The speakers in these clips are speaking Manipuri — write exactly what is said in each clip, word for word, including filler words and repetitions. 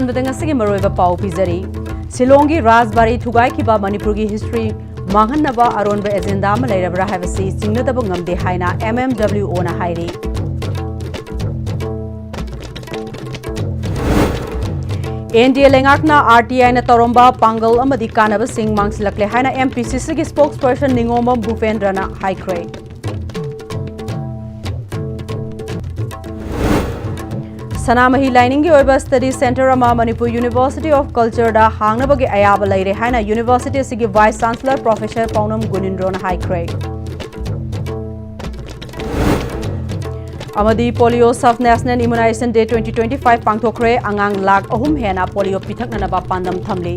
ꯑꯍꯥꯟꯕꯗ ꯉꯁꯤꯒꯤ ꯃꯔꯨꯑꯣꯏꯕ ꯄꯥꯎ ꯄꯤꯖꯔꯤ꯫ ꯁꯤꯂꯣꯡꯒꯤ ꯔꯥꯖꯕꯥꯔꯤ ꯊꯨꯒꯥꯏꯈꯤꯕ ꯃꯅꯤꯄꯨꯔꯒꯤ ꯍꯤꯁꯇ꯭ꯔꯤ ꯃꯥꯡꯍꯟꯅꯕ ꯑꯔꯣꯟꯕ ꯑꯦꯖꯦꯟꯗꯥ ꯑꯃ ꯂꯩꯔꯕ꯭ꯔꯥ ꯍꯥꯏꯕꯁꯤ ꯆꯤꯡꯅꯗꯕ ꯉꯝꯗꯦ ꯍꯥꯏꯅ MMWOꯅ ꯍꯥꯏꯔꯤ꯫ NDA ꯂꯩꯉꯥꯛꯅ RTIꯅ ꯇꯧꯔꯝꯕ ꯄꯥꯡꯒꯜ ꯑꯃꯗꯤ ꯀꯥꯟꯅꯕꯁꯤꯡ ꯃꯥꯡꯁꯤꯜꯂꯛꯂꯦ ꯍꯥꯏꯅ MPCCꯒꯤ spokesperson ꯅꯤꯉꯣꯝꯕꯝ ꯚꯨꯄꯦꯟꯗ꯭ꯔꯅ ꯍꯥꯏꯈ꯭ꯔꯦ꯫ ꯁꯅꯥꯃꯍꯤ ꯂꯥꯏꯅꯤꯡꯒꯤ ꯑꯣꯏꯕ study centre ꯑꯃ ꯃꯅꯤꯄꯨꯔ University of Cultureꯗ ꯍꯥꯡꯅꯕꯒꯤ ꯑꯌꯥꯕ ꯂꯩꯔꯦ ꯍꯥꯏꯅ university ꯑꯁꯤꯒꯤ vice chancellor professor ꯄꯥꯎꯅꯝ ꯒꯨꯅꯤꯟꯗ꯭ꯔꯣꯅ ꯍꯥꯏꯈ꯭ꯔꯦ꯫ ꯑꯃꯗꯤ Polio Sub National Immunization Day twenty twenty five ꯄꯥꯡꯊꯣꯛꯈ꯭ꯔꯦ꯫ ꯑꯉꯥꯡ ꯂꯥꯈ ꯑꯍꯨꯝ ꯍꯦꯟꯅ polio ꯄꯤꯊꯛꯅꯅꯕ ꯄꯥꯟꯗꯝ ꯊꯝꯂꯤ꯫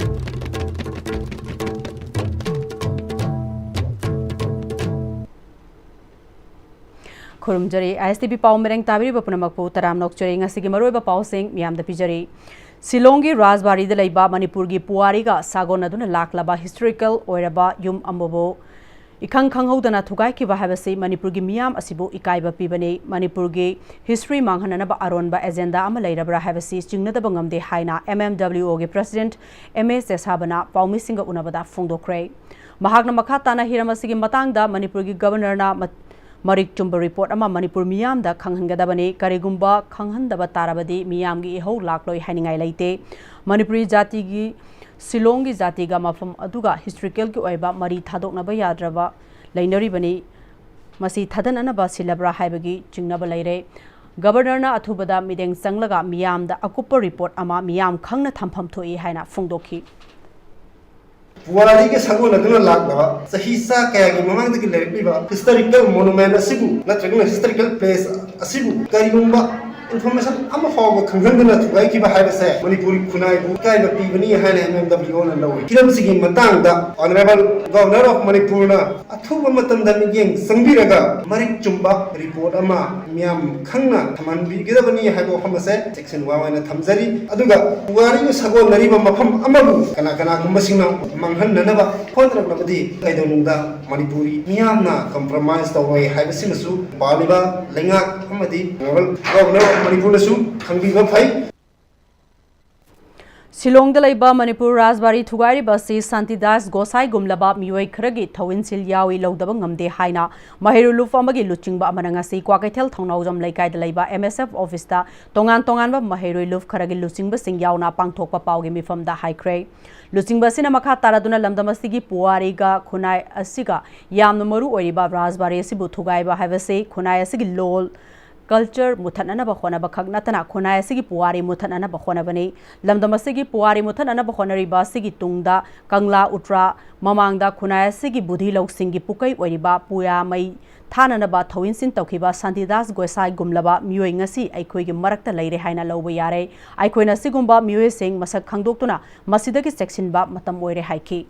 ꯈꯨꯔꯨꯝꯖꯔꯤ꯫ ISTV ꯄꯥꯎ ꯃꯦꯔꯦꯡ ꯇꯥꯕꯤꯔꯤꯕ ꯄꯨꯝꯅꯃꯛꯄꯨ ꯇꯔꯥꯝꯅ ꯑꯣꯛꯆꯔꯤ꯫ ꯉꯁꯤꯒꯤ ꯃꯔꯨꯑꯣꯏꯕ ꯄꯥꯎꯁꯤꯡ ꯃꯤꯌꯥꯝꯗ ꯄꯤꯖꯔꯤ꯫ ꯁꯤꯂꯣꯡꯒꯤ ꯔꯥꯖꯕꯥꯔꯤꯗ ꯂꯩꯕ ꯃꯅꯤꯄꯨꯔꯒꯤ ꯄꯨꯋꯥꯔꯤꯒ ꯁꯥꯒꯣꯟꯅꯗꯨꯅ ꯂꯥꯛꯂꯕ historical ꯑꯣꯏꯔꯕ ꯌꯨꯝ ꯑꯃꯕꯨ ꯏꯈꯪ ꯈꯪꯍꯧꯗꯅ ꯊꯨꯒꯥꯏꯈꯤꯕ ꯍꯥꯏꯕꯁꯤ ꯃꯅꯤꯄꯨꯔꯒꯤ ꯃꯤꯌꯥꯝ ꯑꯁꯤꯕꯨ ꯏꯀꯥꯏꯕ ꯄꯤꯕꯅꯤ꯫ ꯃꯅꯤꯄꯨꯔꯒꯤ history ꯃꯥꯡꯍꯟꯅꯅꯕ ꯑꯔꯣꯟꯕ agenda ꯑꯃ ꯂꯩꯔꯕ꯭ꯔꯥ ꯍꯥꯏꯕꯁꯤ ꯆꯤꯡꯅꯗꯕ ꯉꯝꯗꯦ ꯍꯥꯏꯅ MMWOꯒꯤ president MA ꯆꯦꯁꯥꯕꯅ ꯄꯥꯎꯃꯤꯁꯤꯡꯒ ꯎꯅꯕꯗ ꯐꯣꯡꯗꯣꯛꯈ꯭ꯔꯦ꯫ ꯃꯍꯥꯛꯅ ꯃꯈꯥ ꯇꯥꯅ ꯍꯤꯔꯝ ꯑꯁꯤꯒꯤ ꯃꯇꯥꯡꯗ ꯃꯅꯤꯄꯨꯔꯒꯤ governorꯅ ꯃ-, ꯃꯔꯤꯛ ꯆꯨꯝꯕ report ꯑꯃ ꯃꯅꯤꯄꯨꯔ ꯃꯤꯌꯥꯝꯗ ꯈꯪꯍꯟꯒꯗꯕꯅꯤ꯫ ꯀꯔꯤꯒꯨꯝꯕ ꯈꯪꯍꯟꯗꯕ ꯇꯥꯔꯕꯗꯤ ꯃꯤꯌꯥꯝꯒꯤ ꯏꯍꯧ ꯂꯥꯛꯂꯣꯏ ꯍꯥꯏꯅꯤꯡꯉꯥꯏ ꯂꯩꯇꯦ꯫ ꯃꯅꯤꯄꯨꯔꯤ ꯖꯥꯇꯤꯒꯤ, ꯁꯤꯂꯣꯡꯒꯤ ꯖꯥꯇꯤꯒ ꯃꯐꯝ ꯑꯗꯨꯒ historicalꯒꯤ ꯑꯣꯏꯕ ꯃꯔꯤ ꯊꯥꯗꯣꯛꯅꯕ ꯌꯥꯗ꯭ꯔꯕ ꯂꯩꯅꯔꯤꯕꯅꯤ꯫ ꯃꯁꯤ ꯊꯥꯗꯅꯅꯕ ꯁꯤꯜꯂꯕ꯭ꯔꯥ ꯍꯥꯏꯕꯒꯤ ꯆꯤꯡꯅꯕ ꯂꯩꯔꯦ꯫ Governorꯅ ꯑꯊꯨꯕꯗ ꯃꯤꯠꯌꯦꯡ ꯆꯪꯂꯒ ꯃꯤꯌꯥꯝꯗ ꯑꯀꯨꯞꯄ report ꯑꯃ ꯃꯤꯌꯥꯝ ꯈꯪꯅ ꯊꯝꯐꯝ ꯊꯣꯛꯏ ꯍꯥꯏꯅ ꯐꯣꯡꯗꯣꯛꯈꯤ꯫ ꯄꯨꯋꯥꯔꯤꯒ ꯁꯥꯒꯣꯟꯅꯗꯨꯅ ꯂꯥꯛꯂꯕ ꯆꯍꯤ ꯆꯥ ꯀꯌꯥꯒꯤ ꯃꯃꯥꯡꯗꯒꯤ ꯂꯩꯔꯛꯂꯤꯕ historical monument ꯑꯁꯤꯕꯨ ꯅꯠꯇ꯭ꯔꯒꯅ historical place ꯑꯁꯤꯕꯨ ꯀꯔꯤꯒꯨꯝꯕ information ꯑꯃ ꯐꯥꯎꯕ ꯈꯪꯍꯟꯗꯅ ꯊꯨꯒꯥꯏꯈꯤꯕ ꯍꯥꯏꯕꯁꯦ ꯃꯅꯤꯄꯨꯔꯤ ꯈꯨꯟꯅꯥꯏꯕꯨ ꯏꯀꯥꯏꯕ ꯄꯤꯕꯅꯤ ꯍꯥꯏꯅ MMWOꯅ ꯂꯧꯏ꯫ ꯍꯤꯔꯝꯁꯤꯒꯤ ꯃꯇꯥꯡꯗ Honourable Governor of ꯃꯅꯤꯄꯨꯔꯅ ꯑꯊꯨꯕ ꯃꯇꯝꯗ ꯃꯤꯠꯌꯦꯡ ꯆꯪꯕꯤꯔꯒ ꯃꯔꯤꯛ ꯆꯨꯝꯕ report ꯑꯃ ꯃꯤꯌꯥꯝ ꯈꯪꯅ ꯊꯝꯍꯟꯕꯤꯒꯗꯕꯅꯤ ꯍꯥꯏꯕ ꯋꯥꯐꯝ ꯑꯁꯦ ꯆꯦꯛꯁꯤꯟ ꯋꯥ ꯑꯣꯏꯅ ꯊꯝꯖꯔꯤ꯫ ꯑꯗꯨꯒ ꯄꯨꯋꯥꯔꯤꯒ ꯁꯥꯒꯣꯟꯅꯔꯤꯕ ꯃꯐꯝ ꯑꯃꯕꯨ ꯀꯅꯥ ꯀꯅꯥꯒꯨꯝꯕꯁꯤꯡꯅ ꯃꯥꯡꯍꯟꯅꯅꯕ ꯍꯣꯠꯅꯔꯛꯂꯕꯗꯤ ꯀꯩꯗꯧꯅꯨꯡꯗ ꯃꯅꯤꯄꯨꯔꯤ ꯃꯤꯌꯥꯝꯅ compromise ꯇꯧꯔꯣꯏ ꯍꯥꯏꯕꯁꯤꯃꯁꯨ ꯄꯥꯜꯂꯤꯕ ꯂꯩꯉꯥꯛ ꯑꯃꯗꯤ Honourable Governor of ꯃꯅꯤꯄꯨꯔꯅꯁꯨ ꯈꯪꯕꯤꯕ ꯐꯩ꯫ ꯁꯤꯂꯣꯡꯗ ꯂꯩꯕ ꯃꯅꯤꯄꯨꯔ ꯔꯥꯖꯕꯥꯔꯤ ꯊꯨꯒꯥꯏꯔꯤꯕ ꯑꯁꯤ ꯁꯥꯟꯇꯤꯗꯥꯁ ꯒꯣꯁꯥꯏꯒꯨꯝꯂꯕ ꯃꯤꯑꯣꯏ ꯈꯔꯒꯤ ꯊꯧꯏꯟꯁꯤꯜ ꯌꯥꯎꯏ ꯂꯧꯗꯕ ꯉꯝꯗꯦ ꯍꯥꯏꯅ ꯃꯍꯩꯔꯣꯏ ꯂꯨꯞ ꯑꯃꯒꯤ ꯂꯨꯆꯤꯡꯕ ꯑꯃꯅ ꯉꯁꯤ ꯀ꯭ꯋꯥꯀꯩꯊꯦꯜ ꯊꯧꯅꯥꯎꯖꯝ ꯂꯩꯀꯥꯏꯗ ꯂꯩꯕ M S F office ꯇ ꯇꯣꯉꯥꯟ ꯇꯣꯉꯥꯟꯕ ꯃꯍꯩꯔꯣꯏ ꯂꯨꯞ ꯈꯔꯒꯤ ꯂꯨꯆꯤꯡꯕꯁꯤꯡ ꯌꯥꯎꯅ ꯄꯥꯡꯊꯣꯛꯄ ꯄꯥꯎꯒꯤ ꯃꯤꯐꯝꯗ ꯍꯥꯏꯈ꯭ꯔꯦ꯫ ꯂꯨꯆꯤꯡꯕ ꯑꯁꯤꯅ ꯃꯈꯥ ꯇꯥꯔꯗꯨꯅ ꯂꯝꯗꯝ ꯑꯁꯤꯒꯤ ꯄꯨꯋꯥꯔꯤꯒ ꯈꯨꯟꯅꯥꯏ ꯑꯁꯤꯒ ꯌꯥꯝꯅ ꯃꯔꯨ ꯑꯣꯏꯔꯤꯕ ꯔꯥꯖꯕꯥꯔꯤ ꯑꯁꯤꯕꯨ ꯊꯨꯒꯥꯏꯕ ꯍꯥꯏꯕꯁꯤ ꯈꯨꯟꯅꯥꯏ ꯑꯁꯤꯒꯤ ꯂꯣꯜ, culture ꯃꯨꯊꯠꯅꯅꯕ ꯍꯣꯠꯅꯕ ꯈꯛ ꯅꯠꯇꯅ ꯈꯨꯟꯅꯥꯏ ꯑꯁꯤꯒꯤ ꯄꯨꯋꯥꯔꯤ ꯃꯨꯊꯠꯅꯅꯕ ꯍꯣꯠꯅꯕꯅꯤ꯫ ꯂꯝꯗꯝ ꯑꯁꯤꯒꯤ ꯄꯨꯋꯥꯔꯤ ꯃꯨꯊꯠꯅꯅꯕ ꯍꯣꯠꯅꯔꯤꯕ ꯑꯁꯤꯒꯤ ꯇꯨꯡꯗ ꯀꯪꯂꯥ ꯎꯇ꯭ꯔꯥ ꯃꯃꯥꯡꯗ ꯈꯨꯟꯅꯥꯏ ꯑꯁꯤꯒꯤ ꯕꯨꯙꯤ ꯂꯧꯁꯤꯡꯒꯤ ꯄꯨꯀꯩ ꯑꯣꯏꯔꯤꯕ ꯄꯨꯌꯥ ꯃꯩ ꯊꯥꯅꯅꯕ ꯊꯧꯏꯟꯁꯤꯟ ꯇꯧꯈꯤꯕ ꯁꯥꯟꯇꯤꯗꯥꯁ ꯒꯣꯁꯥꯏꯒꯨꯝꯂꯕ ꯃꯤꯑꯣꯏ ꯉꯁꯤ ꯑꯩꯈꯣꯏꯒꯤ ꯃꯔꯛꯇ ꯂꯩꯔꯦ ꯍꯥꯏꯅ ꯂꯧꯕ ꯌꯥꯔꯦ꯫ ꯑꯩꯈꯣꯏꯅ ꯁꯤꯒꯨꯝꯕ ꯃꯤꯑꯣꯏꯁꯤꯡ ꯃꯁꯛ ꯈꯪꯗꯣꯛꯇꯨꯅ ꯃꯁꯤꯗꯒꯤ ꯆꯦꯛꯁꯤꯟꯕ ꯃꯇꯝ ꯑꯣꯏꯔꯦ ꯍꯥꯏꯈꯤ꯫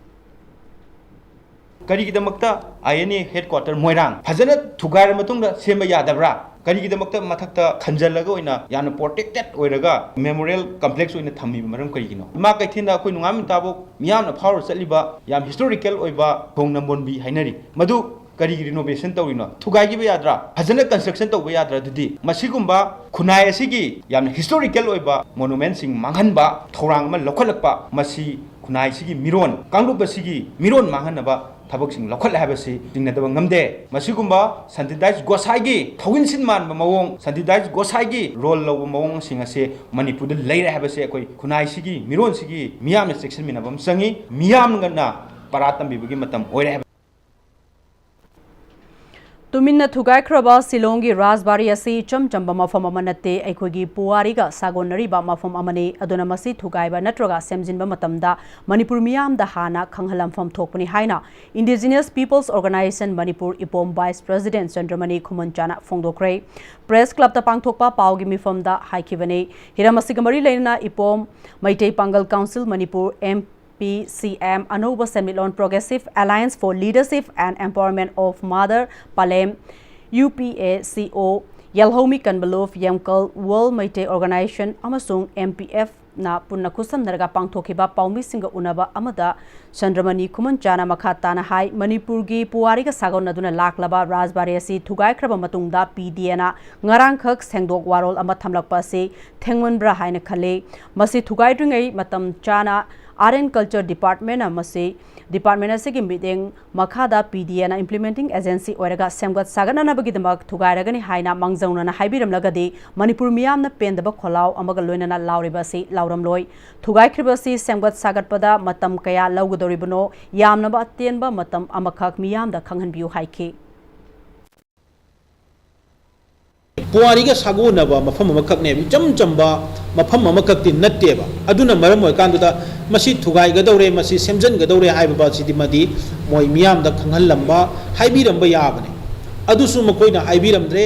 ꯀꯔꯤꯒꯤꯗꯃꯛꯇ I N A headquarter ꯃꯣꯏꯔꯥꯡ ꯐꯖꯅ ꯊꯨꯒꯥꯏꯔ ꯃꯇꯨꯡꯗ ꯁꯦꯝꯕ ꯌꯥꯗꯕ꯭ꯔꯥ? ꯀꯔꯤꯒꯤꯗꯃꯛꯇ ꯃꯊꯛꯇ ꯈꯟꯖꯜꯂꯒ ꯑꯣꯏꯅ ꯌꯥꯝꯅ protected ꯑꯣꯏꯔꯒ memorial complex ꯑꯣꯏꯅ ꯊꯝꯃꯤꯕ ꯃꯔꯝ ꯀꯔꯤꯒꯤꯅꯣ? ꯏꯃꯥ ꯀꯩꯊꯦꯜꯗ ꯑꯩꯈꯣꯏ ꯅꯣꯡꯉꯥꯟꯕ ꯅꯨꯃꯤꯠ ꯇꯥꯐꯥꯎ ꯃꯤꯌꯥꯝꯅ ꯐꯥꯎꯔ ꯆꯠꯂꯤꯕ ꯌꯥꯝ historical ꯑꯣꯏꯕ ꯊꯣꯡ ꯅꯝꯕꯣꯟꯕꯤ ꯍꯥꯏꯅꯔꯤ, ꯃꯗꯨ ꯀꯔꯤꯒꯤ renovation ꯇꯧꯔꯤꯅꯣ? ꯊꯨꯒꯥꯏꯈꯤꯕ ꯌꯥꯗ꯭ꯔꯥ? ꯐꯖꯅ construction ꯇꯧꯕ ꯌꯥꯗ꯭ꯔꯥ? ꯑꯗꯨꯗꯤ ꯃꯁꯤꯒꯨꯝꯕ ꯈꯨꯟꯅꯥꯏ ꯑꯁꯤꯒꯤ ꯌꯥꯝꯅ historical ꯑꯣꯏꯕ monumentꯁꯤꯡ ꯃꯥꯡꯍꯟꯕ ꯊꯧꯔꯥꯡ ꯑꯃ ꯂꯧꯈꯠꯂꯛꯄ, ꯃꯁꯤ ꯈꯨꯟꯅꯥꯏꯁꯤꯒꯤ ꯃꯤꯔꯣꯟ, ꯀꯥꯡꯂꯨꯞ ꯑꯁꯤꯒꯤ ꯃꯤꯔꯣꯟ ꯃꯥꯡꯍꯟꯅꯕ ꯊꯕꯛꯁꯤꯡ ꯂꯧꯈꯠꯂꯦ ꯍꯥꯏꯕꯁꯤ ꯆꯤꯡꯅꯗꯕ ꯉꯝꯗꯦ꯫ ꯃꯁꯤꯒꯨꯝꯕ ꯁꯥꯟꯇꯤꯗꯥꯁ ꯒꯣꯁꯥꯏꯒꯤ ꯊꯧꯏꯟꯁꯤꯟ ꯃꯥꯟꯕ ꯃꯑꯣꯡ, ꯁꯥꯟꯇꯤꯗꯥꯁ ꯒꯣꯁꯥꯏꯒꯤ role ꯂꯧꯕ ꯃꯑꯣꯡꯁꯤꯡ ꯑꯁꯤ ꯃꯅꯤꯄꯨꯔꯗ ꯂꯩꯔꯦ ꯍꯥꯏꯕꯁꯤ ꯑꯩꯈꯣꯏ ꯈꯨꯟꯅꯥꯏꯁꯤꯒꯤ ꯃꯤꯔꯣꯟꯁꯤꯒꯤ ꯃꯤꯌꯥꯝꯅ ꯆꯦꯛꯁꯤꯟꯃꯤꯟꯅꯕ ꯑꯃ ꯆꯪꯉꯤ꯫ ꯃꯤꯌꯥꯝꯒꯅ ꯄꯔꯥ ꯇꯝꯕꯤꯕꯒꯤ ꯃꯇꯝ ꯑꯣꯏꯔꯦ ꯍꯥꯏꯕ꯫ ꯇꯨꯃꯤꯟꯅ ꯊꯨꯒꯥꯏꯈ꯭ꯔꯕ ꯁꯤꯂꯣꯡꯒꯤ ꯔꯥꯖꯕꯥꯔꯤ ꯑꯁꯤ ꯏꯆꯝ ꯆꯝꯕ ꯃꯐꯝ ꯑꯃ ꯅꯠꯇꯦ, ꯑꯩꯈꯣꯏꯒꯤ ꯄꯨꯋꯥꯔꯤꯒ ꯁꯥꯒꯣꯟꯅꯔꯤꯕ ꯃꯐꯝ ꯑꯃꯅꯤ꯫ ꯑꯗꯨꯅ ꯃꯁꯤ ꯊꯨꯒꯥꯏꯕ ꯅꯠꯇ꯭ꯔꯒ ꯁꯦꯝꯖꯤꯟꯕ ꯃꯇꯝꯗ ꯃꯅꯤꯄꯨꯔ ꯃꯤꯌꯥꯝꯗ ꯍꯥꯟꯅ ꯈꯪꯍꯜꯂꯝꯐꯝ ꯊꯣꯛꯄꯅꯤ ꯍꯥꯏꯅ Indigenous People's Organisation Manipur ꯏꯄꯣꯝ Vice President ꯆꯟꯗ꯭ꯔꯃꯅꯤ ꯈꯨꯃꯟꯆꯥꯅ ꯐꯣꯡꯗꯣꯛꯈ꯭ꯔꯦ꯫ Press Clubꯇ ꯄꯥꯡꯊꯣꯛꯄ ꯄꯥꯎꯒꯤ ꯃꯤꯐꯝꯗ ꯍꯥꯏꯈꯤꯕꯅꯤ꯫ ꯍꯤꯔꯝ ꯑꯁꯤꯒ ꯃꯔꯤ ꯂꯩꯅꯅ ꯏꯄꯣꯝ ꯃꯩꯇꯩ ꯄꯥꯡꯒꯜ Council Manipur, M P C M, ꯑꯅꯧꯕ ꯁꯦꯟꯃꯤꯠꯂꯣꯟ Progressive Alliance for Leadership and Empowerment of Mother ꯄꯥꯂꯦꯝ, U P A C O, ꯌꯦꯜꯍꯧꯃꯤ ꯀꯟꯕꯂꯨꯞ, ꯌꯦꯝꯀꯜ, World Meitei Organisation ꯑꯃꯁꯨꯡ M P F ꯅ ꯄꯨꯟꯅ ꯈꯨꯠꯁꯝꯅꯔꯒ ꯄꯥꯡꯊꯣꯛꯈꯤꯕ ꯄꯥꯎꯃꯤꯁꯤꯡꯒ ꯎꯅꯕ ꯑꯃꯗ ꯆꯟꯗ꯭ꯔꯃꯅꯤ ꯈꯨꯃꯟꯆꯥꯅ ꯃꯈꯥ ꯇꯥꯅ ꯍꯥꯏ, ꯃꯅꯤꯄꯨꯔꯒꯤ ꯄꯨꯋꯥꯔꯤꯒ ꯁꯥꯒꯣꯟꯅꯗꯨꯅ ꯂꯥꯛꯂꯕ ꯔꯥꯖꯕꯥꯔꯤ ꯑꯁꯤ ꯊꯨꯒꯥꯏꯈ꯭ꯔꯕ ꯃꯇꯨꯡꯗ ꯄꯤ ꯗꯤ ꯑꯦꯅ ꯉꯔꯥꯡꯈꯛ ꯁꯦꯡꯗꯣꯛ ꯋꯥꯔꯣꯜ ꯑꯃ ꯊꯝꯂꯛꯄ ꯑꯁꯤ ꯊꯦꯡꯃꯟꯕ꯭ꯔꯥ ꯍꯥꯏꯅ ꯈꯜꯂꯤ꯫ ꯃꯁꯤ ꯊꯨꯒꯥꯏꯗ꯭ꯔꯤꯉꯩ ꯃꯇꯝ ꯆꯥꯅ Art and Culture Department ꯑꯃꯁꯨ department ꯑꯁꯤꯒꯤ ꯃꯤꯠꯌꯦꯡ ꯃꯈꯥꯗ ꯄꯤ ꯗꯤ ꯑꯦꯅ implementing agency ꯑꯣꯏꯔꯒ ꯁꯦꯝꯒꯠ ꯁꯥꯒꯠꯅꯅꯕꯒꯤꯗꯃꯛ ꯊꯨꯒꯥꯏꯔꯒꯅꯤ ꯍꯥꯏꯅ ꯃꯥꯡꯖꯧꯅꯅ ꯍꯥꯏꯕꯤꯔꯝꯂꯒꯗꯤ ꯃꯅꯤꯄꯨꯔ ꯃꯤꯌꯥꯝꯅ ꯄꯦꯟꯗꯕ ꯈꯣꯜꯂꯥꯎ ꯑꯃꯒ ꯂꯣꯏꯅꯅ ꯂꯥꯎꯔꯤꯕ ꯑꯁꯤ ꯂꯥꯎꯔꯝꯂꯣꯏ꯫ ꯊꯨꯒꯥꯏꯈ꯭ꯔꯤꯕ ꯑꯁꯤ ꯁꯦꯝꯒꯠ ꯁꯥꯒꯠꯄꯗ ꯃꯇꯝ ꯀꯌꯥ ꯂꯧꯒꯗꯧꯔꯤꯕꯅꯣ? ꯌꯥꯝꯂꯕ ꯑꯇꯦꯟꯕ ꯃꯇꯝ ꯑꯃꯈꯛ ꯃꯤꯌꯥꯝꯗ ꯈꯪꯍꯟꯕꯤꯌꯨ ꯍꯥꯏꯈꯤ꯫ ꯄꯨꯋꯥꯔꯤꯒ ꯁꯥꯒꯣꯟꯅꯕ ꯃꯐꯝ ꯑꯃꯈꯛꯅꯦꯕ, ꯏꯆꯝ ꯆꯝꯕ ꯃꯐꯝ ꯑꯃꯈꯛꯇꯤ ꯅꯠꯇꯦꯕ꯫ ꯑꯗꯨꯅ ꯃꯔꯝ ꯑꯣꯏꯔꯀꯥꯟꯗꯨꯗ ꯃꯁꯤ ꯊꯨꯒꯥꯏꯒꯗꯧꯔꯦ, ꯃꯁꯤ ꯁꯦꯝꯖꯤꯟꯒꯗꯧꯔꯦ ꯍꯥꯏꯕꯁꯤꯗꯤ ꯃꯗꯤ ꯃꯣꯏ ꯃꯤꯌꯥꯝꯗ ꯈꯪꯍꯜꯂꯝꯕ, ꯍꯥꯏꯕꯤꯔꯝꯕ ꯌꯥꯕꯅꯦ꯫ ꯑꯗꯨꯁꯨ ꯃꯈꯣꯏꯅ ꯍꯥꯏꯕꯤꯔꯝꯗ꯭ꯔꯦ꯫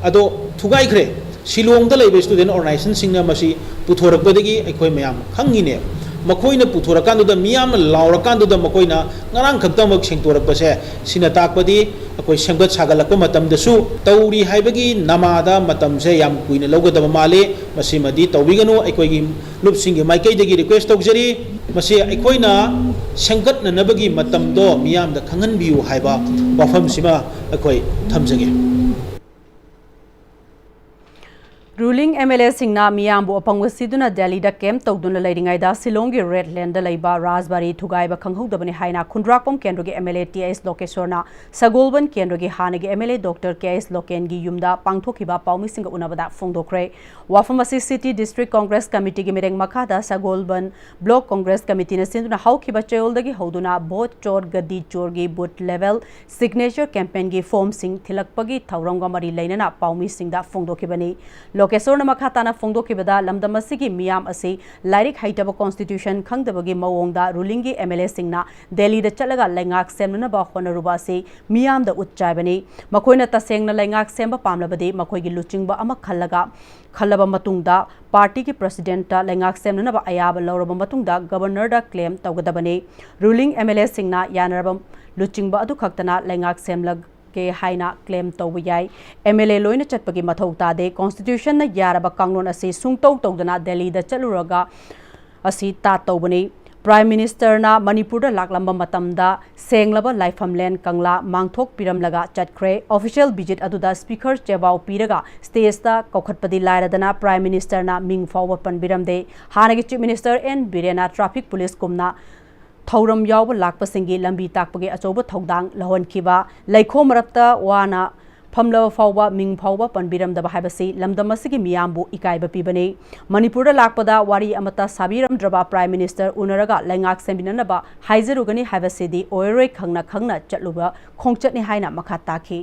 ꯑꯗꯣ ꯊꯨꯒꯥꯏꯈ꯭ꯔꯦ꯫ ꯁꯤꯂꯣꯡꯗ ꯂꯩꯕ student organizationꯁꯤꯡꯅ ꯃꯁꯤ ꯄꯨꯊꯣꯔꯛꯄꯗꯒꯤ ꯑꯩꯈꯣꯏ ꯃꯌꯥꯝ ꯈꯪꯉꯤꯅꯦ꯫ ꯃꯈꯣꯏꯅ ꯄꯨꯊꯣꯔꯀꯥꯟꯗꯨꯗ, ꯃꯤꯌꯥꯝꯅ ꯂꯥꯎꯔꯀꯥꯟꯗꯨꯗ ꯃꯈꯣꯏꯅ ꯉꯔꯥꯡ ꯈꯛꯇꯃꯛ ꯁꯦꯡꯗꯣꯔꯛꯄꯁꯦ, ꯁꯤꯅ ꯇꯥꯛꯄꯗꯤ ꯑꯩꯈꯣꯏ ꯁꯦꯝꯒꯠ ꯁꯥꯒꯠꯂꯛꯄ ꯃꯇꯝꯗꯁꯨ ꯇꯧꯔꯤ ꯍꯥꯏꯕꯒꯤ ꯅꯃꯥꯗ ꯃꯇꯝꯁꯦ ꯌꯥꯝ ꯀꯨꯏꯅ ꯂꯧꯒꯗꯕ ꯃꯥꯜꯂꯤ꯫ ꯃꯁꯤꯃꯗꯤ ꯇꯧꯕꯤꯒꯅꯨ꯫ ꯑꯩꯈꯣꯏꯒꯤ ꯂꯨꯞꯁꯤꯡꯒꯤ ꯃꯥꯏꯀꯩꯗꯒꯤ request ꯇꯧꯖꯔꯤ꯫ ꯃꯁꯤ ꯑꯩꯈꯣꯏꯅ ꯁꯦꯝꯒꯠꯅꯅꯕꯒꯤ ꯃꯇꯝꯗꯣ ꯃꯤꯌꯥꯝꯗ ꯈꯪꯍꯟꯕꯤꯌꯨ ꯍꯥꯏꯕ ꯋꯥꯐꯝꯁꯤꯃ ꯑꯩꯈꯣꯏ ꯊꯝꯖꯒꯦ꯫ Ruling M L Aꯁꯤꯡꯅ ꯃꯤꯌꯥꯝꯕꯨ ꯑꯄꯪꯕ ꯁꯤꯗꯨꯅ ꯗꯦꯜꯂꯤꯗ camp ꯇꯧꯗꯨꯅ ꯂꯩꯔꯤꯉꯩꯗ ꯁꯤꯂꯣꯡꯒꯤ Red Laneꯗ ꯂꯩꯕ ꯔꯥꯖꯕꯥꯔꯤ ꯊꯨꯒꯥꯏꯕ ꯈꯪꯍꯧꯗꯕꯅꯤ ꯍꯥꯏꯅ ꯈꯨꯟꯗ꯭ꯔꯥꯛꯄꯝ ꯀꯦꯟꯗ꯭ꯔꯒꯤ M L A T S ꯂꯣꯀꯦꯁꯣꯔꯅ ꯁꯒꯣꯜꯕꯟ ꯀꯦꯟꯗ꯭ꯔꯒꯤ ꯍꯥꯟꯅꯒꯤ M L A Doctor K S ꯂꯣꯀꯦꯟꯒꯤ ꯌꯨꯝꯗ ꯄꯥꯡꯊꯣꯛꯈꯤꯕ ꯄꯥꯎꯃꯤꯁꯤꯡꯒ ꯎꯅꯕꯗ ꯐꯣꯡꯗꯣꯛꯈ꯭ꯔꯦ꯫ ꯋꯥꯐꯝ ꯑꯁꯤ City District Congress Committeeꯒꯤ ꯃꯤꯔꯦꯡ ꯃꯈꯥꯗ ꯁꯒꯣꯜꯕꯟ Block Congress Committeeꯅ ꯁꯤꯟꯗꯨꯅ ꯍꯧꯈꯤꯕ ꯆꯌꯣꯜꯗꯒꯤ ꯍꯧꯗꯨꯅ ꯚꯣꯠ ꯆꯣꯔ ꯒꯗꯤ ꯆꯣꯔꯒꯤ booth level signature campaignꯒꯤ formꯁꯤꯡ ꯊꯤꯜꯂꯛꯄꯒꯤ ꯊꯧꯔꯝꯒ ꯃꯔꯤ ꯂꯩꯅꯅ ꯄꯥꯎꯃꯤꯁꯤꯡꯗ ꯐꯣꯡꯗꯣꯛꯈꯤꯕꯅꯤ꯫ ꯂꯣꯀꯦꯁꯣꯔꯅ ꯃꯈꯥ ꯇꯥꯅ ꯐꯣꯡꯗꯣꯛꯈꯤꯕꯗ, ꯂꯝꯗꯝ ꯑꯁꯤꯒꯤ ꯃꯤꯌꯥꯝ ꯑꯁꯤ ꯂꯥꯏꯔꯤꯛ ꯍꯩꯇꯕ, constitution ꯈꯪꯗꯕꯒꯤ ꯃꯑꯣꯡꯗ rulingꯒꯤ M L Aꯁꯤꯡꯅ ꯗꯦꯜꯂꯤꯗ ꯆꯠꯂꯒ ꯂꯩꯉꯥꯛ ꯁꯦꯝꯅꯅꯕ ꯍꯣꯠꯅꯔꯨꯕ ꯑꯁꯤ ꯃꯤꯌꯥꯝꯗ ꯎꯠ ꯆꯥꯏꯕꯅꯤ꯫ ꯃꯈꯣꯏꯅ ꯇꯁꯦꯡꯅ ꯂꯩꯉꯥꯛ ꯁꯦꯝꯕ ꯄꯥꯝꯂꯕꯗꯤ ꯃꯈꯣꯏꯒꯤ ꯂꯨꯆꯤꯡꯕ ꯑꯃ ꯈꯜꯂꯒ, ꯈꯜꯂꯕ ꯃꯇꯨꯡꯗ partyꯒꯤ presidentꯇ ꯂꯩꯉꯥꯛ ꯁꯦꯝꯅꯅꯕ ꯑꯌꯥꯕ ꯂꯧꯔꯕ ꯃꯇꯨꯡꯗ governorꯗ claim ꯇꯧꯒꯗꯕꯅꯤ꯫ Ruling M L Aꯁꯤꯡꯅ ꯌꯥꯅꯔꯕ ꯂꯨꯆꯤꯡꯕ ꯑꯗꯨꯈꯛꯇꯅ ꯂꯩꯉꯥꯛ ꯁꯦꯝꯂꯛ-, ꯀꯦ ꯍꯥꯏꯅ ꯀ꯭ꯂꯦꯝ ꯇꯧꯕ ꯌꯥꯏ꯫ ꯑꯦꯝ ꯑꯦꯜ ꯑꯦ ꯂꯣꯏꯅ ꯆꯠꯄꯒꯤ ꯃꯊꯧ ꯇꯥꯗꯦ꯫ ꯀꯣꯟꯁꯇꯤꯇ꯭ꯌꯨꯁꯟꯅ ꯌꯥꯔꯕ ꯀꯥꯡꯂꯣꯟ ꯑꯁꯤ ꯁꯨꯡꯇꯧ ꯇꯧꯗꯅ ꯗꯦꯜꯂꯤꯗ ꯆꯠꯂꯨꯔꯒ ꯑꯁꯤ ꯇꯥꯠ ꯇꯧꯕꯅꯤ꯫ ꯄ꯭ꯔꯥꯏꯝ ꯃꯤꯅꯤꯁꯇꯔꯅ ꯃꯅꯤꯄꯨꯔꯗ ꯂꯥꯛꯂꯝꯕ ꯃꯇꯝꯗ ꯁꯦꯡꯂꯕ ꯂꯥꯏꯐꯝꯂꯦꯟ ꯀꯪꯂꯥ ꯃꯥꯡꯊꯣꯛꯄꯤꯔꯝꯂꯒ ꯆꯠꯈ꯭ꯔꯦ꯫ ꯑꯣꯐꯤꯁꯤꯌꯦꯜ ꯚꯤꯖꯤꯠ ꯑꯗꯨꯗ ꯁ꯭ꯄꯤꯀꯔ ꯆꯦꯕꯥꯎ ꯄꯤꯔꯒ ꯁ꯭ꯇꯦꯖꯇ ꯀꯧꯈꯠꯄꯗꯤ ꯂꯥꯏꯔꯗꯅ ꯄ꯭ꯔꯥꯏꯝ ꯃꯤꯅꯤꯁꯇꯔꯅ ꯃꯤꯡ ꯐꯥꯎꯕ ꯄꯟꯕꯤꯔꯝꯗꯦ꯫ ꯍꯥꯟꯅꯒꯤ ꯆꯤꯐ ꯃꯤꯅꯤꯁꯇꯔ ꯑꯦꯟ ꯕꯤꯔꯦꯟꯅ ꯇ꯭ꯔꯥꯐꯤꯛ ꯄꯨꯂꯤꯁꯀꯨꯝꯅ ꯊꯧꯔꯝ ꯌꯥꯎꯕ ꯂꯥꯛꯄꯁꯤꯡꯒꯤ ꯂꯝꯕꯤ ꯇꯥꯛꯄꯒꯤ ꯑꯆꯧꯕ ꯊꯧꯗꯥꯡ ꯂꯧꯍꯟꯈꯤꯕ, ꯂꯩꯈꯣꯝ ꯃꯔꯛꯇ ꯋꯥꯅ ꯐꯝꯂꯕ ꯐꯥꯎꯕ ꯃꯤꯡ ꯐꯥꯎꯕ ꯄꯟꯕꯤꯔꯝꯗꯕ ꯍꯥꯏꯕꯁꯤ ꯂꯝꯗꯝ ꯑꯁꯤꯒꯤ ꯃꯤꯌꯥꯝꯕꯨ ꯏꯀꯥꯏꯕ ꯄꯤꯕꯅꯤ꯫ ꯃꯅꯤꯄꯨꯔꯗ ꯂꯥꯛꯄꯗ ꯋꯥꯔꯤ ꯑꯃꯠꯇ ꯁꯥꯕꯤꯔꯝꯗ꯭ꯔꯕ ꯄ꯭ꯔꯥꯏꯝ ꯃꯤꯅꯤꯁꯇꯔ ꯎꯅꯔꯒ ꯂꯩꯉꯥꯛ ꯁꯦꯝꯕꯤꯅꯅꯕ ꯍꯥꯏꯖꯔꯨꯒꯅꯤ ꯍꯥꯏꯕꯁꯤꯗꯤ ꯑꯣꯏꯔꯣꯏ, ꯈꯪꯅ ꯈꯪꯅ ꯆꯠꯂꯨꯕ ꯈꯣꯡꯆꯠꯅꯤ ꯍꯥꯏꯅ ꯃꯈꯥ ꯇꯥꯈꯤ꯫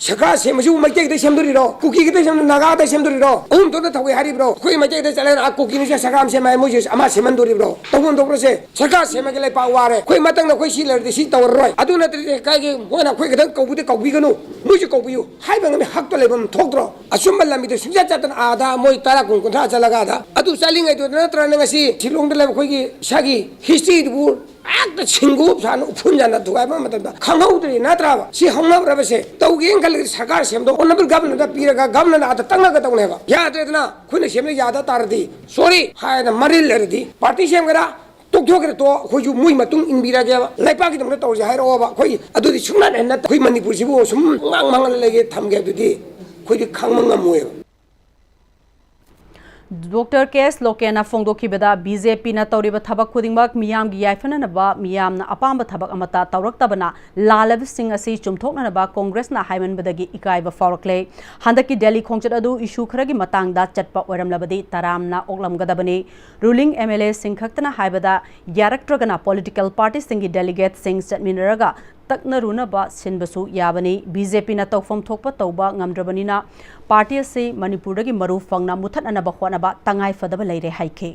ꯁꯔꯀꯥꯔ ꯁꯦꯝꯕꯁꯤꯕꯨ ꯃꯩꯇꯩꯗ ꯁꯦꯝꯗꯣꯔꯤꯔꯣ? ꯀꯨꯀꯤ ꯈꯛꯇ ꯁꯦꯝꯗꯣ-, ꯅꯥꯒꯥꯗ ꯁꯦꯝꯗꯣꯔꯤꯔꯣ? ꯑꯍꯨꯝ ꯊꯣꯛꯅ ꯊꯧꯒꯦ ꯍꯥꯏꯔꯤꯕ꯭ꯔꯣ? ꯑꯩꯈꯣꯏ ꯃꯩꯇꯩꯗ ꯆꯠꯂꯒ ꯑꯥ ꯀꯨꯀꯤꯅ ꯁꯔꯀꯥꯔ ꯑꯃ ꯁꯦꯝꯃꯦ ꯍꯥꯏ, ꯃꯣꯏꯁꯨ ꯑꯃ ꯁꯦꯝꯍꯟꯗꯣꯔꯤꯕ꯭ꯔꯣ? ꯇꯧꯐꯝ ꯊꯣꯛꯄ꯭ꯔꯁꯦ? ꯁꯔꯀꯥꯔ ꯁꯦꯝꯃꯒꯦ ꯂꯩꯄꯥꯛ ꯋꯥꯔꯦ꯫ ꯑꯩꯈꯣꯏ ꯃꯊꯪꯗ ꯑꯩꯈꯣꯏ ꯁꯤ ꯂꯩꯔꯗꯤ ꯁꯤ ꯇꯧꯔꯔꯣꯏ꯫ ꯑꯗꯨ ꯅꯠꯇ꯭ꯔꯗꯤ ꯀꯥꯏꯒꯤ ꯃꯣꯏꯅ ꯑꯩꯈꯣꯏ ꯈꯛꯇꯪ ꯀꯧꯕꯗꯤ ꯀꯧꯕꯤꯒꯅꯨ, ꯃꯣꯏꯁꯨ ꯀꯧꯕꯤꯌꯨ ꯍꯥꯏꯕ ꯉꯝꯃꯤ ꯍꯛꯇ ꯂꯩꯐꯝ ꯊꯣꯛꯇ꯭ꯔꯣ? ꯑꯆꯨꯝꯕ ꯂꯝꯕꯤꯗ ꯁꯨꯡꯆꯠ ꯆꯠꯇꯅ ꯑꯥꯗ ꯃꯣꯏ ꯇꯔꯥ ꯀꯨꯟ ꯀꯨꯟꯊ꯭ꯔꯥ ꯆꯠꯂꯒ ꯑꯥꯗ ꯑꯗꯨ ꯆꯠꯂꯤꯉꯩꯗꯨꯗ ꯅꯠꯇ꯭ꯔꯅ ꯉꯁꯤ ꯁꯤꯂꯣꯡꯗ ꯂꯩꯕ ꯑꯩꯈꯣꯏꯒꯤ ꯏꯁꯥꯒꯤ ꯍꯤꯁꯇ꯭ꯔꯤꯗꯨꯕꯨ ꯍꯦꯛꯇ ꯁꯤꯡꯒꯨꯞ ꯁꯥꯅ ꯎꯐꯨꯟ ꯌꯥꯅ ꯊꯨꯒꯥꯏꯕ ꯃꯇꯝꯗ ꯈꯪꯍꯧꯗ꯭ꯔꯤ ꯅꯠꯇ꯭ꯔꯕ? ꯁꯤ ꯍꯧꯅꯕ꯭ꯔꯕꯁꯦ? ꯇꯧꯒꯦꯅ ꯈꯜꯂꯗꯤ ꯁꯔꯀꯥꯔ ꯁꯦꯝꯗꯣꯛ, ꯑꯣꯅꯔꯦꯕꯜ ꯒꯚꯔꯅꯔꯗ ꯄꯤꯔꯒ ꯒꯚꯔꯅꯔꯅ ꯑꯥꯗ ꯇꯛꯅꯒꯗꯧꯅꯦꯕ꯫ ꯌꯥꯗ꯭ꯔꯦꯗꯅ, ꯑꯩꯈꯣꯏꯅ ꯁꯦꯝꯕ ꯌꯥꯗ ꯇꯥꯔꯗꯤ, ꯁꯣꯔꯤ ꯍꯥꯏꯅ ꯃꯔꯤꯜ ꯂꯩꯔꯗꯤ ꯄꯥꯔꯇꯤ ꯁꯦꯝꯒꯦꯔꯥ ꯇꯣꯛꯊꯣꯛꯀꯦꯔꯥ ꯇꯣꯛ, ꯑꯩꯈꯣꯏꯁꯨ ꯃꯣꯏ ꯃꯇꯨꯡ ꯏꯟꯕꯤꯔꯒꯦꯕ꯫ ꯂꯩꯄꯥꯛꯀꯤꯗꯃꯛꯇ ꯇꯧꯔꯁꯦ ꯍꯥꯏꯔꯛꯑꯣꯕ꯫ ꯑꯩꯈꯣꯏ ꯑꯗꯨꯗꯤ ꯁꯨꯡꯅꯠ ꯍꯦꯛ ꯅꯠꯇꯦ꯫ ꯑꯩꯈꯣꯏ ꯃꯅꯤꯄꯨꯔꯁꯤꯕꯨ ꯁꯨꯝ ꯃꯥꯡ ꯃꯥꯡꯍꯜꯂ ꯂꯩꯒꯦ ꯊꯝꯒꯦ ꯍꯥꯏꯕꯗꯨꯗꯤ ꯑꯩꯈꯣꯏꯗꯤ ꯈꯥꯡꯕ ꯉꯝꯃꯣꯏꯕ꯫ ꯗꯣꯛꯇꯔ ꯀꯦ ꯑꯦꯁ ꯂꯣꯀꯦꯟꯅ ꯐꯣꯡꯗꯣꯛꯈꯤꯕꯗ, ꯕꯤ ꯖꯦ ꯄꯤꯅ ꯇꯧꯔꯤꯕ ꯊꯕꯛ ꯈꯨꯗꯤꯡꯃꯛ ꯃꯤꯌꯥꯝꯒꯤ ꯌꯥꯏꯐꯅꯅꯕ, ꯃꯤꯌꯥꯝꯅ ꯑꯄꯥꯝꯕ ꯊꯕꯛ ꯑꯃꯠꯇ ꯇꯧꯔꯛꯇꯕꯅ ꯂꯥꯜꯂꯕꯁꯤꯡ ꯑꯁꯤ ꯆꯨꯝꯊꯣꯛꯅꯅꯕ ꯀꯣꯡꯒ꯭ꯔꯦꯁꯅ ꯍꯥꯏꯃꯟꯕꯗꯒꯤ ꯏꯀꯥꯏꯕ ꯐꯥꯎꯔꯛꯂꯦ꯫ ꯍꯟꯗꯛꯀꯤ ꯗꯦꯜꯂꯤ ꯈꯣꯡꯆꯠ ꯑꯗꯨ ꯏꯁꯨ ꯈꯔꯒꯤ ꯃꯇꯥꯡꯗ ꯆꯠꯄ ꯑꯣꯏꯔꯝꯂꯕꯗꯤ ꯇꯔꯥꯝꯅ ꯑꯣꯛꯂꯝꯒꯗꯕꯅꯤ꯫ ꯔꯨꯂꯤꯡ ꯑꯦꯝ ꯑꯦꯜ ꯑꯦꯁꯤꯡ ꯈꯛꯇꯅ ꯍꯥꯏꯕꯗ ꯌꯥꯔꯛꯇ꯭ꯔꯒꯅ ꯄꯣꯂꯤꯇꯤꯀꯦꯜ ꯄꯥꯔꯇꯤꯁꯤꯡꯒꯤ ꯗꯦꯂꯤꯒꯦꯠꯁꯤꯡ ꯆꯠꯃꯤꯟꯅꯔꯒ ꯇꯛꯅꯔꯨꯅꯕ ꯁꯤꯟꯕꯁꯨ ꯌꯥꯕꯅꯤ꯫ ꯕꯤ ꯖꯦ ꯄꯤꯅ ꯇꯧꯐꯝ ꯊꯣꯛꯄ ꯇꯧꯕ ꯉꯝꯗ꯭ꯔꯕꯅꯤꯅ ꯄꯥꯔꯇꯤ ꯑꯁꯤ ꯃꯅꯤꯄꯨꯔꯗꯒꯤ ꯃꯔꯨ ꯐꯪꯅ ꯃꯨꯊꯠꯅꯅꯕ ꯍꯣꯠꯅꯕ ꯇꯉꯥꯏ ꯐꯗꯕ ꯂꯩꯔꯦ ꯍꯥꯏꯈꯤ꯫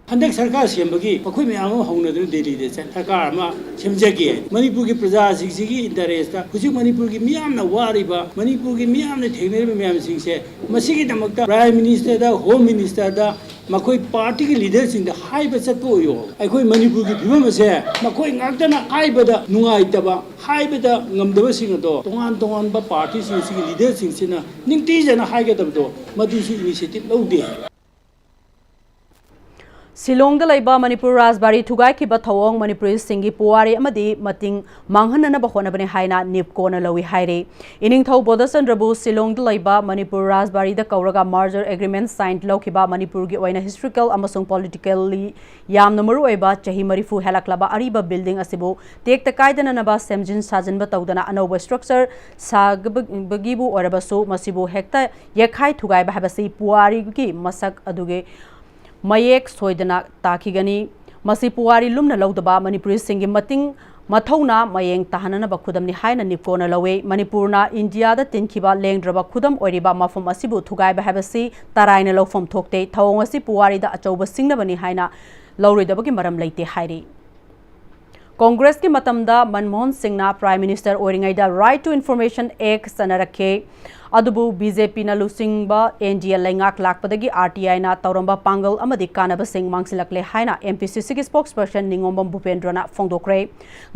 ꯍꯟꯗꯛ ꯁꯔꯀꯥꯔ ꯁꯦꯝꯕꯒꯤ ꯃꯈꯣꯏ ꯃꯌꯥꯝ ꯑꯃ ꯍꯧꯅꯗꯨꯅ ꯗꯦꯜꯂꯤꯗ ꯆꯠ ꯁꯔꯀꯥꯔ ꯑꯃ ꯁꯦꯝꯖꯒꯦ꯫ ꯃꯅꯤꯄꯨꯔꯒꯤ ꯄ꯭ꯔꯖꯥꯁꯤꯡꯁꯤꯒꯤ ꯏꯟꯇꯔꯦꯁꯇ, ꯍꯧꯖꯤꯛ ꯃꯅꯤꯄꯨꯔꯒꯤ ꯃꯤꯌꯥꯝꯅ ꯋꯥꯔꯤꯕ, ꯃꯅꯤꯄꯨꯔꯒꯤ ꯃꯤꯌꯥꯝꯅ ꯊꯦꯡꯅꯔꯤꯕ ꯃꯌꯥꯝꯁꯤꯡꯁꯦ, ꯃꯁꯤꯒꯤꯗꯃꯛꯇ ꯄ꯭ꯔꯥꯏꯝ ꯃꯤꯅꯤꯁꯇꯔꯗ, ꯍꯣꯝ ꯃꯤꯅꯤꯁꯇꯔꯗ, ꯃꯈꯣꯏ ꯄꯥꯔꯇꯤꯒꯤ ꯂꯤꯗꯔꯁꯤꯡꯗ ꯍꯥꯏꯕ ꯆꯠꯄ ꯑꯣꯏꯌꯣ꯫ ꯑꯩꯈꯣꯏ ꯃꯅꯤꯄꯨꯔꯒꯤ ꯐꯤꯕꯝ ꯑꯁꯦ ꯃꯈꯣꯏ ꯉꯥꯛꯇꯅ ꯍꯥꯏꯕꯗ ꯅꯨꯡꯉꯥꯏꯇꯕ, ꯍꯥꯏꯕꯗ ꯉꯝꯗꯕꯁꯤꯡ ꯑꯗꯣ ꯇꯣꯉꯥꯟ ꯇꯣꯉꯥꯟꯕ ꯄꯥꯔꯇꯤꯁꯤꯡꯁꯤꯒꯤ ꯂꯤꯗꯔꯁꯤꯡꯁꯤꯅ ꯅꯤꯡꯊꯤꯖꯅ ꯍꯥꯏꯒꯗꯕꯗꯣ ꯃꯗꯨꯁꯨ ꯏꯅꯤꯁꯤꯌꯦꯇꯤꯚ ꯂꯧꯗꯦ꯫ ꯁꯤꯂꯣꯡꯗ ꯂꯩꯕ ꯃꯅꯤꯄꯨꯔ ꯔꯥꯖꯕꯥꯔꯤ ꯊꯨꯒꯥꯏꯈꯤꯕ ꯊꯧꯑꯣꯡ ꯃꯅꯤꯄꯨꯔꯤꯁꯤꯡꯒꯤ ꯄꯨꯋꯥꯔꯤ ꯑꯃꯗꯤ ꯃꯇꯤꯡ ꯃꯥꯡꯍꯟꯅꯅꯕ ꯍꯣꯠꯅꯕꯅꯤ ꯍꯥꯏꯅ ꯅꯤꯞꯀꯣꯅ ꯂꯧꯏ ꯍꯥꯏꯔꯤ꯫ ꯏꯅꯤꯡꯊꯧ ꯕꯣꯙꯆꯟꯗ꯭ꯔꯕꯨ ꯁꯤꯂꯣꯡꯗ ꯂꯩꯕ ꯃꯅꯤꯄꯨꯔ ꯔꯥꯖꯕꯥꯔꯤꯗ ꯀꯧꯔꯒ merger agreement sign ꯂꯧꯈꯤꯕ ꯃꯅꯤꯄꯨꯔꯒꯤ ꯑꯣꯏꯅ historical ꯑꯃꯁꯨꯡ politically ꯌꯥꯝꯅ ꯃꯔꯨꯑꯣꯏꯕ ꯆꯍꯤ ꯃꯔꯤꯐꯨ ꯍꯦꯜꯂꯛꯂꯕ ꯑꯔꯤꯕ building ꯑꯁꯤꯕꯨ ꯇꯦꯛꯇ ꯀꯥꯏꯗꯅꯅꯕ ꯁꯦꯝꯖꯤꯟ ꯁꯥꯖꯤꯟꯕ ꯇꯧꯗꯅ ꯑꯅꯧꯕ structure ꯁꯥꯕꯒꯤꯕꯨ ꯑꯣꯏꯔꯕꯁꯨ ꯃꯁꯤꯕꯨ ꯍꯦꯛꯇ ꯌꯦꯛꯈꯥꯏ ꯊꯨꯒꯥꯏꯕ ꯍꯥꯏꯕꯁꯤ ꯄꯨꯋꯥꯔꯤꯒꯤ ꯃꯁꯛ ꯑꯗꯨꯒꯤ ꯃꯌꯦꯛ ꯁꯣꯏꯗꯅ ꯇꯥꯈꯤꯒꯅꯤ꯫ ꯃꯁꯤ ꯄꯨꯋꯥꯔꯤ ꯂꯨꯝꯅ ꯂꯧꯗꯕ ꯃꯅꯤꯄꯨꯔꯤꯁꯤꯡꯒꯤ ꯃꯇꯤꯡ ꯃꯊꯧꯅꯥ ꯃꯌꯦꯡ ꯇꯥꯍꯟꯅꯅꯕ ꯈꯨꯗꯝꯅꯤ ꯍꯥꯏꯅ ꯅꯤꯞꯀꯣꯅ ꯂꯧꯏ꯫ ꯃꯅꯤꯄꯨꯔꯅ ꯏꯟꯗꯤꯌꯥꯗ ꯇꯤꯟꯈꯤꯕ ꯂꯦꯡꯗ꯭ꯔꯕ ꯈꯨꯗꯝ ꯑꯣꯏꯔꯤꯕ ꯃꯐꯝ ꯑꯁꯤꯕꯨ ꯊꯨꯒꯥꯏꯕ ꯍꯥꯏꯕꯁꯤ ꯇꯔꯥꯏꯅ ꯂꯧꯐꯝ ꯊꯣꯛꯇꯦ꯫ ꯊꯧꯑꯣꯡ ꯑꯁꯤ ꯄꯨꯋꯥꯔꯤꯗ ꯑꯆꯧꯕ ꯁꯤꯡꯅꯕꯅꯤ ꯍꯥꯏꯅ ꯂꯧꯔꯣꯏꯗꯕꯒꯤ ꯃꯔꯝ ꯂꯩꯇꯦ ꯍꯥꯏꯔꯤ꯫ ꯀꯣꯡꯒ꯭ꯔꯦꯁꯀꯤ ꯃꯇꯝꯗ ꯃꯟꯃꯣꯍꯟ ꯁꯤꯡꯅ Prime Minister ꯑꯣꯏꯔꯤꯉꯩꯗ Right to Information Act ꯆꯠꯅꯔꯛꯈꯤ꯫ ꯑꯗꯨꯕꯨ ꯕꯤ ꯖꯦ ꯄꯤꯅ ꯂꯨꯆꯤꯡꯕ ꯑꯦꯟ ꯗꯤ ꯑꯦ ꯂꯩꯉꯥꯛ ꯂꯥꯛꯄꯗꯒꯤ ꯑꯥꯔ ꯇꯤ ꯑꯥꯏꯅ ꯇꯧꯔꯝꯕ ꯄꯥꯡꯒꯜ ꯑꯃꯗꯤ ꯀꯥꯟꯅꯕꯁꯤꯡ ꯃꯥꯡꯁꯤꯜꯂꯛꯂꯦ ꯍꯥꯏꯅ ꯑꯦꯝ ꯄꯤ ꯁꯤ ꯁꯤꯒꯤ spokesperson ꯅꯤꯉꯣꯝꯕꯝ ꯚꯨꯄꯦꯟꯗ꯭ꯔꯅ ꯐꯣꯡꯗꯣꯛꯈ꯭ꯔꯦ꯫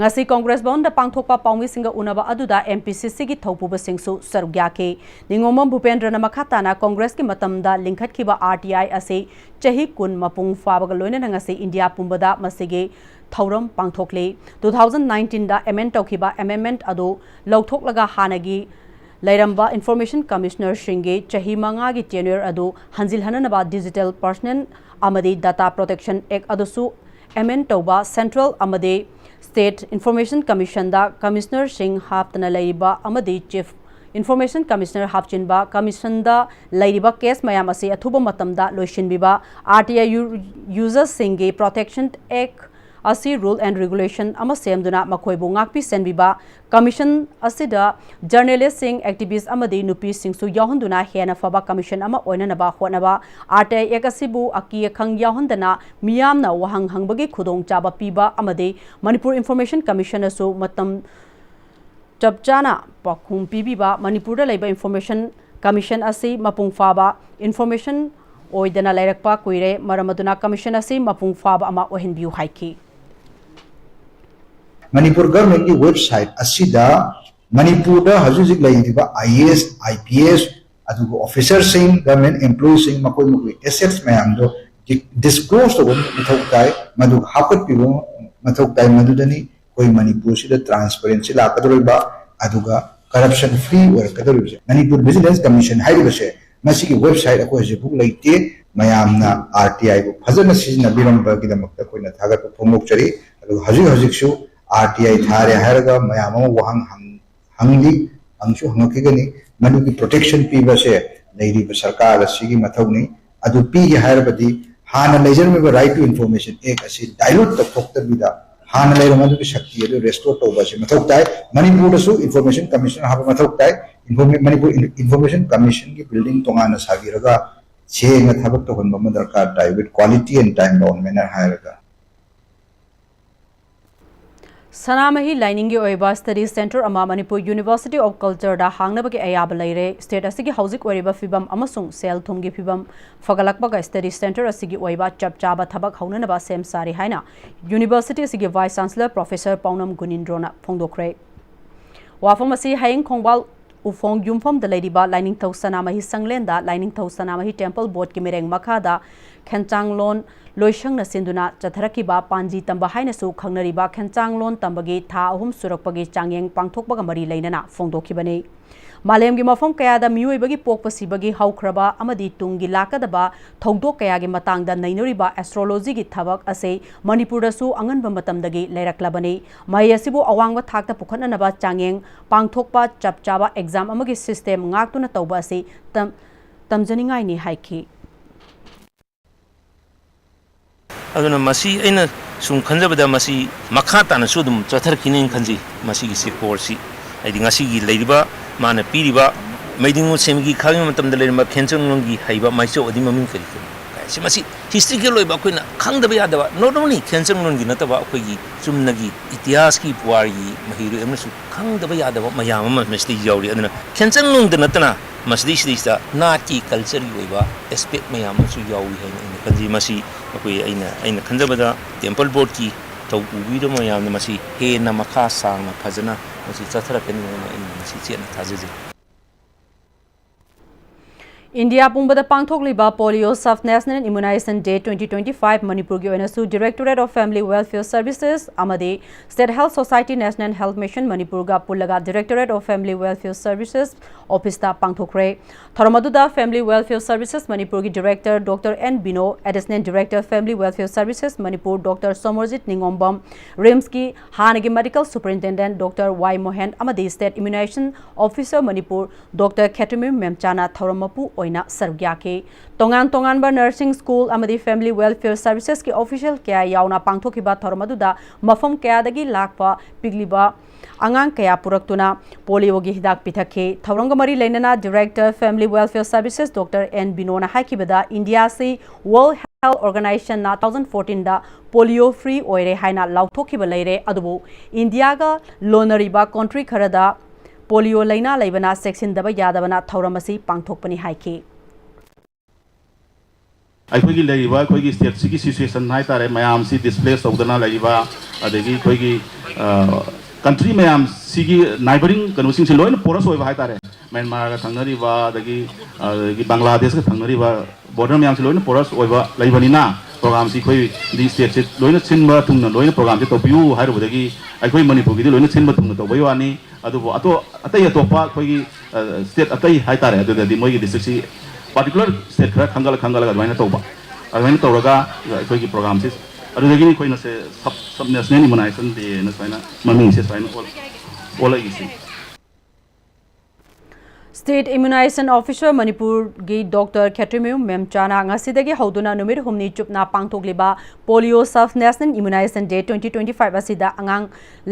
ꯉꯁꯤ ꯀꯣꯡꯒ꯭ꯔꯦꯁ ꯚꯕꯟꯗ ꯄꯥꯡꯊꯣꯛꯄ ꯄꯥꯎꯃꯤꯁꯤꯡꯒ ꯎꯅꯕ ꯑꯗꯨꯗ ꯑꯦꯝ ꯄꯤ ꯁꯤ ꯁꯤꯒꯤ ꯊꯧꯄꯨꯕꯁꯤꯡꯁꯨ ꯁꯔꯨꯛ ꯌꯥꯈꯤ꯫ ꯅꯤꯉꯣꯝꯕꯝ ꯚꯨꯄꯦꯟꯗ꯭ꯔꯅ ꯃꯈꯥ ꯇꯥꯅ ꯀꯣꯡꯒ꯭ꯔꯦꯁꯀꯤ ꯃꯇꯝꯗ ꯂꯤꯡꯈꯠꯈꯤꯕ ꯑꯥꯔ ꯇꯤ ꯑꯥꯏ ꯑꯁꯤ ꯆꯍꯤ ꯀꯨꯟ ꯃꯄꯨꯡ ꯐꯥꯕꯒ ꯂꯣꯏꯅꯅ ꯉꯁꯤ ꯏꯟꯗꯤꯌꯥ ꯄꯨꯝꯕꯗ ꯃꯁꯤꯒꯤ ꯊꯧꯔꯝ ꯄꯥꯡꯊꯣꯛꯂꯤ꯫ Two thousand nineteenꯗ amend ꯇꯧꯈꯤꯕ amendment ꯑꯗꯨ ꯂꯧꯊꯣꯛꯂꯒ ꯍꯥꯟꯅꯒꯤ ꯂꯩꯔꯝꯕ Information Commissionerꯁꯤꯡꯒꯤ ꯆꯍꯤ ꯃꯉꯥꯒꯤ tenure ꯑꯗꯨ ꯍꯟꯖꯤꯜꯍꯟꯅꯅꯕ Digital Personal ꯑꯃꯗꯤ Data Protection Act ꯑꯗꯨꯁꯨ amend ꯇꯧꯕ, central ꯑꯃꯗꯤ state Information Commissionꯗ Commissionerꯁꯤꯡ ꯍꯥꯞꯇꯅ ꯂꯩꯔꯤꯕ ꯑꯃꯗꯤ Chief Information Commissioner ꯍꯥꯞꯆꯤꯟꯕ, Commissionꯗ ꯂꯩꯔꯤꯕ case ꯃꯌꯥꯝ ꯑꯁꯤ ꯑꯊꯨꯕ ꯃꯇꯝꯗ ꯂꯣꯏꯁꯤꯟꯕꯤꯕ, ꯑꯥꯔ ꯇꯤ ꯑꯥꯏ userꯁꯤꯡꯒꯤ Protection Act ꯑꯁꯤ rule and regulation ꯑꯃ ꯁꯦꯝꯗꯨꯅ ꯃꯈꯣꯏꯕꯨ ꯉꯥꯛꯄꯤ ꯁꯦꯟꯕꯤꯕ, Commission ꯑꯁꯤꯗ journalistꯁꯤꯡ, activist ꯑꯃꯗꯤ ꯅꯨꯄꯤꯁꯤꯡꯁꯨ ꯌꯥꯎꯍꯟꯗꯨꯅ ꯍꯦꯟꯅ ꯐꯕ Commission ꯑꯃ ꯑꯣꯏꯅꯅꯕ ꯍꯣꯠꯅꯕ, ꯑꯥꯔ ꯇꯤ ꯑꯥꯏ Act ꯑꯁꯤꯕꯨ ꯑꯀꯤ ꯑꯈꯪ ꯌꯥꯎꯍꯟꯗꯅ ꯃꯤꯌꯥꯝꯅ ꯋꯥꯍꯪ ꯍꯪꯕꯒꯤ ꯈꯨꯗꯣꯡꯆꯥꯕ ꯄꯤꯕ ꯑꯃꯗꯤ Manipur Information Commissionꯅꯁꯨ ꯃꯇꯝ ꯆꯞ ꯆꯥꯅ ꯄꯥꯎꯈꯨꯝ ꯄꯤꯕꯤꯕ, ꯃꯅꯤꯄꯨꯔꯗ ꯂꯩꯕ Information Commission ꯑꯁꯤ ꯃꯄꯨꯡ ꯐꯥꯕ Information ꯑꯣꯏꯗꯅ ꯂꯩꯔꯛꯄ ꯀꯨꯏꯔꯦ꯫ ꯃꯔꯝ ꯑꯗꯨꯅ commission ꯑꯁꯤ ꯃꯄꯨꯡ ꯐꯥꯕ ꯑꯃ ꯑꯣꯏꯍꯟꯕꯤꯌꯨ ꯍꯥꯏꯈꯤ꯫ ꯃꯅꯤꯄꯨꯔ ꯒꯚꯔꯟꯃꯦꯟꯠꯀꯤ ꯋꯦꯕꯁꯥꯏꯠ ꯑꯁꯤꯗ ꯃꯅꯤꯄꯨꯔꯗ ꯍꯧꯖꯤꯛ ꯍꯧꯖꯤꯛ ꯂꯩꯔꯤꯕ IAS, IPS, ꯑꯗꯨꯒ officerꯁꯤꯡ, government employeeꯁꯤꯡ, ꯃꯈꯣꯏ ꯃꯈꯣꯏꯒꯤ assets ꯃꯌꯥꯝꯗꯣ disclose ꯇꯧꯕ ꯃꯊꯧ ꯇꯥꯏ, ꯃꯗꯨ ꯍꯥꯞꯀꯠꯄꯤꯕ ꯃꯊꯧ ꯇꯥꯏ꯫ ꯃꯗꯨꯗꯅꯤ ꯑꯩꯈꯣꯏ ꯃꯅꯤꯄꯨꯔꯁꯤꯗ transparency ꯂꯥꯛꯀꯗꯧꯔꯤꯕ, ꯑꯗꯨꯒ corruption free ꯑꯣꯏꯔꯛꯀꯗꯧꯔꯤꯕꯁꯦ꯫ Manipur Vigilance Commission ꯍꯥꯏꯔꯤꯕꯁꯦ, ꯃꯁꯤꯒꯤ ꯋꯦꯕꯁꯥꯏꯠ ꯑꯩꯈꯣꯏ ꯍꯧꯖꯤꯛꯐꯥꯎ ꯂꯩꯇꯦ꯫ ꯃꯌꯥꯝꯅ RTIꯕꯨ ꯐꯖꯅ ꯁꯤꯖꯤꯟꯅꯕꯤꯔꯝꯕꯒꯤꯗꯃꯛꯇ ꯑꯩꯈꯣꯏꯅ ꯊꯥꯒꯠꯄ ꯐꯣꯡꯗꯣꯛꯆꯔꯤ꯫ ꯑꯗꯨꯒ ꯍꯧꯖꯤꯛ ꯍꯧꯖꯤꯛꯁꯨ RTI ꯊꯥꯔꯦ ꯍꯥꯏꯔꯒ ꯃꯌꯥꯝ ꯑꯃ ꯋꯥꯍꯪ ꯍꯪ-, ꯍꯪꯂꯤ, ꯍꯪꯁꯨ ꯍꯪꯉꯛꯈꯤꯒꯅꯤ꯫ ꯃꯗꯨꯒꯤ protection ꯄꯤꯕꯁꯦ ꯂꯩꯔꯤꯕ ꯁꯔꯀꯥꯔ ꯑꯁꯤꯒꯤ ꯃꯊꯧꯅꯤ꯫ ꯑꯗꯨ ꯄꯤꯒꯦ ꯍꯥꯏꯔꯕꯗꯤ ꯍꯥꯟꯅ ꯂꯩꯖꯔꯝꯃꯤꯕ Right to Information Act ꯑꯁꯤ dilute ꯇꯧꯊꯣꯛꯇꯕꯤꯗ ꯍꯥꯟꯅ ꯂꯩꯔꯝꯕ ꯑꯗꯨꯒꯤ ꯁꯛꯇꯤ ꯑꯗꯨ restore ꯇꯧꯕ ꯑꯁꯤ ꯃꯊꯧ ꯇꯥꯏ꯫ ꯃꯅꯤꯄꯨꯔꯗꯁꯨ Information Commissioner ꯍꯥꯞꯄ ꯃꯊꯧ ꯇꯥꯏ꯫ Informa-, ꯃꯅꯤꯄꯨꯔ ꯏꯟ-, Information Commissionꯒꯤ building ꯇꯣꯉꯥꯟꯅ ꯁꯥꯕꯤꯔꯒ ꯁꯦꯡꯅ ꯊꯕꯛ ꯇꯧꯍꯟꯕ ꯑꯃ ꯗꯔꯀꯥꯔ ꯇꯥꯏ, with quality and time bound manner ꯍꯥꯏꯔꯒ꯫ ꯁꯅꯥꯃꯍꯤ ꯂꯥꯏꯅꯤꯡꯒꯤ ꯑꯣꯏꯕ study centre ꯑꯃ ꯃꯅꯤꯄꯨꯔ University of Cultureꯗ ꯍꯥꯡꯅꯕꯒꯤ ꯑꯌꯥꯕ ꯂꯩꯔꯦ꯫ State ꯑꯁꯤꯒꯤ ꯍꯧꯖꯤꯛ ꯑꯣꯏꯔꯤꯕ ꯐꯤꯕꯝ ꯑꯃꯁꯨꯡ ꯁꯦꯜ ꯊꯨꯝꯒꯤ ꯐꯤꯕꯝ ꯐꯒꯠꯂꯛꯄꯒ study centre ꯑꯁꯤꯒꯤ ꯑꯣꯏꯕ ꯆꯞ ꯆꯥꯕ ꯊꯕꯛ ꯍꯧꯅꯅꯕ ꯁꯦꯝ ꯁꯥꯔꯤ ꯍꯥꯏꯅ University ꯑꯁꯤꯒꯤ Vice Chancellor Professor ꯄꯥꯎꯅꯝ ꯒꯨꯅꯤꯟꯗ꯭ꯔꯣꯅ ꯐꯣꯡꯗꯣꯛꯈ꯭ꯔꯦ꯫ ꯋꯥꯐꯝ ꯑꯁꯤ ꯍꯌꯦꯡ ꯈꯣꯡꯕꯥꯜ ꯎꯐꯣꯡ ꯌꯨꯝꯐꯝꯗ ꯂꯩꯔꯤꯕ ꯂꯥꯏꯅꯤꯡꯊꯧ ꯁꯅꯥꯃꯍꯤ ꯁꯪꯂꯦꯟꯗ ꯂꯥꯏꯅꯤꯡꯊꯧ ꯁꯅꯥꯃꯍꯤ temple boardꯀꯤ ꯃꯤꯔꯦꯡ ꯃꯈꯥꯗ ꯈꯦꯟꯆꯥꯡꯂꯣꯟ ꯂꯣꯏꯁꯪꯅ ꯁꯤꯟꯗꯨꯅ ꯆꯠꯊꯔꯛꯈꯤꯕ ꯄꯥꯟꯖꯤ ꯇꯝꯕ ꯍꯥꯏꯅꯁꯨ ꯈꯪꯅꯔꯤꯕ ꯈꯦꯟꯆꯥꯡꯂꯣꯟ ꯇꯝꯕꯒꯤ ꯊꯥ ꯑꯍꯨꯝ ꯁꯨꯔꯛꯄꯒꯤ ꯆꯥꯡꯌꯦꯡ ꯄꯥꯡꯊꯣꯛꯄꯒ ꯃꯔꯤ ꯂꯩꯅꯅ ꯐꯣꯡꯗꯣꯛꯈꯤꯕꯅꯤ꯫ ꯃꯥꯂꯦꯝꯒꯤ ꯃꯐꯝ ꯀꯌꯥꯗ ꯃꯤꯑꯣꯏꯕꯒꯤ ꯄꯣꯛꯄ ꯁꯤꯕꯒꯤ ꯍꯧꯈ꯭ꯔꯕ ꯑꯃꯗꯤ ꯇꯨꯡꯒꯤ ꯂꯥꯛꯀꯗꯕ ꯊꯧꯗꯣꯛ ꯀꯌꯥꯒꯤ ꯃꯇꯥꯡꯗ ꯅꯩꯅꯔꯤꯕ astrologyꯒꯤ ꯊꯕꯛ ꯑꯁꯤ ꯃꯅꯤꯄꯨꯔꯗꯁꯨ ꯑꯉꯟꯕ ꯃꯇꯝꯗꯒꯤ ꯂꯩꯔꯛꯂꯕꯅꯤ꯫ ꯃꯍꯩ ꯑꯁꯤꯕꯨ ꯑꯋꯥꯡꯕ ꯊꯥꯛꯇ ꯄꯨꯈꯠꯅꯅꯕ ꯆꯥꯡꯌꯦꯡ ꯄꯥꯡꯊꯣꯛꯄ, ꯆꯞ ꯆꯥꯕ exam ꯑꯃꯒꯤ system ꯉꯥꯛꯇꯨꯅ ꯇꯧꯕ ꯑꯁꯤ ꯇꯝ-, ꯇꯝꯖꯅꯤꯡꯉꯥꯏꯅꯤ ꯍꯥꯏꯈꯤ꯫ ꯑꯗꯨꯅ ꯃꯁꯤ ꯑꯩꯅ ꯁꯨꯝ ꯈꯟꯖꯕꯗ ꯃꯁꯤ ꯃꯈꯥ ꯇꯥꯅꯁꯨ ꯑꯗꯨꯝ ꯆꯠꯊꯔꯛꯈꯤꯅꯦꯅ ꯈꯟꯖꯩ꯫ ꯃꯁꯤꯒꯤ ꯁꯤ courseꯁꯤ ꯍꯥꯏꯗꯤ ꯉꯁꯤꯒꯤ ꯂꯩꯔꯤꯕ ꯃꯥꯅ ꯄꯤꯔꯤꯕ ꯃꯩꯗꯤꯡꯉꯨ ꯁꯦꯝꯒꯤ ꯈꯥꯕꯒꯤ ꯃꯇꯝꯗ ꯂꯩꯔꯝꯕ ꯈꯦꯟꯆꯪꯂꯣꯟꯒꯤ ꯍꯩꯕ ꯃꯥꯏꯆꯧ ꯑꯗꯨꯒꯤ ꯃꯃꯤꯡ ꯀꯔꯤ ꯀꯔꯤ? ꯁꯤ ꯃꯁꯤ ꯍꯤꯁꯇ꯭ꯔꯤꯀꯦꯜ ꯑꯣꯏꯕ ꯑꯩꯈꯣꯏꯅ ꯈꯪꯗꯕ ꯌꯥꯗꯕ, not only ꯈꯦꯟꯆꯪꯂꯣꯟꯒꯤ ꯅꯠꯇꯕ ꯑꯩꯈꯣꯏꯒꯤ ꯆꯨꯝꯅꯒꯤ ꯏꯇꯤꯍꯥꯁꯀꯤ ꯄꯨꯋꯥꯔꯒꯤ ꯃꯍꯩꯔꯣꯏ ꯑꯃꯅꯁꯨ ꯈꯪꯗꯕ ꯌꯥꯗꯕ ꯃꯌꯥꯝ ꯑꯃ ꯃꯁꯤꯗ ꯌꯥꯎꯔꯤ꯫ ꯑꯗꯨꯅ ꯈꯦꯟꯆꯪꯂꯣꯟꯗ ꯅꯠꯇꯅ ꯃꯁꯤꯗꯩꯁꯤꯗꯩꯁꯤꯗ ꯅꯥꯠꯀꯤ ꯀꯜꯆꯔꯒꯤ ꯑꯣꯏꯕ ꯑꯦꯁꯄꯦꯛ ꯃꯌꯥꯝ ꯑꯃꯁꯨ ꯌꯥꯎꯏ ꯍꯥꯏꯅ ꯑꯩꯅ ꯈꯟꯖꯩ꯫ ꯃꯁꯤ ꯑꯩꯈꯣꯏ, ꯑꯩꯅ, ꯑꯩꯅ ꯈꯟꯖꯕꯗ ꯇꯦꯝꯄꯜ ꯕꯣꯔꯗꯀꯤ ꯊꯧ ꯄꯨꯕꯤꯔꯤꯕ ꯃꯌꯥꯝꯅ ꯃꯁꯤ ꯍꯦꯟꯅ ꯃꯈꯥ ꯁꯥꯡꯅ ꯐꯖꯅ ꯃꯁꯤ ꯆꯠꯊꯔꯛꯀꯅꯤ ꯍꯥꯏꯅ ꯑꯩꯅ ꯃꯁꯤ ꯆꯦꯠꯅ ꯊꯥꯖꯖꯩ꯫ ꯏꯟꯗꯤꯌꯥ ꯄꯨꯝꯕꯗ ꯄꯥꯡꯊꯣꯛꯂꯤꯕ ꯄꯣꯂꯤꯑꯣ ꯁꯕ ꯅꯦꯁꯅꯦꯜ ꯏꯃ꯭ꯌꯨꯅꯥꯏꯖꯦꯁꯟ ꯗꯦ twenty twenty-five ꯃꯅꯤꯄꯨꯔꯒꯤ ꯑꯣꯏꯅꯁꯨ Directorate of Family Welfare Services ꯑꯃꯗꯤ State Health Society National Health Mission ꯃꯅꯤꯄꯨꯔꯒ ꯄꯨꯜꯂꯒ Directorate of Family Welfare Services officeꯇ ꯄꯥꯡꯊꯣꯛꯈ꯭ꯔꯦ꯫ ꯊꯧꯔꯝ ꯑꯗꯨꯗ Family Welfare Services ꯃꯅꯤꯄꯨꯔꯒꯤ Director Doctor N ꯕꯤꯅꯣ, Additional Director Family Welfare Services Manipur Doctor Somorjit ꯅꯤꯉꯣꯝꯕꯝ, ꯔꯤꯝꯁꯀꯤ ꯍꯥꯟꯅꯒꯤ Medical Superintendent Doctor ꯋꯥꯏ ꯃꯣꯍꯦꯟ ꯑꯃꯗꯤ State Immunization Officer Manipur Doctor ꯈꯦꯇ꯭ꯔꯤꯃꯌꯨꯝ ꯃꯦꯝꯆꯥꯅ ꯊꯧꯔꯝ ꯃꯄꯨ ꯑꯣꯏꯅ ꯁꯔꯨꯛ ꯌꯥꯈꯤ꯫ ꯇꯣꯉꯥꯟ ꯇꯣꯉꯥꯟꯕ nursing school ꯑꯃꯗꯤ Family Welfare Servicesꯀꯤ official ꯀꯌꯥ ꯌꯥꯎꯅ ꯄꯥꯡꯊꯣꯛꯈꯤꯕ ꯊꯧꯔꯝ ꯑꯗꯨꯗ ꯃꯐꯝ ꯀꯌꯥꯗꯒꯤ ꯂꯥꯛꯄ ꯄꯤꯛꯂꯤꯕ ꯑꯉꯥꯡ ꯀꯌꯥ ꯄꯨꯔꯛꯇꯨꯅ ꯄꯣꯂꯤꯑꯣꯒꯤ ꯍꯤꯗꯥꯛ ꯄꯤꯊꯛꯈꯤ꯫ ꯊꯧꯔꯝꯒ ꯃꯔꯤ ꯂꯩꯅꯅ Director Family Welfare Services Doctor N ꯕꯤꯅꯣꯅ ꯍꯥꯏꯈꯤꯕꯗ, ꯏꯟꯗꯤꯌꯥꯁꯤ World Health Organizationꯅ two thousand fourteenꯗ ꯄꯣꯂꯤꯑꯣ free ꯑꯣꯏꯔꯦ ꯍꯥꯏꯅ ꯂꯥꯎꯊꯣꯛꯈꯤꯕ ꯂꯩꯔꯦ꯫ ꯑꯗꯨꯕꯨ ꯏꯟꯗꯤꯌꯥꯒ ꯂꯣꯟꯅꯔꯤꯕ country ꯈꯔꯗ ꯄꯣꯂꯤꯑꯣ ꯂꯩꯅꯥ ꯂꯩꯕꯅ ꯆꯦꯛꯁꯤꯟꯗꯕ ꯌꯥꯗꯕꯅ ꯊꯧꯔꯝ ꯑꯁꯤ ꯄꯥꯡꯊꯣꯛꯄꯅꯤ ꯍꯥꯏꯈꯤ꯫ ꯑꯩꯈꯣꯏꯒꯤ ꯂꯩꯔꯤꯕ ꯑꯩꯈꯣꯏꯒꯤ stateꯁꯤꯒꯤ situation ꯍꯥꯏꯇꯥꯔꯦ, ꯃꯌꯥꯝꯁꯤ displace ꯇꯧꯗꯅ ꯂꯩꯔꯤꯕ, ꯑꯗꯒꯤ ꯑꯩꯈꯣꯏꯒꯤ, ꯑ, country ꯃꯌꯥꯝꯁꯤꯒꯤ neighbouring ꯀꯩꯅꯣꯁꯤꯡꯁꯦ ꯂꯣꯏꯅ porous ꯑꯣꯏꯕ ꯍꯥꯏꯇꯥꯔꯦ꯫ ꯃ꯭ꯌꯥꯟꯃꯥꯔꯒ ꯊꯪꯅꯔꯤꯕ, ꯑꯗꯒꯤ, ꯑꯗꯒꯤ ꯕꯪꯒ꯭ꯂꯥꯗꯦꯁꯀ ꯊꯪꯅꯔꯤꯕ border ꯃꯌꯥꯝꯁꯤ ꯂꯣꯏꯅ porous ꯑꯣꯏꯕ ꯂꯩꯕꯅꯤꯅ, programꯁꯤ ꯑꯩꯈꯣꯏ stateꯁꯤ ꯂꯣꯏꯅ ꯁꯤꯟꯕ ꯊꯨꯡꯅ ꯂꯣꯏꯅ programꯁꯤ ꯇꯧꯕꯤꯌꯨ ꯍꯥꯏꯔꯨꯕꯗꯒꯤ ꯑꯩꯈꯣꯏ ꯃꯅꯤꯄꯨꯔꯒꯤꯗꯤ ꯂꯣꯏꯅ ꯁꯤꯟꯕ ꯊꯨꯡꯅ ꯇꯧꯕꯩ ꯋꯥꯅꯤ꯫ ꯑꯗꯨꯕꯨ ꯑꯇꯣ-, ꯑꯇꯩ ꯑꯇꯣꯞꯄ ꯑꯩꯈꯣꯏꯒꯤ, ꯑ, state ꯑꯇꯩ ꯍꯥꯏꯇꯥꯔꯦ, ꯑꯗꯨꯗꯗꯤ ꯃꯣꯏꯒꯤ districtꯁꯤ particular state ꯈꯔ ꯈꯟꯒꯠꯂ ꯈꯟꯒꯠꯂꯒ ꯑꯗꯨꯃꯥꯏꯅ ꯇꯧꯕ, ꯑꯗꯨꯃꯥꯏꯅ ꯇꯧꯔꯒ ꯑꯩꯈꯣꯏꯒꯤ programꯁꯤ, ꯑꯗꯨꯗꯒꯤꯅꯤ ꯑꯩꯈꯣꯏꯅ ꯁꯦ sub, sub national immunization day ꯍꯥꯏꯅ ꯁꯨꯃꯥꯏꯅ ꯃꯃꯤꯡꯁꯦ ꯁꯨꯃꯥꯏꯅ ꯑꯣꯜ-, ꯑꯣꯜꯂꯛꯏꯁꯦ꯫ State Immunization Officer ꯃꯅꯤꯄꯨꯔꯒꯤ ꯗꯣꯛꯇꯔ ꯈꯦꯇ꯭ꯔꯤꯃꯌꯨꯝ ꯃꯦꯝꯆꯥꯅ ꯉꯁꯤꯗꯒꯤ ꯍꯧꯗꯨꯅ ꯅꯨꯃꯤꯠ ꯍꯨꯝꯅꯤ ꯆꯨꯞꯅ ꯄꯥꯡꯊꯣꯛꯂꯤꯕ Polio Sub National Immunization Day twenty twenty-five ꯑꯁꯤꯗ ꯑꯉꯥꯡ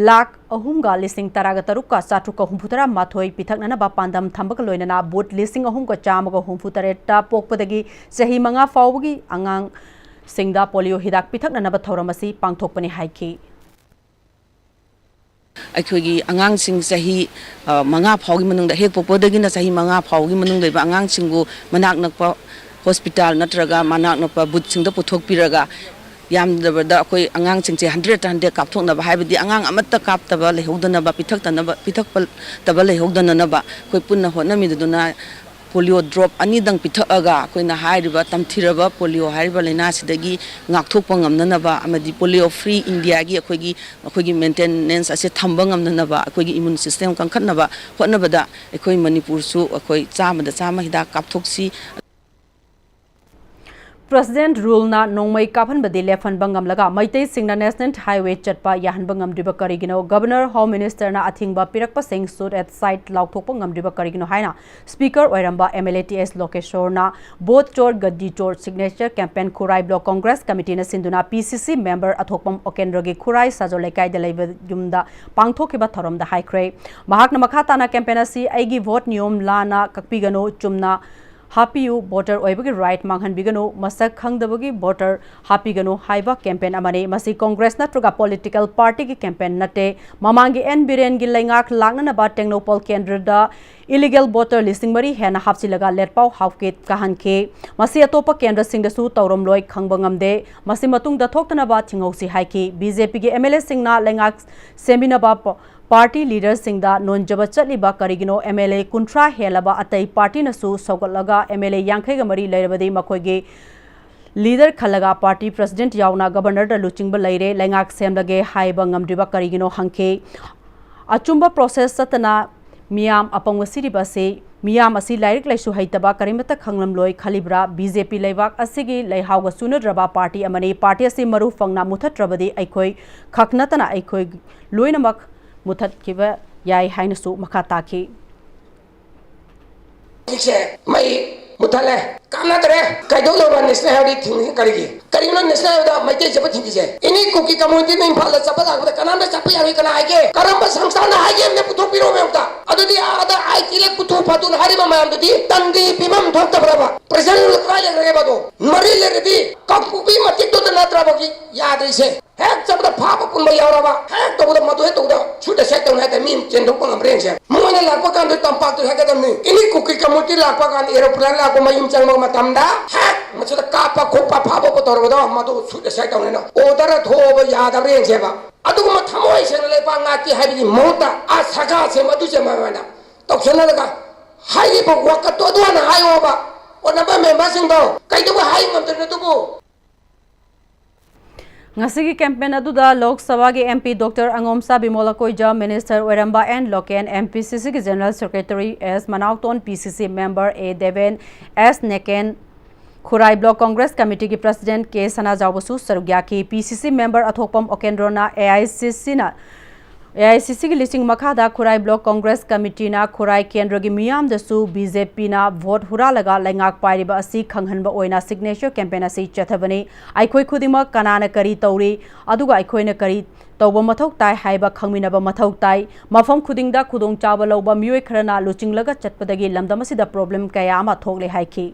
ꯂꯥꯈ ꯑꯍꯨꯝꯒ ꯂꯤꯁꯤꯡ ꯇꯔꯥꯒ ꯇꯔꯨꯛꯀ ꯆꯥꯇ꯭ꯔꯨꯛꯀ ꯍꯨꯝꯐꯨꯇꯔꯥ ꯃꯥꯊꯣꯏ ꯄꯤꯊꯛꯅꯅꯕ ꯄꯥꯟꯗꯝ ꯊꯝꯕꯒ ꯂꯣꯏꯅꯅ ꯕꯨꯊ ꯂꯤꯁꯤꯡ ꯑꯍꯨꯝꯒ ꯆꯥꯝꯃꯒ ꯍꯨꯝꯐꯨ ꯇꯔꯦꯠꯇ ꯄꯣꯛꯄꯗꯒꯤ ꯆꯍꯤ ꯃꯉꯥ ꯐꯥꯎꯕꯒꯤ ꯑꯉꯥꯡꯁꯤꯡꯗ ꯄꯣꯂꯤꯑꯣ ꯍꯤꯗꯥꯛ ꯄꯤꯊꯛꯅꯅꯕ ꯊꯧꯔꯝ ꯑꯁꯤ ꯄꯥꯡꯊꯣꯛꯄꯅꯤ ꯍꯥꯏꯈꯤ꯫ ꯑꯩꯈꯣꯏꯒꯤ ꯑꯉꯥꯡꯁꯤꯡ ꯆꯍꯤ ꯃꯉꯥ ꯐꯥꯎꯒꯤ ꯃꯅꯨꯡꯗ, ꯍꯦꯛ ꯄꯣꯛꯄꯗꯒꯤꯅ ꯆꯍꯤ ꯃꯉꯥ ꯐꯥꯎꯒꯤ ꯃꯅꯨꯡꯗ ꯂꯩꯕ ꯑꯉꯥꯡꯁꯤꯡꯕꯨ ꯃꯅꯥꯛ ꯅꯛꯄ ꯍꯣꯁꯄꯤꯇꯥꯜ ꯅꯠꯇ꯭ꯔꯒ ꯃꯅꯥꯛ ꯅꯛꯄ ꯕꯨꯠꯁꯤꯡꯗ ꯄꯨꯊꯣꯛꯄꯤꯔꯒ, ꯌꯥꯝꯗ꯭ꯔꯕꯗ ꯑꯩꯈꯣꯏ ꯑꯉꯥꯡꯁꯤꯡꯁꯦ ꯍꯟꯗ꯭ꯔꯦꯠꯇ ꯍꯟꯗ꯭ꯔꯦꯠ ꯀꯥꯞꯊꯣꯛꯅꯕ, ꯍꯥꯏꯕꯗꯤ ꯑꯉꯥꯡ ꯑꯃꯠꯇ ꯀꯥꯞꯇꯕ ꯂꯩꯍꯧꯗꯅꯕ, ꯄꯤꯊꯛꯇꯅꯕ, ꯄꯤꯊꯛꯇꯕ ꯂꯩꯍꯧꯗꯅꯅꯕ ꯑꯩꯈꯣꯏ ꯄꯨꯟꯅ ꯍꯣꯠꯅꯃꯤꯟꯅꯗꯨꯅ ꯄꯣꯂꯤꯑꯣ ꯗ꯭ꯔꯣꯞ ꯑꯅꯤꯗꯪ ꯄꯤꯊꯛꯑꯒ ꯑꯩꯈꯣꯏꯅ ꯍꯥꯏꯔꯤꯕ ꯇꯝꯊꯤꯔꯕ ꯄꯣꯂꯤꯑꯣ ꯍꯥꯏꯔꯤꯕ ꯂꯥꯏꯅꯥꯁꯤꯗꯒꯤ ꯉꯥꯛꯊꯣꯛꯄ ꯉꯝꯅꯅꯕ ꯑꯃꯗꯤ ꯄꯣꯂꯤꯑꯣ ꯐ꯭ꯔꯤ ꯏꯟꯗꯤꯌꯥꯒꯤ ꯑꯩꯈꯣꯏꯒꯤ, ꯑꯩꯈꯣꯏꯒꯤ ꯃꯦꯟꯇꯦꯅꯦꯟꯁ ꯑꯁꯦ ꯊꯝꯕ ꯉꯝꯅꯅꯕ, ꯑꯩꯈꯣꯏꯒꯤ ꯏꯃ꯭ꯌꯨꯟ ꯁꯤꯁꯇꯦꯝ ꯀꯟꯈꯠꯅꯕ ꯍꯣꯠꯅꯕꯗ ꯑꯩꯈꯣꯏ ꯃꯅꯤꯄꯨꯔꯁꯨ ꯑꯩꯈꯣꯏ ꯆꯥꯝꯃꯗ ꯆꯥꯝꯃ ꯍꯤꯗꯥꯛ ꯀꯥꯞꯊꯣꯛꯁꯤ꯫ ꯄ꯭ꯔꯁꯤꯗꯦꯟꯠ ꯔꯨꯜꯅ ꯅꯣꯡꯃꯩ ꯀꯥꯞꯍꯟꯕꯗꯤ ꯂꯦꯞꯍꯟꯕ ꯉꯝꯂꯒ ꯃꯩꯇꯩꯁꯤꯡꯅ ꯅꯦꯁꯅꯦꯜ ꯍꯥꯏꯋꯦ ꯆꯠꯄ ꯌꯥꯍꯟꯕ ꯉꯝꯗ꯭ꯔꯤꯕ ꯀꯔꯤꯒꯤꯅꯣ? ꯒꯕꯔꯅꯔ, ꯍꯣꯝ ꯃꯤꯅꯤꯁꯇꯔꯅ ꯑꯊꯤꯡꯕ ꯄꯤꯔꯛꯄꯁꯤꯡ ꯁꯨꯠ ꯑꯦꯠ ꯁꯥꯏꯠ ꯂꯥꯎꯊꯣꯛꯄ ꯉꯝꯗ꯭ꯔꯤꯕ ꯀꯔꯤꯒꯤꯅꯣ ꯍꯥꯏꯅ ꯁ꯭ꯄꯤꯀꯔ ꯑꯣꯏꯔꯝꯕ M L A T S ꯂꯣꯀꯦꯁꯣꯔꯅ ꯚꯣꯠ ꯆꯣꯔ ꯒꯗꯤ ꯆꯣꯔ signature campaign Khurai block Congress ꯀꯃꯤꯇꯤꯅ ꯁꯤꯟꯗꯨꯅ ꯄꯤ ꯁꯤ ꯁꯤ ꯃꯦꯝꯕꯔ ꯑꯊꯣꯛꯄꯝ ꯑꯣꯀꯦꯟꯗ꯭ꯔꯒꯤ ꯈꯨꯔꯥꯏ ꯁꯥꯖꯣ ꯂꯩꯀꯥꯏꯗ ꯂꯩꯕ ꯌꯨꯝꯗ ꯄꯥꯡꯊꯣꯛꯈꯤꯕ ꯊꯧꯔꯝꯗ ꯍꯥꯏꯈ꯭ꯔꯦ꯫ ꯃꯍꯥꯛꯅ ꯃꯈꯥ ꯇꯥꯅ ꯀꯦꯝꯄꯦꯟ ꯑꯁꯤ ꯑꯩꯒꯤ ꯚꯣꯠ ꯅꯤꯌꯣꯝ ꯂꯥꯟꯅ ꯀꯛꯄꯤꯒꯅꯨ, ꯆꯨꯝꯅ ꯍꯥꯞꯄꯤꯌꯨ, ꯚꯣꯇꯔ ꯑꯣꯏꯕꯒꯤ ꯔꯥꯏꯠ ꯃꯥꯡꯍꯟꯕꯤꯒꯅꯨ, ꯃꯁꯛ ꯈꯪꯗꯕꯒꯤ ꯚꯣꯇꯔ ꯍꯥꯞꯄꯤꯒꯅꯨ ꯍꯥꯏꯕ ꯀꯦꯝꯄꯦꯟ ꯑꯃꯅꯤ꯫ ꯃꯁꯤ ꯀꯣꯡꯒ꯭ꯔꯦꯁ ꯅꯠꯇ꯭ꯔꯒ ꯄꯣꯂꯤꯇꯤꯀꯦꯜ ꯄꯥꯔꯇꯤꯒꯤ ꯀꯦꯝꯄꯦꯟ ꯅꯠꯇꯦ꯫ ꯃꯃꯥꯡꯒꯤ ꯑꯦꯟ ꯕꯤꯔꯦꯟꯒꯤ ꯂꯩꯉꯥꯛ ꯂꯥꯛꯅꯅꯕ ꯇꯦꯡꯅꯧꯄꯜ ꯀꯦꯟꯗ꯭ꯔꯗ ꯏꯂꯤꯒꯦꯜ ꯚꯣꯇꯔ ꯂꯤꯁꯤꯡ ꯃꯔꯤ ꯍꯦꯟꯅ ꯍꯥꯞꯆꯤꯜꯂꯒ ꯂꯦꯠꯄꯥꯎ ꯍꯥꯎꯀꯤꯠ ꯀꯥꯍꯟꯈꯤ꯫ ꯃꯁꯤ ꯑꯇꯣꯞꯄ ꯀꯦꯟꯗ꯭ꯔꯁꯤꯡꯗꯁꯨ ꯇꯧꯔꯝꯂꯣꯏ, ꯈꯪꯕ ꯉꯝꯗꯦ꯫ ꯃꯁꯤ ꯃꯇꯨꯡꯗ ꯊꯣꯛꯇꯅꯕ ꯊꯤꯡꯍꯧꯁꯤ ꯍꯥꯏꯈꯤ꯫ ꯕꯤ ꯖꯦ ꯄꯤꯒꯤ ꯑꯦꯝ ꯑꯦꯜ ꯑꯦꯁꯤꯡꯅ ꯂꯩꯉꯥꯛ ꯁꯦꯝꯃꯤꯟꯅꯕ ꯄ-, ꯄꯥꯔꯇꯤ ꯂꯤꯗꯔꯁꯤꯡꯗ ꯅꯣꯟꯖꯕ ꯆꯠꯂꯤꯕ ꯀꯔꯤꯒꯤꯅꯣ? ꯑꯦꯝ ꯑꯦꯜ ꯑꯦ ꯀꯨꯟꯊ꯭ꯔꯥ ꯍꯦꯜꯂꯕ ꯑꯇꯩ ꯄꯥꯔꯇꯤꯅꯁꯨ ꯁꯧꯒꯠꯂꯒ ꯑꯦꯝ ꯑꯦꯜ ꯑꯦ ꯌꯥꯡꯈꯩꯒ ꯃꯔꯤ ꯂꯩꯔꯕꯗꯤ ꯃꯈꯣꯏꯒꯤ ꯂꯤꯗꯔ ꯈꯜꯂꯒ ꯄꯥꯔꯇꯤ ꯄ꯭ꯔꯁꯤꯗꯦꯟꯠ ꯌꯥꯎꯅ ꯒꯕꯔꯅꯔꯗ ꯂꯨꯆꯤꯡꯕ ꯂꯩꯔꯦ꯫ ꯂꯩꯉꯥꯛ ꯁꯦꯝꯂꯒꯦ ꯍꯥꯏꯕ ꯉꯝꯗ꯭ꯔꯤꯕ ꯀꯔꯤꯒꯤꯅꯣ ꯍꯪꯈꯤ꯫ ꯑꯆꯨꯝꯕ ꯄ꯭ꯔꯣꯁꯦꯁ ꯆꯠꯇꯅ ꯃꯤꯌꯥꯝ ꯑꯄꯪꯕ ꯁꯤꯔꯤꯕ ꯑꯁꯤ, ꯃꯤꯌꯥꯝ ꯑꯁꯤ ꯂꯥꯏꯔꯤꯛ ꯂꯥꯏꯁꯨ ꯍꯩꯇꯕ, ꯀꯔꯤꯃꯠꯇ ꯈꯪꯂꯝꯂꯣꯏ ꯈꯜꯂꯤꯕ꯭ꯔꯥ? ꯕꯤ ꯖꯦ ꯄꯤ ꯂꯩꯕꯥꯛ ꯑꯁꯤꯒꯤ ꯂꯩꯍꯥꯎꯒ ꯆꯨꯅꯗ꯭ꯔꯕ ꯄꯥꯔꯇꯤ ꯑꯃꯅꯤ꯫ ꯄꯥꯔꯇꯤ ꯑꯁꯤ ꯃꯔꯨ ꯐꯪꯅ ꯃꯨꯊꯠꯇ꯭ꯔꯕꯗꯤ ꯑꯩꯈꯣꯏ ꯈꯛ ꯅꯠꯇꯅ ꯑꯩꯈꯣꯏ ꯂꯣꯏꯅꯃꯛ ꯃꯨꯊꯠꯈꯤꯕ ꯌꯥꯏ ꯍꯥꯏꯅꯁꯨ ꯃꯈꯥ ꯇꯥꯈꯤ꯫ ꯍꯧꯖꯤꯛꯁꯦ ꯃꯩ ꯃꯨꯊꯠꯂꯦ, ꯀꯥꯟꯅꯗ꯭ꯔꯦ꯫ ꯀꯩꯗꯧꯗꯧꯕ ꯅꯦꯁꯅꯦꯜ ꯍꯥꯏꯕꯗꯤ ꯊꯤꯡꯉꯤꯁꯤ ꯀꯔꯤꯒꯤ? ꯀꯔꯤꯒꯤꯅꯣ ꯅꯦꯁꯅꯦꯜ ꯍꯥꯏꯕꯗ ꯃꯩꯇꯩ ꯆꯠꯄ ꯊꯤꯡꯉꯤꯁꯦ? ꯑꯦꯅꯤ ꯀꯨꯀꯤ ꯀꯝꯃ꯭ꯌꯨꯅꯤꯇꯤꯅ ꯏꯝꯐꯥꯜꯗ ꯆꯠꯄ ꯂꯥꯛꯄꯗ ꯀꯅꯥꯝꯇ ꯆꯠꯄ ꯌꯥꯔꯣꯏ꯫ ꯀꯅꯥ ꯍꯥꯏꯒꯦ? ꯀꯔꯝꯕ ꯁꯪꯁꯊꯥꯟꯅ ꯍꯥꯏꯒꯦ? ꯑꯝꯇ ꯄꯨꯊꯣꯛꯄꯤꯔꯛꯑꯣ ꯑꯝꯇ꯫ ꯑꯗꯨꯗꯤ ꯑꯥꯗ ꯑꯥꯏ ꯇꯤ ꯂꯦꯛ ꯄꯨꯊꯣꯛ ꯐꯗꯨꯅ ꯍꯥꯏꯔꯤꯕ ꯃꯌꯥꯝꯗꯨꯗꯤ ꯇꯟꯗꯤ ꯄꯤꯐꯝ ꯊꯣꯛꯇꯕ꯭ꯔꯕ? ꯄ꯭ꯔꯦꯁꯔ ꯀꯗꯥꯏ ꯂꯩꯈ꯭ꯔꯒꯦꯕ? ꯑꯗꯣ ꯃꯔꯤ ꯂꯩꯔꯗꯤ ꯀꯥꯡꯄꯣꯛꯄꯤ ꯃꯇꯤꯛꯇꯨꯗ ꯅꯠꯇ꯭ꯔꯕꯒꯤ ꯌꯥꯗ꯭ꯔꯤꯁꯦ꯫ ꯍꯦꯛ ꯆꯠꯄꯗ ꯐꯥꯕ ꯄꯨꯟꯕ ꯌꯥꯎꯔꯕ, ꯍꯦꯛ ꯇꯧꯕꯗ ꯃꯗꯨ ꯍꯦꯛ ꯇꯧꯕꯗ ꯁꯨꯠ ꯑꯁꯦꯠ ꯇꯧꯅꯤ ꯍꯥꯏꯇꯥꯔꯦ꯫ ꯃꯤ ꯆꯦꯟꯊꯣꯛꯄ ꯉꯝꯕ꯭ꯔꯥ ꯌꯦꯡꯁꯦ꯫ ꯃꯣꯏꯅ ꯂꯥꯛꯄ ꯀꯥꯟꯗ ꯇꯝꯄꯥꯛꯇ ꯍꯥꯏꯒꯗꯕꯅꯤ, ꯑꯦꯅꯤ ꯀꯨꯀꯤ ꯀꯝꯃ꯭ꯌꯨꯅꯤꯇꯤ ꯂꯥꯛꯄ ꯀꯥꯟꯗ, ꯑꯦꯔꯣꯄ꯭ꯂꯦꯟ ꯂꯥꯛꯄ, ꯃꯌꯨꯝ ꯆꯪꯕ ꯃꯇꯝꯗ ꯍꯦꯛ ꯃꯁꯤꯗ ꯀꯥꯞꯄ ꯈꯣꯠꯄ ꯐꯥꯕ ꯈꯣꯠꯄ ꯇꯧꯔꯕꯗꯣ ꯃꯗꯨ ꯁꯨꯠ ꯑꯁꯦꯠ ꯇꯧꯅꯤꯅ ꯑꯣꯔꯗꯔ ꯊꯣꯛꯑꯕ ꯌꯥꯗꯕ꯭ꯔꯥ ꯌꯦꯡꯁꯦꯕ꯫ ꯑꯗꯨꯒꯨꯝꯕ ꯊꯃꯣꯏ ꯁꯦꯡꯅ ꯂꯩꯕꯥꯛ ꯉꯥꯛꯀꯦ ꯍꯥꯏꯕꯒꯤ ꯃꯍꯨꯠꯇ ꯑꯥ ꯁꯔꯀꯥꯔ ꯁꯦꯝ ꯑꯗꯨ ꯁꯦꯝ ꯍꯥꯏꯕ ꯑꯣꯏꯅ ꯇꯧꯁꯟꯅꯔꯒ ꯍꯥꯏꯔꯤꯕ ꯋꯥꯀꯠꯇꯣ ꯑꯗꯨ ꯍꯥꯟꯅ ꯍꯥꯏꯌꯣꯕ꯫ ꯑꯣꯅꯕ ꯃꯦꯝꯕꯔꯁꯤꯡꯗꯣ ꯀꯩꯗꯧꯕ ꯍꯥꯏ ꯉꯝꯗ꯭ꯔꯤꯅꯣ ꯑꯗꯨꯕꯨ? ꯉꯁꯤꯒꯤ ꯀꯦꯝꯄꯦꯟ ꯑꯗꯨꯗ ꯂꯣꯛ ꯁꯚꯥꯒꯤ ꯑꯦꯝ ꯄꯤ ꯗꯣꯛꯇꯔ ꯑꯉꯣꯝꯆꯥ ꯕꯤꯃꯣꯂꯥ ꯀꯣꯏꯖꯥ, ꯃꯤꯅꯤꯁꯇꯔ ꯑꯣꯏꯔꯝꯕ ꯑꯦꯟ ꯂꯣꯀꯦꯟ, ꯑꯦꯝ ꯄꯤ ꯁꯤ ꯁꯤꯒꯤ ꯖꯦꯅꯔꯦꯜ ꯁꯦꯀ꯭ꯔꯦꯇꯔꯤ ꯑꯦꯁ ꯃꯅꯥꯎꯇꯣꯟ, ꯄꯤ ꯁꯤ ꯁꯤ ꯃꯦꯝꯕꯔ ꯑꯦ ꯗꯦꯕꯦꯟ, ꯑꯦꯁ ꯅꯦꯀꯦꯟ, ꯈꯨꯔꯥꯏ ꯕ꯭ꯂꯣꯛ ꯀꯣꯡꯒ꯭ꯔꯦꯁ ꯀꯃꯤꯇꯤꯒꯤ ꯄ꯭ꯔꯁꯤꯗꯦꯟꯠ ꯀꯦ ꯁꯅꯥꯖꯥꯎꯕꯁꯨ ꯁꯔꯨꯛ ꯌꯥꯈꯤ꯫ ꯄꯤ ꯁꯤ ꯁꯤ ꯃꯦꯝꯕꯔ ꯑꯊꯣꯛꯄꯝ ꯑꯣꯀꯦꯟꯗ꯭ꯔꯣꯅ ꯑꯦ ꯑꯥꯏ ꯁꯤ ꯁꯤꯅ, ꯑꯦ ꯑꯥꯏ ꯁꯤ ꯁꯤꯒꯤ ꯂꯤꯁꯤꯡ ꯃꯈꯥꯗ ꯈꯨꯔꯥꯏ ꯕ꯭ꯂꯣꯛ ꯀꯣꯡꯒ꯭ꯔꯦꯁ ꯀꯃꯤꯇꯤꯅ ꯈꯨꯔꯥꯏ ꯀꯦꯟꯗ꯭ꯔꯒꯤ ꯃꯤꯌꯥꯝꯗꯁꯨ ꯕꯤ ꯖꯦ ꯄꯤꯅ ꯚꯣꯠ ꯍꯨꯔꯥꯜꯂꯒ ꯂꯩꯉꯥꯛ ꯄꯥꯏꯔꯤꯕ ꯑꯁꯤ ꯈꯪꯍꯟꯕ ꯑꯣꯏꯅ ꯁꯤꯒꯅꯦꯆꯔ ꯀꯦꯝꯄꯦꯟ ꯑꯁꯤ ꯆꯠꯊꯕꯅꯤ꯫ ꯑꯩꯈꯣꯏ ꯈꯨꯗꯤꯡꯃꯛ ꯀꯅꯥꯅ ꯀꯔꯤ ꯇꯧꯔꯤ, ꯑꯗꯨꯒ ꯑꯩꯈꯣꯏꯅ ꯀꯔꯤ ꯇꯧꯕ ꯃꯊꯧ ꯇꯥꯏ ꯍꯥꯏꯕ ꯈꯪꯃꯤꯟꯅꯕ ꯃꯊꯧ ꯇꯥꯏ꯫ ꯃꯐꯝ ꯈꯨꯗꯤꯡꯗ ꯈꯨꯗꯣꯡꯆꯥꯕ ꯂꯧꯕ ꯃꯤꯑꯣꯏ ꯈꯔꯅ ꯂꯨꯆꯤꯡꯂꯒ ꯆꯠꯄꯗꯒꯤ ꯂꯝꯗꯝ ꯑꯁꯤꯗ ꯄ꯭ꯔꯣꯕ꯭ꯂꯦꯝ ꯀꯌꯥ ꯑꯃ ꯊꯣꯛꯂꯦ ꯍꯥꯏꯈꯤ꯫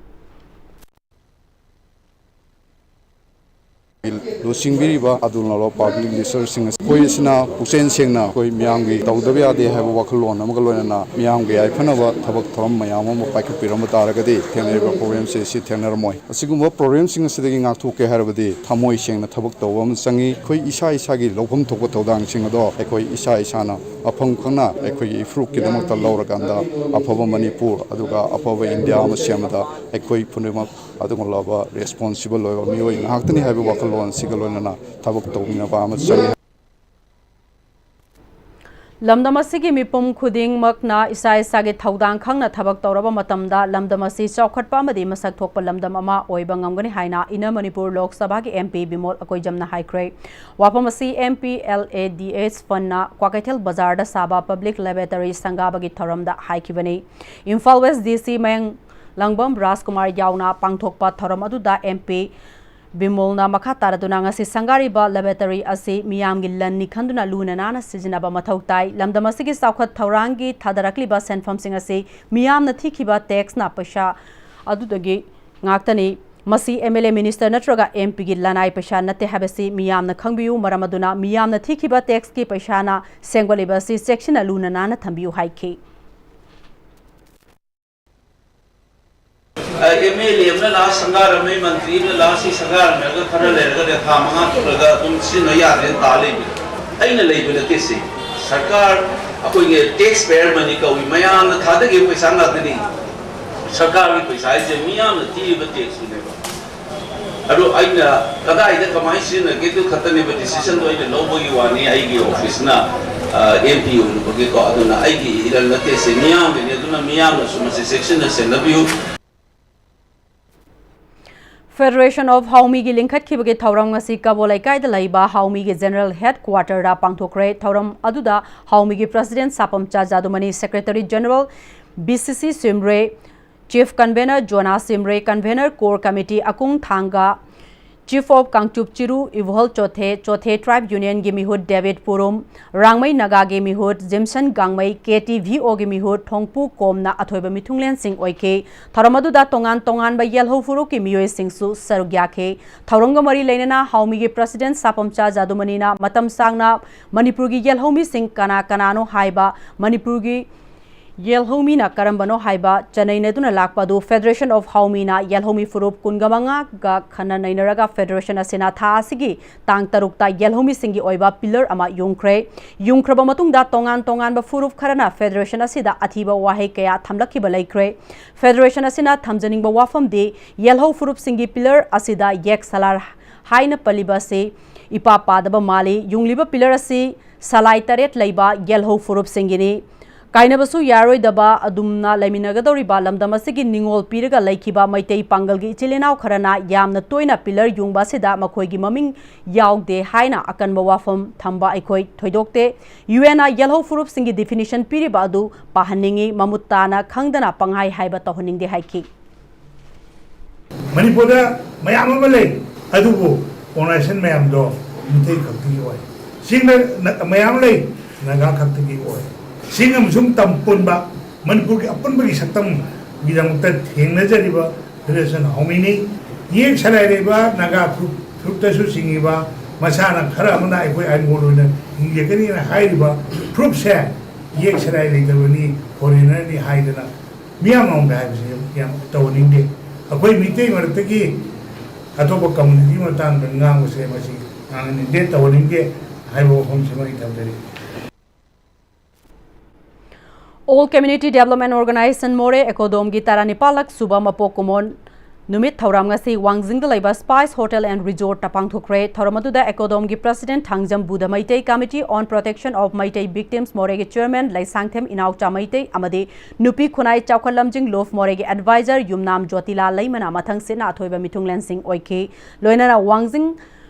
ꯂꯨꯆꯤꯡꯕꯤꯔꯤꯕ ꯑꯗꯨꯜ ꯅꯂꯣ ꯄꯥꯕ꯭ꯂꯤꯛ ꯂꯤꯁꯔꯁꯤꯡ ꯑꯁꯤ ꯑꯩꯈꯣꯏ ꯑꯁꯤꯅ ꯄꯨꯛꯆꯦꯜ ꯁꯦꯡꯅ ꯑꯩꯈꯣꯏ ꯃꯤꯌꯥꯝꯒꯤ ꯇꯧꯗꯕ ꯌꯥꯗꯦ ꯍꯥꯏꯕ ꯋꯥꯈꯜꯂꯣꯟ ꯑꯃꯒ ꯂꯣꯏꯅꯅ ꯃꯤꯌꯥꯝꯒꯤ ꯌꯥꯏꯐꯅꯕ ꯊꯕꯛ ꯊꯧꯔꯝ ꯃꯌꯥꯝ ꯑꯃ ꯄꯥꯏꯈꯠꯄꯤꯔꯝꯕ ꯇꯥꯔꯒꯗꯤ ꯊꯦꯡꯅꯔꯤꯕ ꯄ꯭ꯔꯣꯕ꯭ꯂꯦꯝꯁꯦ ꯁꯤ ꯊꯦꯡꯅꯔꯝꯃꯣꯏ꯫ ꯑꯁꯤꯒꯨꯝꯕ ꯄ꯭ꯔꯣꯕ꯭ꯂꯦꯝꯁꯤꯡ ꯑꯁꯤꯗꯒꯤ ꯉꯥꯛꯊꯣꯛꯀꯦ ꯍꯥꯏꯔꯕꯗꯤ ꯊꯃꯣꯏ ꯁꯦꯡꯅ ꯊꯕꯛ ꯇꯧꯕ ꯑꯃ ꯆꯪꯉꯤ꯫ ꯑꯩꯈꯣꯏ ꯏꯁꯥ ꯏꯁꯥꯒꯤ ꯂꯧꯐꯝ ꯊꯣꯛꯄ ꯊꯧꯗꯥꯡꯁꯤꯡ ꯑꯗꯣ ꯑꯩꯈꯣꯏ ꯏꯁꯥ ꯏꯁꯥꯅ ꯃꯐꯝ ꯈꯪꯅ ꯑꯩꯈꯣꯏꯒꯤ ꯏꯐꯨꯔꯨꯞꯀꯤꯗꯃꯛꯇ ꯂꯧꯔꯀꯥꯟꯗ ꯑꯐꯕ ꯃꯅꯤꯄꯨꯔ ꯑꯗꯨꯒ ꯑꯐꯕ ꯏꯟꯗꯤꯌꯥ ꯑꯃ ꯁꯦꯝꯕꯗ ꯑꯩꯈꯣꯏ ꯄꯨꯝꯅꯃꯛ ꯑꯗꯨꯒꯨꯝꯂꯕ ꯔꯦꯁꯄꯣꯟꯁꯤꯕꯜ ꯑꯣꯏꯕ ꯃꯤꯑꯣꯏ ꯉꯥꯛꯇꯅꯤ ꯍꯥꯏꯕ ꯋꯥꯈꯜꯂꯣꯟ ꯑꯁꯤꯒ ꯂꯣꯏꯅꯅ ꯊꯕꯛ ꯇꯧꯃꯤꯟꯅꯕ ꯑꯃ ꯆꯪꯉꯤ꯫ ꯂꯝꯗꯝ ꯑꯁꯤꯒꯤ ꯃꯤꯄꯨꯝ ꯈꯨꯗꯤꯡꯃꯛꯅ ꯏꯁꯥ ꯏꯁꯥꯒꯤ ꯊꯧꯗꯥꯡ ꯈꯪꯅ ꯊꯕꯛ ꯇꯧꯔꯕ ꯃꯇꯝꯗ ꯂꯝꯗꯝ ꯑꯁꯤ ꯆꯥꯎꯈꯠꯄ ꯑꯃꯗꯤ ꯃꯁꯛ ꯊꯣꯛꯄ ꯂꯝꯗꯝ ꯑꯃ ꯑꯣꯏꯕ ꯉꯝꯒꯅꯤ ꯍꯥꯏꯅ Inner Manipur Lok Sabhaꯒꯤ M P Bimol ꯑꯀꯣꯏꯖꯝꯅ ꯍꯥꯏꯈ꯭ꯔꯦ꯫ ꯋꯥꯐꯝ ꯑꯁꯤ M P L A D H Fundꯅ Kwakeithel ꯕꯖꯥꯔꯗ ꯁꯥꯕ Public Laboratory ꯁꯪꯒꯥꯕꯒꯤ ꯊꯧꯔꯝꯗ ꯍꯥꯏꯈꯤꯕꯅꯤ꯫ ꯏꯝꯐꯥꯜ West D C ꯃꯌꯥꯡ ꯂꯪꯕꯝ ꯔꯥꯖꯀꯨꯃꯥꯔ ꯌꯥꯎꯅ ꯄꯥꯡꯊꯣꯛꯄ ꯊꯧꯔꯝ ꯑꯗꯨꯗ M P ꯕꯤꯃꯣꯜꯅ ꯃꯈꯥ ꯇꯥꯔꯗꯨꯅ ꯉꯁꯤ ꯁꯪꯒꯥꯔꯤꯕ laboratory ꯑꯁꯤ ꯃꯤꯌꯥꯝꯒꯤ ꯂꯟꯅꯤ ꯈꯟꯗꯨꯅ ꯂꯨꯅ ꯅꯥꯟꯅ ꯁꯤꯖꯤꯟꯅꯕ ꯃꯊꯧ ꯇꯥꯏ꯫ ꯂꯝꯗꯝ ꯑꯁꯤꯒꯤ ꯆꯥꯎꯈꯠ ꯊꯧꯔꯥꯡꯒꯤ ꯊꯥꯗꯔꯛꯂꯤꯕ ꯁꯦꯟꯐꯝꯁꯤꯡ ꯑꯁꯤ ꯃꯤꯌꯥꯝꯅ ꯊꯤꯈꯤꯕ taxꯅ ꯄꯩꯁꯥ ꯑꯗꯨꯗꯒꯤ ꯉꯥꯛꯇꯅꯤ꯫ ꯃꯁꯤ M L A, minister ꯅꯠꯇ꯭ꯔꯒ M Pꯒꯤ ꯂꯅꯥꯏ ꯄꯩꯁꯥ ꯅꯠꯇꯦ ꯍꯥꯏꯕꯁꯤ ꯃꯤꯌꯥꯝꯅ ꯈꯪꯕꯤꯌꯨ꯫ ꯃꯔꯝ ꯑꯗꯨꯅ ꯃꯤꯌꯥꯝꯅ ꯊꯤꯈꯤꯕ taxꯀꯤ ꯄꯩꯁꯥꯅ ꯁꯦꯝꯒꯠꯂꯤꯕ ꯑꯁꯤ ꯆꯦꯛꯁꯤꯟꯅ ꯂꯨꯅ ꯅꯥꯟꯅ ꯊꯝꯕꯤꯌꯨ ꯍꯥꯏꯈꯤ꯫ ꯑꯦꯝ ꯑꯦꯜ ꯑꯦ ꯑꯃꯅ ꯂꯥꯛꯑ ꯁꯪꯒꯥꯔꯝꯃꯦ, ꯃꯟꯇ꯭ꯔꯤ ꯑꯃꯅ ꯂꯥꯛꯑ ꯁꯤ ꯁꯪꯒꯥꯔꯝꯃꯦ ꯍꯥꯏꯔꯒ ꯈꯔ ꯂꯩꯔꯒ ꯊꯥ ꯃꯉꯥ ꯇꯔꯨꯛ ꯂꯩꯔꯒ ꯑꯗꯨꯝ ꯁꯤꯖꯤꯟꯅ ꯌꯥꯗ꯭ꯔꯦꯅ ꯇꯥ ꯂꯩꯕ꯫ ꯑꯩꯅ ꯂꯩꯕ ꯅꯠꯇꯦ ꯁꯤ꯫ ꯁꯔꯀꯥꯔ, ꯑꯩꯈꯣꯏꯒꯤ tax payer money ꯀꯧꯏ, ꯃꯌꯥꯝꯅ ꯊꯥꯗꯈꯤꯕ ꯄꯩꯁꯥ ꯉꯥꯛꯇꯅꯤ꯫ ꯁꯔꯀꯥꯔꯒꯤ ꯄꯩꯁꯥ ꯍꯥꯏꯁꯦ ꯃꯤꯌꯥꯝꯅ ꯊꯤꯔꯤꯕ taxꯇꯨꯅꯦꯕ꯫ ꯑꯗꯨ ꯑꯩꯅ ꯀꯗꯥꯏꯗ ꯀꯃꯥꯏꯅ ꯁꯤꯖꯤꯟꯅꯒꯦ ꯑꯗꯨ ꯈꯛꯇꯅꯦꯕ decisionꯗꯣ ꯑꯩꯅ ꯂꯧꯕꯒꯤ ꯋꯥꯅꯤ꯫ ꯑꯩꯒꯤ officeꯅ, ꯑ, M P ꯑꯣꯏꯔꯨꯕꯒꯤꯀꯣ, ꯑꯗꯨꯅ ꯑꯩꯒꯤ ꯏꯔꯜ ꯅꯠꯇꯦ ꯁꯤ, ꯃꯤꯌꯥꯝꯒꯤꯅꯤ꯫ ꯑꯗꯨꯅ ꯃꯤꯌꯥꯝꯅꯁꯨ ꯃꯁꯤ ꯆꯦꯛꯁꯤꯟꯅ ꯁꯦꯟꯅꯕꯤꯌꯨ꯫ Federation of ꯍꯥꯎꯃꯤꯒꯤ ꯂꯤꯡꯈꯠꯈꯤꯕꯒꯤ ꯊꯧꯔꯝ ꯉꯁꯤ ꯀꯕꯣ ꯂꯩꯀꯥꯏꯗ ꯂꯩꯕ ꯍꯥꯎꯃꯤꯒꯤ general headquarterꯗ ꯄꯥꯡꯊꯣꯛꯈ꯭ꯔꯦ꯫ ꯊꯧꯔꯝ ꯑꯗꯨꯗ ꯍꯥꯎꯃꯤꯒꯤ president ꯁꯥꯄꯝꯆꯥ ꯖꯥꯗꯨꯃꯅꯤ, secretary general B C C ꯁꯤꯝꯔꯦ, chief convener ꯖꯣꯅꯥ ꯁꯤꯝꯔꯦ, convener core committee ꯑꯀꯨꯡ ꯊꯥꯡꯒ, chief of Kangchup Chiru ꯏꯕꯣꯍꯜ ꯆꯣꯊꯦ, ꯆꯣꯊꯦ tribe unionꯒꯤ ꯃꯤꯍꯨꯠ ꯗꯦꯕꯤꯠ ꯄꯨꯔꯨꯝ, ꯔꯥꯡꯃꯩ ꯅꯥꯒꯥꯒꯤ ꯃꯤꯍꯨꯠ ꯖꯤꯝꯁꯟ ꯒꯥꯡꯃꯩ, K T V Oꯒꯤ ꯃꯤꯍꯨꯠ ꯊꯣꯡꯄꯨ ꯀꯣꯝꯅ ꯑꯊꯣꯏꯕ ꯃꯤꯊꯨꯡꯂꯦꯟꯁꯤꯡ ꯑꯣꯏꯈꯤ꯫ ꯊꯧꯔꯝ ꯑꯗꯨꯗ ꯇꯣꯉꯥꯟ ꯇꯣꯉꯥꯟꯕ ꯌꯦꯜꯍꯧ ꯐꯨꯔꯨꯞꯀꯤ ꯃꯤꯑꯣꯏꯁꯤꯡꯁꯨ ꯁꯔꯨꯛ ꯌꯥꯈꯤ꯫ ꯊꯧꯔꯝꯒ ꯃꯔꯤ ꯂꯩꯅꯅ ꯍꯥꯎꯃꯤꯒꯤ president ꯁꯥꯄꯝꯆꯥ ꯖꯥꯗꯨꯃꯅꯤꯅ ꯃꯇꯝ ꯁꯥꯡꯅ ꯃꯅꯤꯄꯨꯔꯒꯤ ꯌꯦꯜꯍꯧꯃꯤꯁꯤꯡ ꯀꯅꯥ ꯀꯅꯥꯅꯣ ꯍꯥꯏꯕ, ꯃꯅꯤꯄꯨꯔꯒꯤ ꯌꯦꯜꯍꯧꯃꯤꯅ ꯀꯔꯝꯕꯅꯣ ꯍꯥꯏꯕ ꯆꯅꯩꯅꯗꯨꯅ ꯂꯥꯛꯄ ꯑꯗꯨ Federation of ꯍꯥꯎꯃꯤꯅ ꯌꯦꯜꯍꯧꯃꯤ ꯐꯨꯔꯨꯞ ꯀꯨꯟꯒ ꯃꯉꯥꯒ ꯈꯟꯅ ꯅꯩꯅꯔꯒ federation ꯑꯁꯤꯅ ꯊꯥ ꯑꯁꯤꯒꯤ ꯇꯥꯡ ꯇꯔꯨꯛꯇ ꯌꯦꯜꯍꯧꯃꯤꯁꯤꯡꯒꯤ ꯑꯣꯏꯕ pillar ꯑꯃ ꯌꯨꯡꯈ꯭ꯔꯦ꯫ ꯌꯨꯡꯈ꯭ꯔꯕ ꯃꯇꯨꯡꯗ ꯇꯣꯉꯥꯟ ꯇꯣꯉꯥꯟꯕ ꯐꯨꯔꯨꯞ ꯈꯔꯅ federation ꯑꯁꯤꯗ ꯑꯊꯤꯕ ꯋꯥꯍꯩ ꯀꯌꯥ ꯊꯝꯂꯛꯈꯤꯕ ꯂꯩꯈ꯭ꯔꯦ꯫ Federation ꯑꯁꯤꯅ ꯊꯝꯖꯅꯤꯡꯕ ꯋꯥꯐꯝꯗꯤ ꯌꯦꯜꯍꯧ ꯐꯨꯔꯨꯞꯁꯤꯡꯒꯤ pillar ꯑꯁꯤꯗ ꯌꯦꯛ ꯁꯂꯥꯔ ꯍꯥꯏꯅ ꯄꯜꯂꯤꯕ ꯑꯁꯤ ꯏꯄꯥ ꯄꯥꯗꯕ ꯃꯥꯜꯂꯤ꯫ ꯌꯨꯡꯂꯤꯕ pillar ꯑꯁꯤ ꯁꯂꯥꯏ ꯇꯔꯦꯠ ꯂꯩꯕ ꯌꯦꯜꯍꯧ ꯐꯨꯔꯨꯞꯁꯤꯡꯒꯤꯅꯤ꯫ ꯀꯥꯏꯅꯕꯁꯨ ꯌꯥꯔꯣꯏꯗꯕ ꯑꯗꯨꯝꯅ ꯂꯩꯃꯤꯟꯅꯒꯗꯧꯔꯤꯕ ꯂꯝꯗꯝ ꯑꯁꯤꯒꯤ ꯅꯤꯡꯉꯣꯜ ꯄꯤꯔꯒ ꯂꯩꯈꯤꯕ ꯃꯩꯇꯩ ꯄꯥꯡꯒꯜꯒꯤ ꯏꯆꯤꯜ ꯏꯅꯥꯎ ꯈꯔꯅ ꯌꯥꯝꯅ ꯇꯣꯏꯅ ꯄꯤꯂꯔ ꯌꯨꯡꯕ ꯑꯁꯤꯗ ꯃꯈꯣꯏꯒꯤ ꯃꯃꯤꯡ ꯌꯥꯎꯗꯦ ꯍꯥꯏꯅ ꯑꯀꯟꯕ ꯋꯥꯐꯝ ꯊꯝꯕ ꯑꯩꯈꯣꯏ ꯊꯣꯏꯗꯣꯛꯇꯦ꯫ ꯌꯨ ꯑꯦꯟꯅ ꯌꯦꯜꯍꯧ ꯐꯨꯔꯨꯞꯁꯤꯡꯒꯤ ꯗꯤꯐꯤꯅꯤꯁꯟ ꯄꯤꯔꯤꯕ ꯑꯗꯨ ꯄꯥꯍꯟꯅꯤꯡꯏ, ꯃꯃꯨꯠ ꯇꯥꯅ ꯈꯪꯗꯅ ꯄꯪꯍꯥꯏ ꯍꯥꯏꯕ ꯇꯧꯍꯟꯅꯤꯡꯗꯦ ꯍꯥꯏꯈꯤ꯫ ꯃꯅꯤꯄꯨꯔꯗ ꯃꯌꯥꯝ ꯑꯃ ꯂꯩ, ꯑꯗꯨꯕꯨ ꯑꯣꯔꯒꯅꯥꯏꯖꯦꯁꯟ ꯃꯌꯥꯝꯗꯣ ꯃꯤꯇꯩ ꯈꯛꯇꯒꯤ ꯑꯣꯏ꯫ ꯆꯤꯡꯗ ꯃꯌꯥꯝ ꯂꯩ, ꯅꯥꯒꯥ ꯈꯛꯇꯒꯤ ꯑꯣꯏ꯫ ꯆꯤꯡ ꯑꯃꯁꯨꯡ ꯇꯝ ꯄꯨꯟꯕ ꯃꯅꯤꯄꯨꯔꯒꯤ ꯑꯄꯨꯟꯕꯒꯤ ꯁꯛꯇꯝꯒꯤꯗꯃꯛꯇ ꯊꯦꯡꯅꯖꯔꯤꯕ ꯐꯦꯗꯔꯦꯁꯟ ꯍꯧꯃꯤꯅꯤ꯫ ꯌꯦꯛ ꯁꯂꯥꯏ ꯂꯩꯕ ꯅꯥꯒꯥ ꯐꯨꯔꯨꯞ, ꯐꯨꯔꯨꯞꯇꯁꯨ ꯆꯤꯡꯉꯤꯕ ꯃꯁꯥꯅ ꯈꯔ ꯑꯃꯅ ꯑꯩꯈꯣꯏ ꯑꯥꯏꯟꯒꯣꯜ ꯑꯣꯏꯅ ꯍꯤꯡꯖꯒꯅꯤꯅ ꯍꯥꯏꯔꯤꯕ ꯐꯨꯔꯨꯞꯁꯦ ꯌꯦꯛ ꯁꯂꯥꯏ ꯂꯩꯇꯕꯅꯤ, ꯐꯣꯔꯦꯅꯔꯅꯤ ꯍꯥꯏꯗꯅ ꯃꯤꯌꯥꯝ ꯃꯃꯥꯡꯗ ꯍꯥꯏꯕꯁꯤ ꯌꯥꯝ ꯇꯧꯍꯟꯅꯤꯡꯗꯦ꯫ ꯑꯩꯈꯣꯏ ꯃꯤꯇꯩ ꯃꯔꯛꯇꯒꯤ ꯑꯇꯣꯞꯄ ꯀꯝꯃꯨꯅꯤꯇꯤ ꯃꯇꯥꯡꯗ ꯉꯥꯡꯕꯁꯦ ꯃꯁꯤ ꯉꯥꯡꯍꯟꯅꯤꯡꯗꯦ, ꯇꯧꯍꯟꯅꯤꯡꯗꯦ ꯍꯥꯏꯕ ꯋꯥꯐꯝꯁꯤꯃ ꯑꯩ ꯊꯝꯖꯔꯤ꯫ All Community Development Organization Moreh ꯑꯦꯀꯣꯗꯣꯝꯒꯤ ꯇꯔꯥꯅꯤꯄꯥꯜꯂꯛ ꯁꯨꯕ ꯃꯄꯣꯛ ꯀꯨꯝꯑꯣꯟ ꯅꯨꯃꯤꯠ ꯊꯧꯔꯝ ꯉꯁꯤ ꯋꯥꯡꯖꯤꯡꯗ ꯂꯩꯕ ꯁ꯭ꯄꯥꯏꯁ ꯍꯣꯇꯦꯜ ꯑꯦꯟ ꯔꯤꯖꯣꯔꯠꯇ ꯄꯥꯡꯊꯣꯛꯈ꯭ꯔꯦ꯫ ꯊꯧꯔꯝ ꯑꯗꯨꯗ ꯑꯦꯀꯣꯗꯣꯝꯒꯤ president Thangjam Budha Meitei, Committee on Protection of Meitei Victims ꯃꯣꯔꯦꯒꯤ ꯆꯤꯌꯔꯃꯦꯟ ꯂꯩꯁꯥꯡꯊꯦꯝ ꯏꯅꯥꯎꯆꯥ ꯃꯩꯇꯩ ꯑꯃꯗꯤ ꯅꯨꯄꯤ ꯈꯨꯟꯅꯥꯏ ꯆꯥꯎꯈꯠ ꯂꯝꯖꯤꯡ ꯂꯨꯞ ꯃꯣꯔꯦꯒꯤ ꯑꯦꯗꯚꯥꯏꯖꯔ ꯌꯨꯝꯅꯥꯝ ꯖꯣꯇꯤꯂꯥ ꯂꯩꯃꯅ ꯃꯊꯪ ꯁꯤꯠꯅ ꯑꯊꯣꯏꯕ ꯃꯤꯊꯨꯡꯂꯦꯟꯁꯤꯡ ꯑꯣꯏꯈꯤ꯫ ꯂꯣꯏꯅꯅ Wangjing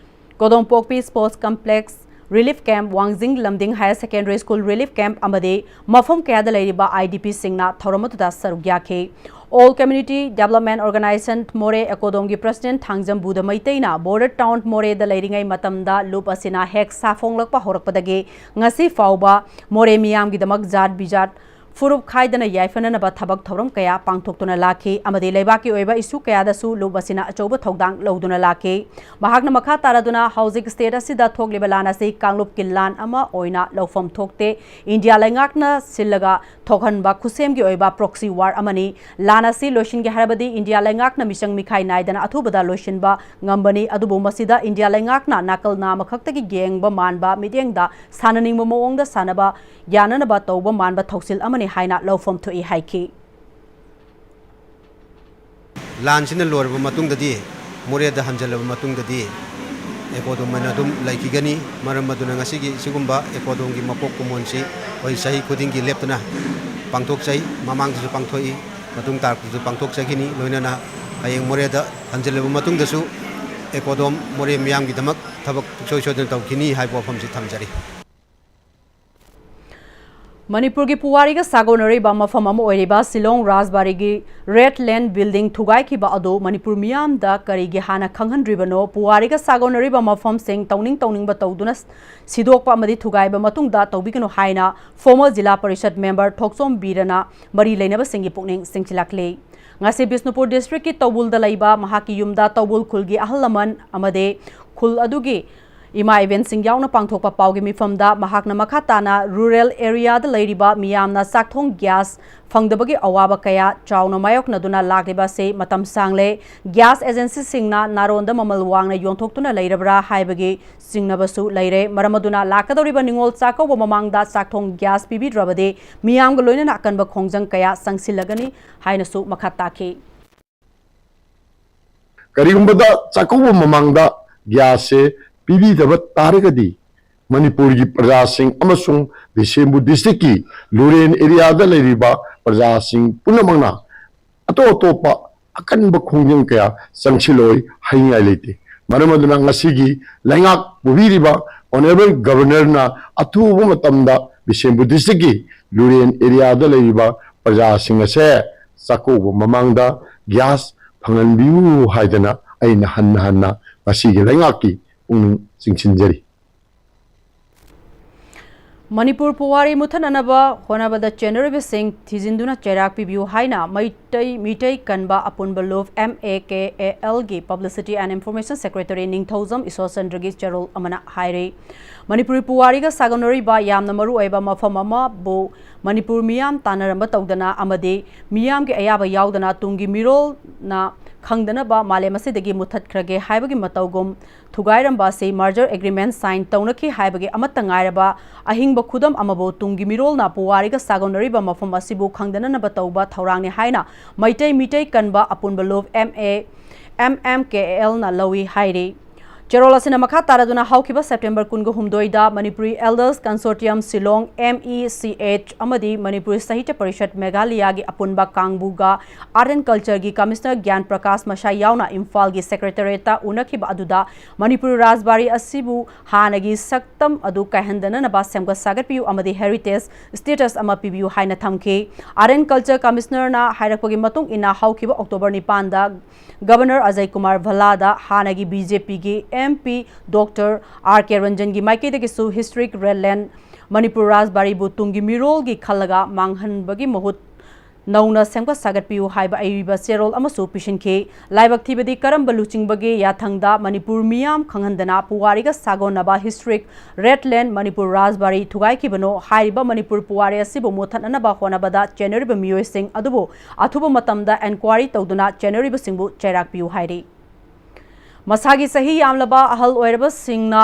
Kodompokpi sports complex, relief camp, Wangjing Lamding higher secondary school relief camp ꯑꯃꯗꯤ ꯃꯐꯝ ꯀꯌꯥꯗ ꯂꯩꯔꯤꯕ ꯑꯥꯏ ꯗꯤ ꯄꯤꯁꯤꯡꯅ ꯊꯧꯔꯝ ꯑꯗꯨꯗ ꯁꯔꯨꯛ ꯌꯥꯈꯤ꯫ All Community Development Organization Moreh ꯑꯦꯀꯣꯗꯣꯝꯒꯤ ꯄ꯭ꯔꯁꯤꯗꯦꯟꯠ ꯊꯥꯡꯖꯝ ꯕꯨꯙ ꯃꯩꯇꯩꯅ ꯕꯣꯔꯗꯔ ꯇꯥꯎꯟ ꯃꯣꯔꯦꯗ ꯂꯩꯔꯤꯉꯩ ꯃꯇꯝꯗ ꯂꯨꯞ ꯑꯁꯤꯅ ꯍꯦꯛ ꯁꯥꯐꯣꯡꯂꯛꯄ ꯍꯧꯔꯛꯄꯗꯒꯤ ꯉꯁꯤ ꯐꯥꯎꯕ ꯃꯣꯔꯦ ꯃꯤꯌꯥꯝꯒꯤꯗꯃꯛ ꯖꯥꯠ ꯕꯤꯖꯥꯠ ꯐꯨꯔꯨꯞ ꯈꯥꯏꯗꯅ ꯌꯥꯏꯐꯅꯅꯕ ꯊꯕꯛ ꯊꯧꯔꯝ ꯀꯌꯥ ꯄꯥꯡꯊꯣꯛꯇꯨꯅ ꯂꯥꯛꯈꯤ ꯑꯃꯗꯤ ꯂꯩꯕꯥꯛꯀꯤ ꯑꯣꯏꯕ ꯏꯁꯨ ꯀꯌꯥꯗꯁꯨ ꯂꯨꯞ ꯑꯁꯤꯅ ꯑꯆꯧꯕ ꯊꯧꯗꯥꯡ ꯂꯧꯗꯨꯅ ꯂꯥꯛꯈꯤ꯫ ꯃꯍꯥꯛꯅ ꯃꯈꯥ ꯇꯥꯔꯗꯨꯅ ꯍꯧꯖꯤꯛ ꯁ꯭ꯇꯦꯠ ꯑꯁꯤꯗ ꯊꯣꯛꯂꯤꯕ ꯂꯥꯟ ꯑꯁꯤ ꯀꯥꯡꯂꯨꯞꯀꯤ ꯂꯥꯟ ꯑꯃ ꯑꯣꯏꯅ ꯂꯧꯐꯝ ꯊꯣꯛꯇꯦ꯫ ꯏꯟꯗꯤꯌꯥ ꯂꯩꯉꯥꯛꯅ ꯁꯤꯜꯂꯒ ꯊꯣꯛꯍꯟꯕ ꯈꯨꯠꯁꯦꯝꯒꯤ ꯑꯣꯏꯕ ꯄ꯭ꯔꯣꯛꯁꯤ ꯋꯥꯔ ꯑꯃꯅꯤ꯫ ꯂꯥꯟ ꯑꯁꯤ ꯂꯣꯏꯁꯤꯟꯒꯦ ꯍꯥꯏꯔꯕꯗꯤ ꯏꯟꯗꯤꯌꯥ ꯂꯩꯉꯥꯛꯅ ꯃꯤꯆꯪ ꯃꯤꯈꯥꯏ ꯅꯥꯏꯗꯅ ꯑꯊꯨꯕꯗ ꯂꯣꯏꯁꯤꯟꯕ ꯉꯝꯕꯅꯤ꯫ ꯑꯗꯨꯕꯨ ꯃꯁꯤꯗ ꯏꯟꯗꯤꯌꯥ ꯂꯩꯉꯥꯛꯅ ꯅꯥꯀꯜ ꯅꯥꯝꯃ ꯈꯛꯇꯒꯤ ꯌꯦꯡꯕ ꯃꯥꯟꯕ ꯃꯤꯠꯌꯦꯡꯗ ꯁꯥꯟꯅꯅꯤꯡꯕ ꯃꯑꯣꯡꯗ ꯁꯥꯟꯅꯕ ꯌꯥꯅꯅꯕ ꯇꯧꯕ ꯃꯥꯟꯕ ꯊꯧꯁꯤꯜ ꯑꯃꯅꯤ ꯍꯥꯏꯅ ꯂꯧꯐꯝ ꯊꯣꯛꯏ ꯍꯥꯏꯈꯤ꯫ ꯂꯥꯟꯁꯤꯅ ꯂꯣꯏꯔꯕ ꯃꯇꯨꯡꯗꯗꯤ, ꯃꯣꯔꯦꯗ ꯍꯟꯖꯜꯂꯕ ꯃꯇꯨꯡꯗꯗꯤ, ꯑꯦꯀꯣꯗꯣꯝ ꯑꯣꯏꯅ ꯑꯗꯨꯝ ꯂꯩꯈꯤꯒꯅꯤ꯫ ꯃꯔꯝ ꯑꯗꯨꯅ ꯉꯁꯤꯒꯤ ꯁꯤꯒꯨꯝꯕ ꯑꯦꯀꯣꯗꯣꯝꯒꯤ ꯃꯄꯣꯛ ꯀꯨꯝꯑꯣꯟꯁꯤ ꯑꯩꯈꯣꯏ ꯆꯍꯤ ꯈꯨꯗꯤꯡꯒꯤ ꯂꯦꯞꯇꯅ ꯄꯥꯡꯊꯣꯛꯆꯩ꯫ ꯃꯃꯥꯡꯗꯁꯨ ꯄꯥꯡꯊꯣꯛꯏ, ꯃꯇꯨꯡ ꯇꯥꯔꯛꯄꯗꯁꯨ ꯄꯥꯡꯊꯣꯛꯆꯈꯤꯅꯤ꯫ ꯂꯣꯏꯅꯅ ꯍꯌꯦꯡ ꯃꯣꯔꯦꯗ ꯍꯟꯖꯤꯜꯂꯕ ꯃꯇꯨꯡꯗꯁꯨ ꯑꯦꯀꯣꯗꯣꯝ ꯃꯣꯔꯦ ꯃꯤꯌꯥꯝꯒꯤꯗꯃꯛ ꯊꯕꯛ ꯁꯨꯡꯁꯣꯏ ꯁꯣꯏꯗꯅ ꯇꯧꯈꯤꯅꯤ ꯍꯥꯏꯕ ꯋꯥꯐꯝꯁꯤ ꯊꯝꯖꯔꯤ꯫ ꯃꯅꯤꯄꯨꯔꯒꯤ ꯄꯨꯋꯥꯔꯤꯒ ꯁꯥꯒꯣꯟꯅꯔꯤꯕ ꯃꯐꯝ ꯑꯃ ꯑꯣꯏꯔꯤꯕ ꯁꯤꯂꯣꯡ ꯔꯥꯖꯕꯥꯔꯤꯒꯤ ꯔꯦꯗ ꯂꯦꯟ ꯕꯤꯜꯗꯤꯡ ꯊꯨꯒꯥꯏꯈꯤꯕ ꯑꯗꯨ ꯃꯅꯤꯄꯨꯔ ꯃꯤꯌꯥꯝꯗ ꯀꯔꯤꯒꯤ ꯍꯥꯟꯅ ꯈꯪꯍꯟꯗ꯭ꯔꯤꯕꯅꯣ? ꯄꯨꯋꯥꯔꯤꯒ ꯁꯥꯒꯣꯟꯅꯔꯤꯕ ꯃꯐꯝꯁꯤꯡ ꯇꯧꯅꯤꯡ ꯇꯧꯅꯤꯡꯕ ꯇꯧꯗꯨꯅ ꯁꯤꯗꯣꯛꯄ ꯑꯃꯗꯤ ꯊꯨꯒꯥꯏꯕ ꯃꯇꯨꯡꯗ ꯇꯧꯕꯤꯒꯅꯨ ꯍꯥꯏꯅ ꯐꯣꯔꯃꯔ ꯖꯤꯂꯥ ꯄꯔꯤꯁꯠ ꯃꯦꯝꯕꯔ ꯊꯣꯛꯆꯣꯝ ꯕꯤꯔꯅ ꯃꯔꯤ ꯂꯩꯅꯕꯁꯤꯡꯒꯤ ꯄꯨꯛꯅꯤꯡ ꯆꯤꯡꯁꯤꯜꯂꯛꯂꯤ꯫ ꯉꯁꯤ ꯕꯤꯁꯅꯨꯄꯨꯔ ꯗꯤꯁꯇ꯭ꯔꯤꯛꯀꯤ ꯇꯧꯕꯨꯜꯗ ꯂꯩꯕ ꯃꯍꯥꯛꯀꯤ ꯌꯨꯝꯗ ꯇꯧꯕꯨꯜ ꯈꯨꯜꯒꯤ ꯑꯍꯜ ꯂꯃꯟ ꯑꯃꯗꯤ ꯈꯨꯜ ꯑꯗꯨꯒꯤ ꯏꯃꯥ ꯏꯕꯦꯟꯁꯤꯡ ꯌꯥꯎꯅ ꯄꯥꯡꯊꯣꯛꯄ ꯄꯥꯎꯒꯤ ꯃꯤꯐꯝꯗ ꯃꯍꯥꯛꯅ ꯃꯈꯥ ꯇꯥꯅ ꯔꯨꯔꯦꯜ ꯑꯦꯔꯤꯌꯥꯗ ꯂꯩꯔꯤꯕ ꯃꯤꯌꯥꯝꯅ ꯆꯥꯛꯊꯣꯡ ꯒ꯭ꯌꯥꯁ ꯐꯪꯗꯕꯒꯤ ꯑꯋꯥꯕ ꯀꯌꯥ ꯆꯥꯎꯅ ꯃꯥꯌꯣꯛꯅꯗꯨꯅ ꯂꯥꯛꯂꯤꯕ ꯑꯁꯤ ꯃꯇꯝ ꯁꯥꯡꯂꯦ꯫ ꯒ꯭ꯌꯥꯁ ꯑꯦꯖꯦꯟꯁꯤꯁꯤꯡꯅ ꯅꯥꯔꯣꯟꯗ ꯃꯃꯜ ꯋꯥꯡꯅ ꯌꯣꯟꯊꯣꯛꯇꯨꯅ ꯂꯩꯔꯕ꯭ꯔꯥ ꯍꯥꯏꯕꯒꯤ ꯆꯤꯡꯅꯕꯁꯨ ꯂꯩꯔꯦ꯫ ꯃꯔꯝ ꯑꯗꯨꯅ ꯂꯥꯛꯀꯗꯧꯔꯤꯕ ꯅꯤꯉꯣꯜ ꯆꯥꯛꯀꯧꯕ ꯃꯃꯥꯡꯗ ꯆꯥꯛꯊꯣꯡ ꯒ꯭ꯌꯥꯁ ꯄꯤꯕꯤꯗ꯭ꯔꯕꯗꯤ ꯃꯤꯌꯥꯝꯒ ꯂꯣꯏꯅꯅ ꯑꯀꯟꯕ ꯈꯣꯡꯖꯪ ꯀꯌꯥ ꯆꯪꯁꯤꯜꯂꯒꯅꯤ ꯍꯥꯏꯅꯁꯨ ꯃꯈꯥ ꯇꯥꯈꯤ꯫ ꯀꯔꯤꯒꯨꯝꯕꯗ ꯆꯥꯛꯀꯧꯕ ꯃꯃꯥꯡꯗ ꯒ꯭ꯌꯥꯁꯁꯦ ꯄꯤꯕꯤꯗꯕ ꯇꯥꯔꯒꯗꯤ ꯃꯅꯤꯄꯨꯔꯒꯤ ꯄ꯭ꯔꯖꯥꯁꯤꯡ ꯑꯃꯁꯨꯡ ꯕꯤꯁꯦꯝꯄꯨꯔ ꯗꯤꯁꯇ꯭ꯔꯤꯛꯀꯤ ꯂꯨꯔꯦꯟ ꯑꯦꯔꯤꯌꯥꯗ ꯂꯩꯔꯤꯕ ꯄ꯭ꯔꯖꯥꯁꯤꯡ ꯄꯨꯝꯅꯃꯛꯅ ꯑꯇꯣꯞ ꯑꯇꯣꯞꯄ ꯑꯀꯟꯕ ꯈꯣꯡꯖꯪ ꯀꯌꯥ ꯆꯪꯁꯤꯜꯂꯣꯏ ꯍꯥꯏꯅꯤꯡꯉꯥꯏ ꯂꯩꯇꯦ꯫ ꯃꯔꯝ ꯑꯗꯨꯅ ꯉꯁꯤꯒꯤ ꯂꯩꯉꯥꯛ ꯄꯨꯕꯤꯔꯤꯕ ꯑꯣꯅꯔꯦꯕꯜ ꯒꯕꯔꯅꯔꯅ ꯑꯊꯨꯕ ꯃꯇꯝꯗ ꯕꯤꯁꯦꯝꯄꯨꯔ ꯗꯤꯁꯇ꯭ꯔꯤꯛꯀꯤ ꯂꯨꯔꯦꯟ ꯑꯦꯔꯤꯌꯥꯗ ꯂꯩꯔꯤꯕ ꯄ꯭ꯔꯖꯥꯁꯤꯡ ꯑꯁꯦ ꯆꯥꯛꯀꯧꯕ ꯃꯃꯥꯡꯗ ꯒ꯭ꯌꯥꯁ ꯐꯪꯍꯟꯕꯤꯌꯨ ꯍꯥꯏꯗꯅ ꯑꯩꯅ ꯍꯟꯅ ꯍꯟꯅ ꯉꯁꯤꯒꯤ ꯂꯩꯉꯥꯛꯀꯤ ꯄꯨꯛꯅꯤꯡ ꯆꯤꯡꯁꯤꯟꯖꯔꯤ꯫ ꯃꯅꯤꯄꯨꯔ ꯄꯨꯋꯥꯔꯤ ꯃꯨꯊꯠꯅꯅꯕ ꯍꯣꯠꯅꯕꯗ ꯆꯦꯟꯅꯔꯤꯕꯁꯤꯡ ꯊꯤꯖꯤꯟꯗꯨꯅ ꯆꯩꯔꯥꯛ ꯄꯤꯕꯤꯌꯨ ꯍꯥꯏꯅ ꯃꯩꯇꯩ ꯃꯤꯇꯩ ꯀꯟꯕ ꯑꯄꯨꯟꯕ ꯂꯨꯞ, M A K A L ꯒꯤ Publicity and Information Secretary ꯅꯤꯡꯊꯧꯖꯝ ꯏꯁꯣꯔꯆꯟꯗ꯭ꯔꯒꯤ ꯆꯦꯔꯣꯜ ꯑꯃꯅ ꯍꯥꯏꯔꯤ꯫ ꯃꯅꯤꯄꯨꯔꯤ ꯄꯨꯋꯥꯔꯤꯒ ꯁꯥꯒꯣꯟꯅꯔꯤꯕ ꯌꯥꯝꯅ ꯃꯔꯨꯑꯣꯏꯕ ꯃꯐꯝ ꯑꯃꯕꯨ ꯃꯅꯤꯄꯨꯔ ꯃꯤꯌꯥꯝ ꯇꯥꯟꯅꯔꯝꯕ ꯇꯧꯗꯅ ꯑꯃꯗꯤ ꯃꯤꯌꯥꯝꯒꯤ ꯑꯌꯥꯕ ꯌꯥꯎꯗꯅ ꯇꯨꯡꯒꯤ ꯃꯤꯔꯣꯜꯅ ꯈꯪꯗꯅꯕ ꯃꯥꯂꯦꯝ ꯑꯁꯤꯗꯒꯤ ꯃꯨꯊꯠꯈ꯭ꯔꯒꯦ ꯍꯥꯏꯕꯒꯤ ꯃꯇꯧꯒꯨꯝ ꯊꯨꯒꯥꯏꯔꯝꯕ ꯑꯁꯤ merger agreement sign ꯇꯧꯅꯈꯤ ꯍꯥꯏꯕꯒꯤ ꯑꯃꯠꯇ ꯉꯥꯏꯔꯕ ꯑꯍꯤꯡꯕ ꯈꯨꯗꯝ ꯑꯃꯕꯨ ꯇꯨꯡꯒꯤ ꯃꯤꯔꯣꯜꯅ ꯄꯨꯋꯥꯔꯤꯒ ꯁꯥꯒꯣꯟꯅꯔꯤꯕ ꯃꯐꯝ ꯑꯁꯤꯕꯨ ꯈꯪꯗꯅꯅꯕ ꯇꯧꯕ ꯊꯧꯔꯥꯡꯅꯤ ꯍꯥꯏꯅ ꯃꯩꯇꯩ ꯃꯤꯇꯩ ꯀꯟꯕ ꯑꯄꯨꯟꯕ ꯂꯨꯞ, M A, M M K L ꯅ ꯂꯧꯏ ꯍꯥꯏꯔꯤ꯫ ꯆꯦꯔꯣꯜ ꯑꯁꯤꯅ ꯃꯈꯥ ꯇꯥꯔꯗꯨꯅ ꯍꯧꯈꯤꯕ September ꯀꯨꯟꯒ ꯍꯨꯝꯗꯣꯏꯗ Manipuri Elders Consortium Shillong, M E C H, ꯑꯃꯗꯤ Manipuri Sahitya Parishad Meghalaya ꯒꯤ ꯑꯄꯨꯟꯕ ꯀꯥꯡꯕꯨꯒ Art and Culture ꯒꯤ Commissioner ꯒ꯭ꯌꯥꯟ ꯄ꯭ꯔꯀꯥꯁ ꯃꯁꯥ ꯌꯥꯎꯅ ꯏꯝꯐꯥꯜꯒꯤ Secretariat ꯇ ꯎꯅꯈꯤꯕ ꯑꯗꯨꯗ ꯃꯅꯤꯄꯨꯔ ꯔꯥꯖꯕꯥꯔꯤ ꯑꯁꯤꯕꯨ ꯍꯥꯟꯅꯒꯤ ꯁꯛꯇꯝ ꯑꯗꯨ ꯀꯥꯏꯍꯟꯗꯅꯅꯕ ꯁꯦꯝꯒꯠ ꯁꯥꯒꯠꯄꯤꯌꯨ ꯑꯃꯗꯤ heritage status ꯑꯃ ꯄꯤꯕꯤꯌꯨ ꯍꯥꯏꯅ ꯊꯝꯈꯤ꯫ Art and Culture Commissioner ꯅ ꯍꯥꯏꯔꯛꯄꯒꯤ ꯃꯇꯨꯡ ꯏꯟꯅ ꯍꯧꯈꯤꯕ October ꯅꯤꯄꯥꯟꯗ Governor ꯑꯖꯌ ꯀꯨꯃꯥꯔ ꯚꯜꯂꯥꯗ ꯍꯥꯟꯅꯒꯤ B J P ꯒꯤ M P Doctor R K Ranjan ꯒꯤ ꯃꯥꯏꯀꯩꯗꯒꯤꯁꯨ Historic Red Land ꯃꯅꯤꯄꯨꯔ ꯔꯥꯖꯕꯥꯔꯤꯕꯨ ꯇꯨꯡꯒꯤ ꯃꯤꯔꯣꯜꯒꯤ ꯈꯜꯂꯒ ꯃꯥꯡꯍꯟꯕꯒꯤ ꯃꯍꯨꯠ ꯅꯧꯅ ꯁꯦꯝꯒꯠ ꯁꯥꯒꯠꯄꯤꯌꯨ ꯍꯥꯏꯕ ꯑꯏꯕ ꯆꯦꯔꯣꯜ ꯑꯃꯁꯨ ꯄꯤꯁꯤꯟꯈꯤ꯫ ꯂꯥꯏꯕꯛ ꯊꯤꯕꯗꯤ ꯀꯔꯝꯕ ꯂꯨꯆꯤꯡꯕꯒꯦ ꯌꯥꯊꯪꯗ ꯃꯅꯤꯄꯨꯔ ꯃꯤꯌꯥꯝ ꯈꯪꯍꯟꯗꯅ ꯄꯨꯋꯥꯔꯤꯒ ꯁꯥꯒꯣꯟꯅꯕ Historic Red Land ꯃꯅꯤꯄꯨꯔ ꯔꯥꯖꯕꯥꯔꯤ ꯊꯨꯒꯥꯏꯈꯤꯕꯅꯣ ꯍꯥꯏꯔꯤꯕ ꯃꯅꯤꯄꯨꯔ ꯄꯨꯋꯥꯔꯤ ꯑꯁꯤꯕꯨ ꯃꯨꯠꯊꯠꯅꯅꯕ ꯍꯣꯠꯅꯕꯗ ꯆꯦꯟꯅꯔꯤꯕ ꯃꯤꯑꯣꯏꯁꯤꯡ ꯑꯗꯨꯕꯨ ꯑꯊꯨꯕ ꯃꯇꯝꯗ enquiry ꯇꯧꯗꯨꯅ ꯆꯦꯟꯅꯔꯤꯕꯁꯤꯡꯕꯨ ꯆꯩꯔꯥꯛꯄꯤꯌꯨ ꯍꯥꯏꯔꯤ꯫ ꯃꯁꯥꯒꯤ ꯆꯍꯤ ꯌꯥꯝꯂꯕ ꯑꯍꯜ ꯑꯣꯏꯔꯕꯁꯤꯡꯅ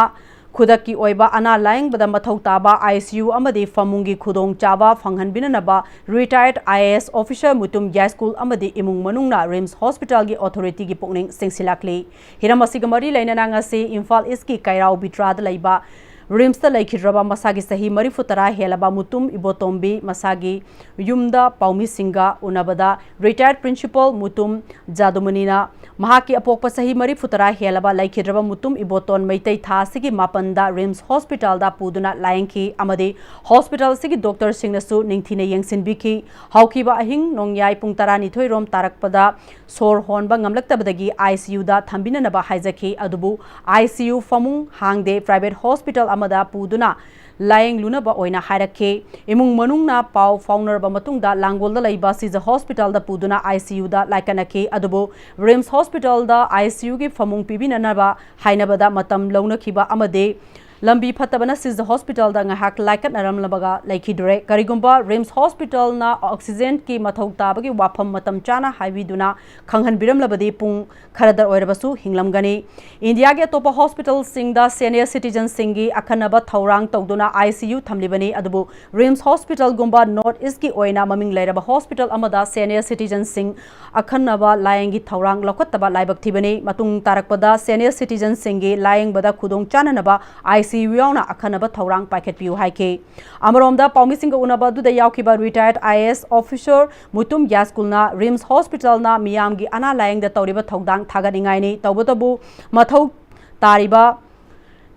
ꯈꯨꯗꯛꯀꯤ ꯑꯣꯏꯕ ꯑꯅꯥ ꯂꯥꯌꯦꯡꯕꯗ ꯃꯊꯧ ꯇꯥꯕ I C U ꯑꯃꯗꯤ ꯐꯃꯨꯡꯒꯤ ꯈꯨꯗꯣꯡꯆꯥꯕ ꯐꯪꯍꯟꯕꯤꯅꯅꯕ retired I A S officer Mutum ꯌꯥꯏꯁ꯭ꯀꯨꯜ ꯑꯃꯗꯤ ꯏꯃꯨꯡ ꯃꯅꯨꯡꯅ RIMS Hospital ꯒꯤ authority ꯒꯤ ꯄꯨꯛꯅꯤꯡ ꯆꯤꯡꯁꯤꯜꯂꯛꯂꯤ꯫ ꯍꯤꯔꯝ ꯑꯁꯤꯒ ꯃꯔꯤ ꯂꯩꯅꯅ ꯉꯁꯤ ꯏꯝꯐꯥꯜ East ꯀꯤ ꯀꯩꯔꯥꯎ ꯕꯤꯇ꯭ꯔꯥꯗ ꯂꯩꯕ RIMS ꯇ ꯂꯩꯈꯤꯗ꯭ꯔꯕ ꯃꯁꯥꯒꯤ ꯆꯍꯤ ꯃꯔꯤꯐꯨ ꯇꯔꯥ ꯍꯦꯜꯂꯕ ꯃꯨꯇꯨꯝ ꯏꯕꯣꯇꯣꯝꯕꯤ ꯃꯁꯥꯒꯤ ꯌꯨꯝꯗ ꯄꯥꯎꯃꯤꯁꯤꯡꯒ ꯎꯅꯕꯗ retired principal ꯃꯨꯇꯨꯝ ꯖꯥꯗꯨꯃꯅꯤꯅ ꯃꯍꯥꯛꯀꯤ ꯑꯄꯣꯛꯄ ꯆꯍꯤ ꯃꯔꯤꯐꯨ ꯇꯔꯥ ꯍꯦꯜꯂꯕ ꯂꯩꯈꯤꯗ꯭ꯔꯕ ꯃꯨꯇꯨꯝ ꯏꯕꯣꯇꯣꯟ ꯃꯩꯇꯩ ꯊꯥ ꯑꯁꯤꯒꯤ ꯃꯥꯄꯟꯗ RIMS Hospital ꯗ ꯄꯨꯗꯨꯅ ꯂꯥꯌꯦꯡꯈꯤ ꯑꯃꯗꯤ hospital ꯑꯁꯤꯒꯤ doctor ꯁꯤꯡꯅꯁꯨ ꯅꯤꯡꯊꯤꯅ ꯌꯦꯡꯁꯤꯟꯕꯤꯈꯤ꯫ ꯍꯧꯈꯤꯕ ꯑꯍꯤꯡ ꯅꯣꯡꯌꯥꯏ ꯄꯨꯡ ꯇꯔꯥꯅꯤꯊꯣꯏ ꯔꯣꯝ ꯇꯥꯔꯛꯄꯗ ꯁꯣꯔ ꯍꯣꯟꯕ ꯉꯝꯂꯛꯇꯕꯗꯒꯤ I C U ꯗ ꯊꯝꯕꯤꯅꯅꯕ ꯍꯥꯏꯖꯈꯤ꯫ ꯑꯗꯨꯕꯨ I C U ꯐꯃꯨꯡ ꯍꯥꯡꯗꯦ, private hospital ꯑꯃꯗ ꯄꯨꯗꯨꯅ ꯂꯥꯌꯦꯡꯂꯨꯅꯕ ꯑꯣꯏꯅ ꯍꯥꯏꯔꯛꯈꯤ꯫ ꯏꯃꯨꯡ ꯃꯅꯨꯡꯅ ꯄꯥꯎ ꯐꯥꯎꯅꯔꯕ ꯃꯇꯨꯡꯗ ꯂꯥꯡꯒꯣꯜꯗ ꯂꯩꯕ ꯁꯤꯖ Hospital ꯗ ꯄꯨꯗꯨꯅ I C U ꯗ ꯂꯥꯏꯀꯠꯅꯈꯤ꯫ ꯑꯗꯨꯕꯨ RIMS Hospital the I C U ꯒꯤ ꯐꯃꯨꯡ ꯄꯤꯕꯤꯅꯅꯕ ꯍꯥꯏꯅꯕꯗ ꯃꯇꯝ ꯂꯧꯅꯈꯤꯕ ꯑꯃꯗꯤ ꯂꯝꯕꯤ ꯐꯠꯇꯕꯅ ꯁꯤꯖ ꯍꯣꯁꯄꯤꯇꯥꯜꯗ ꯉꯥꯏꯍꯥꯛ ꯂꯥꯏꯀꯠꯅꯔꯝꯂꯕꯒ ꯂꯩꯈꯤꯗ꯭ꯔꯦ꯫ ꯀꯔꯤꯒꯨꯝꯕ ꯔꯤꯝꯁ ꯍꯣꯁꯄꯤꯇꯥꯜꯅ ꯑꯣꯛꯁꯤꯖꯦꯟꯒꯤ ꯃꯊꯧ ꯇꯥꯕꯒꯤ ꯋꯥꯐꯝ ꯃꯇꯝ ꯆꯥꯅ ꯍꯥꯏꯕꯤꯗꯨꯅ ꯈꯪꯍꯟꯕꯤꯔꯝꯂꯕꯗꯤ ꯄꯨꯡ ꯈꯔꯗ ꯑꯣꯏꯔꯕꯁꯨ ꯍꯤꯡꯂꯝꯒꯅꯤ꯫ ꯏꯟꯗꯤꯌꯥꯒꯤ ꯑꯇꯣꯞꯄ ꯍꯣꯁꯄꯤꯇꯥꯜꯁꯤꯡꯗ ꯁꯦꯅꯤꯌꯔ ꯁꯤꯇꯤꯖꯟꯁꯤꯡꯒꯤ ꯑꯈꯟꯅꯕ ꯊꯧꯔꯥꯡ ꯇꯧꯗꯨꯅ ICU ꯊꯝꯂꯤꯕꯅꯤ, ꯑꯗꯨꯕꯨ ꯔꯤꯝꯁ ꯍꯣꯁꯄꯤꯇꯥꯜꯒꯨꯝꯕ ꯅꯣꯔꯠ ꯏꯁꯀꯤ ꯑꯣꯏꯅ ꯃꯃꯤꯡ ꯂꯩꯔꯕ ꯍꯣꯁꯄꯤꯇꯥꯜ ꯑꯃꯗ ꯁꯦꯅꯤꯌꯔ ꯁꯤꯇꯤꯖꯟꯁꯤꯡ ꯑꯈꯟꯅꯕ ꯂꯥꯌꯦꯡꯒꯤ ꯊꯧꯔꯥꯡ ꯂꯧꯈꯠꯇꯕ ꯂꯥꯏꯕꯛ ꯊꯤꯕꯅꯤ꯫ ꯃꯇꯨꯡ ꯇꯥꯔꯛꯄꯗ ꯁꯦꯅꯤꯌꯔ ꯁꯤꯇꯤꯖꯟꯁꯤꯡꯒꯤ ꯂꯥꯌꯦꯡꯕꯗ ꯈꯨꯗꯣꯡ ꯆꯥꯅꯅꯕ ICU ꯌꯥꯎꯅ ꯑꯈꯟꯅꯕ ꯊꯧꯔꯥꯡ ꯄꯥꯏꯈꯠꯄꯤꯌꯨ ꯍꯥꯏꯈꯤ꯫ ꯑꯃꯔꯣꯝꯗ ꯄꯥꯎꯃꯤꯁꯤꯡꯒ ꯎꯅꯕ ꯑꯗꯨꯗ ꯌꯥꯎꯈꯤꯕ ꯔꯤꯇꯥꯌꯔꯠ IAS officer ꯃꯨꯇꯨꯝ ꯌꯥꯁꯀꯨꯜꯅ ꯔꯤꯝꯁ ꯍꯣꯁꯄꯤꯇꯥꯜꯅ ꯃꯤꯌꯥꯝꯒꯤ ꯑꯅꯥ ꯂꯥꯌꯦꯡꯗ ꯇꯧꯔꯤꯕ ꯊꯧꯗꯥꯡ ꯊꯥꯒꯠꯅꯤꯡꯉꯥꯏꯅꯤ꯫ ꯇꯧꯕꯇꯕꯨ ꯃꯊꯧ ꯇꯥꯔꯤꯕ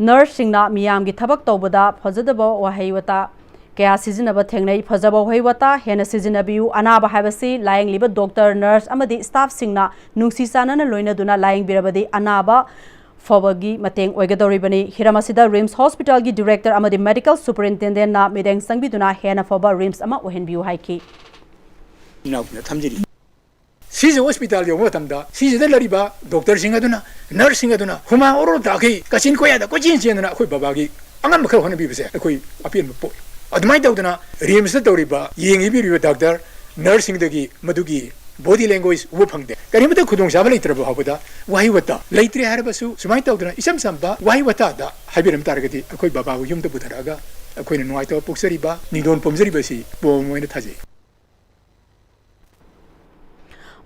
ꯅꯔꯁꯁꯤꯡꯅ ꯃꯤꯌꯥꯝꯒꯤ ꯊꯕꯛ ꯇꯧꯕꯗ ꯐꯖꯗꯕ ꯋꯥꯍꯩ ꯋꯥꯇꯥ ꯀꯌꯥ ꯁꯤꯖꯤꯟꯅꯕ ꯊꯦꯡꯅꯩ꯫ ꯐꯖꯕ ꯋꯥꯍꯩ ꯋꯥꯇꯥ ꯍꯦꯟꯅ ꯁꯤꯖꯤꯟꯅꯕꯤꯌꯨ꯫ ꯑꯅꯥꯕ ꯍꯥꯏꯕꯁꯤ ꯂꯥꯌꯦꯡꯂꯤꯕ ꯗꯣꯛꯇꯔ, ꯅꯔꯁ ꯑꯃꯗꯤ ꯁ꯭ꯇꯥꯐꯁꯤꯡꯅ ꯅꯨꯡꯁꯤ ꯆꯥꯟꯅꯅ ꯂꯣꯏꯅꯗꯨꯅ ꯂꯥꯌꯦꯡꯕꯤꯔꯕꯗꯤ ꯑꯅꯥꯕ ꯐꯕꯒꯤ ꯃꯇꯦꯡ ꯑꯣꯏꯒꯗꯧꯔꯤꯕꯅꯤ꯫ ꯍꯤꯔꯝ ꯑꯁꯤꯗ ꯔꯤꯝꯁ ꯍꯣꯁꯄꯤꯇꯥꯜꯒꯤ ꯗꯤꯔꯦꯛꯇꯔ ꯑꯃꯗꯤ ꯃꯦꯗꯤꯀꯦꯜ ꯁꯨꯄꯔꯤꯟꯇꯦꯟꯗꯦꯟꯠꯅ ꯃꯤꯠꯌꯦꯡ ꯆꯪꯕꯤꯗꯨꯅ ꯍꯦꯟꯅ ꯐꯕ ꯔꯤꯝꯁ ꯑꯃ ꯑꯣꯏꯍꯟꯕꯤꯌꯨ ꯍꯥꯏꯈꯤ꯫ ꯏꯅꯥꯎꯅ ꯊꯝꯖꯔꯤ꯫ ꯁꯤꯖ ꯍꯣꯁꯄꯤꯇꯥꯜ ꯌꯧꯕ ꯃꯇꯝꯗ ꯁꯤꯖꯗ ꯂꯩꯔꯤꯕ ꯗꯣꯛꯇꯔꯁꯤꯡ ꯑꯗꯨꯅ, ꯅꯔꯁꯁꯤꯡ ꯑꯗꯨꯅ ꯍꯨꯃꯥꯡ ꯑꯣꯔꯣ ꯇꯥꯈꯩ ꯀꯥꯆꯤꯟ ꯀꯣꯌꯥꯗ ꯀꯣꯏꯆꯦꯟ ꯆꯦꯟꯗꯨꯅ ꯑꯩꯈꯣꯏ ꯕꯕꯥꯒꯤ ꯑꯉꯝꯕ ꯈꯔ ꯍꯣꯠꯅꯕꯤꯕꯁꯦ ꯑꯩꯈꯣꯏ ꯑꯄꯦꯟꯕ ꯄꯣꯛꯏ꯫ ꯑꯗꯨꯃꯥꯏꯅ ꯇꯧꯗꯅ ꯔꯤꯝꯁꯇ ꯇꯧꯔꯤꯕ, ꯌꯦꯡꯕꯤꯔꯤꯕ ꯗꯥꯛꯇꯔ, ꯅꯔꯁꯁꯤꯡꯗꯒꯤ ꯃꯗꯨꯒꯤ body language ꯎꯕ ꯐꯪꯗꯦ꯫ ꯀꯔꯤꯃꯠꯇ ꯈꯨꯗꯣꯡꯆꯥꯕ ꯂꯩꯇ꯭ꯔꯕ ꯐꯥꯎꯕꯗ ꯋꯥꯍꯩ ꯋꯥꯇꯥ ꯂꯩꯇ꯭ꯔꯦ ꯍꯥꯏꯔꯕꯁꯨ ꯁꯨꯃꯥꯏꯅ ꯇꯧꯗꯅ ꯏꯆꯝ ꯆꯝꯕ ꯋꯥꯍꯩ ꯋꯥꯇꯥꯗ ꯍꯥꯏꯕꯤꯔꯝ ꯇꯥꯔꯒꯗꯤ ꯑꯩꯈꯣꯏ ꯕꯕꯥꯕꯨ ꯌꯨꯝꯗ ꯄꯨꯊꯔꯛꯑꯒ ꯑꯩꯈꯣꯏꯅ ꯅꯨꯡꯉꯥꯏꯇꯕ ꯄꯣꯛꯆꯔꯤꯕ, ꯅꯤꯡꯗꯣꯟ ꯄꯣꯝꯖꯔꯤꯕ ꯑꯁꯤ ꯄꯣꯝꯃꯣꯏꯅ ꯊꯥꯖꯩ꯫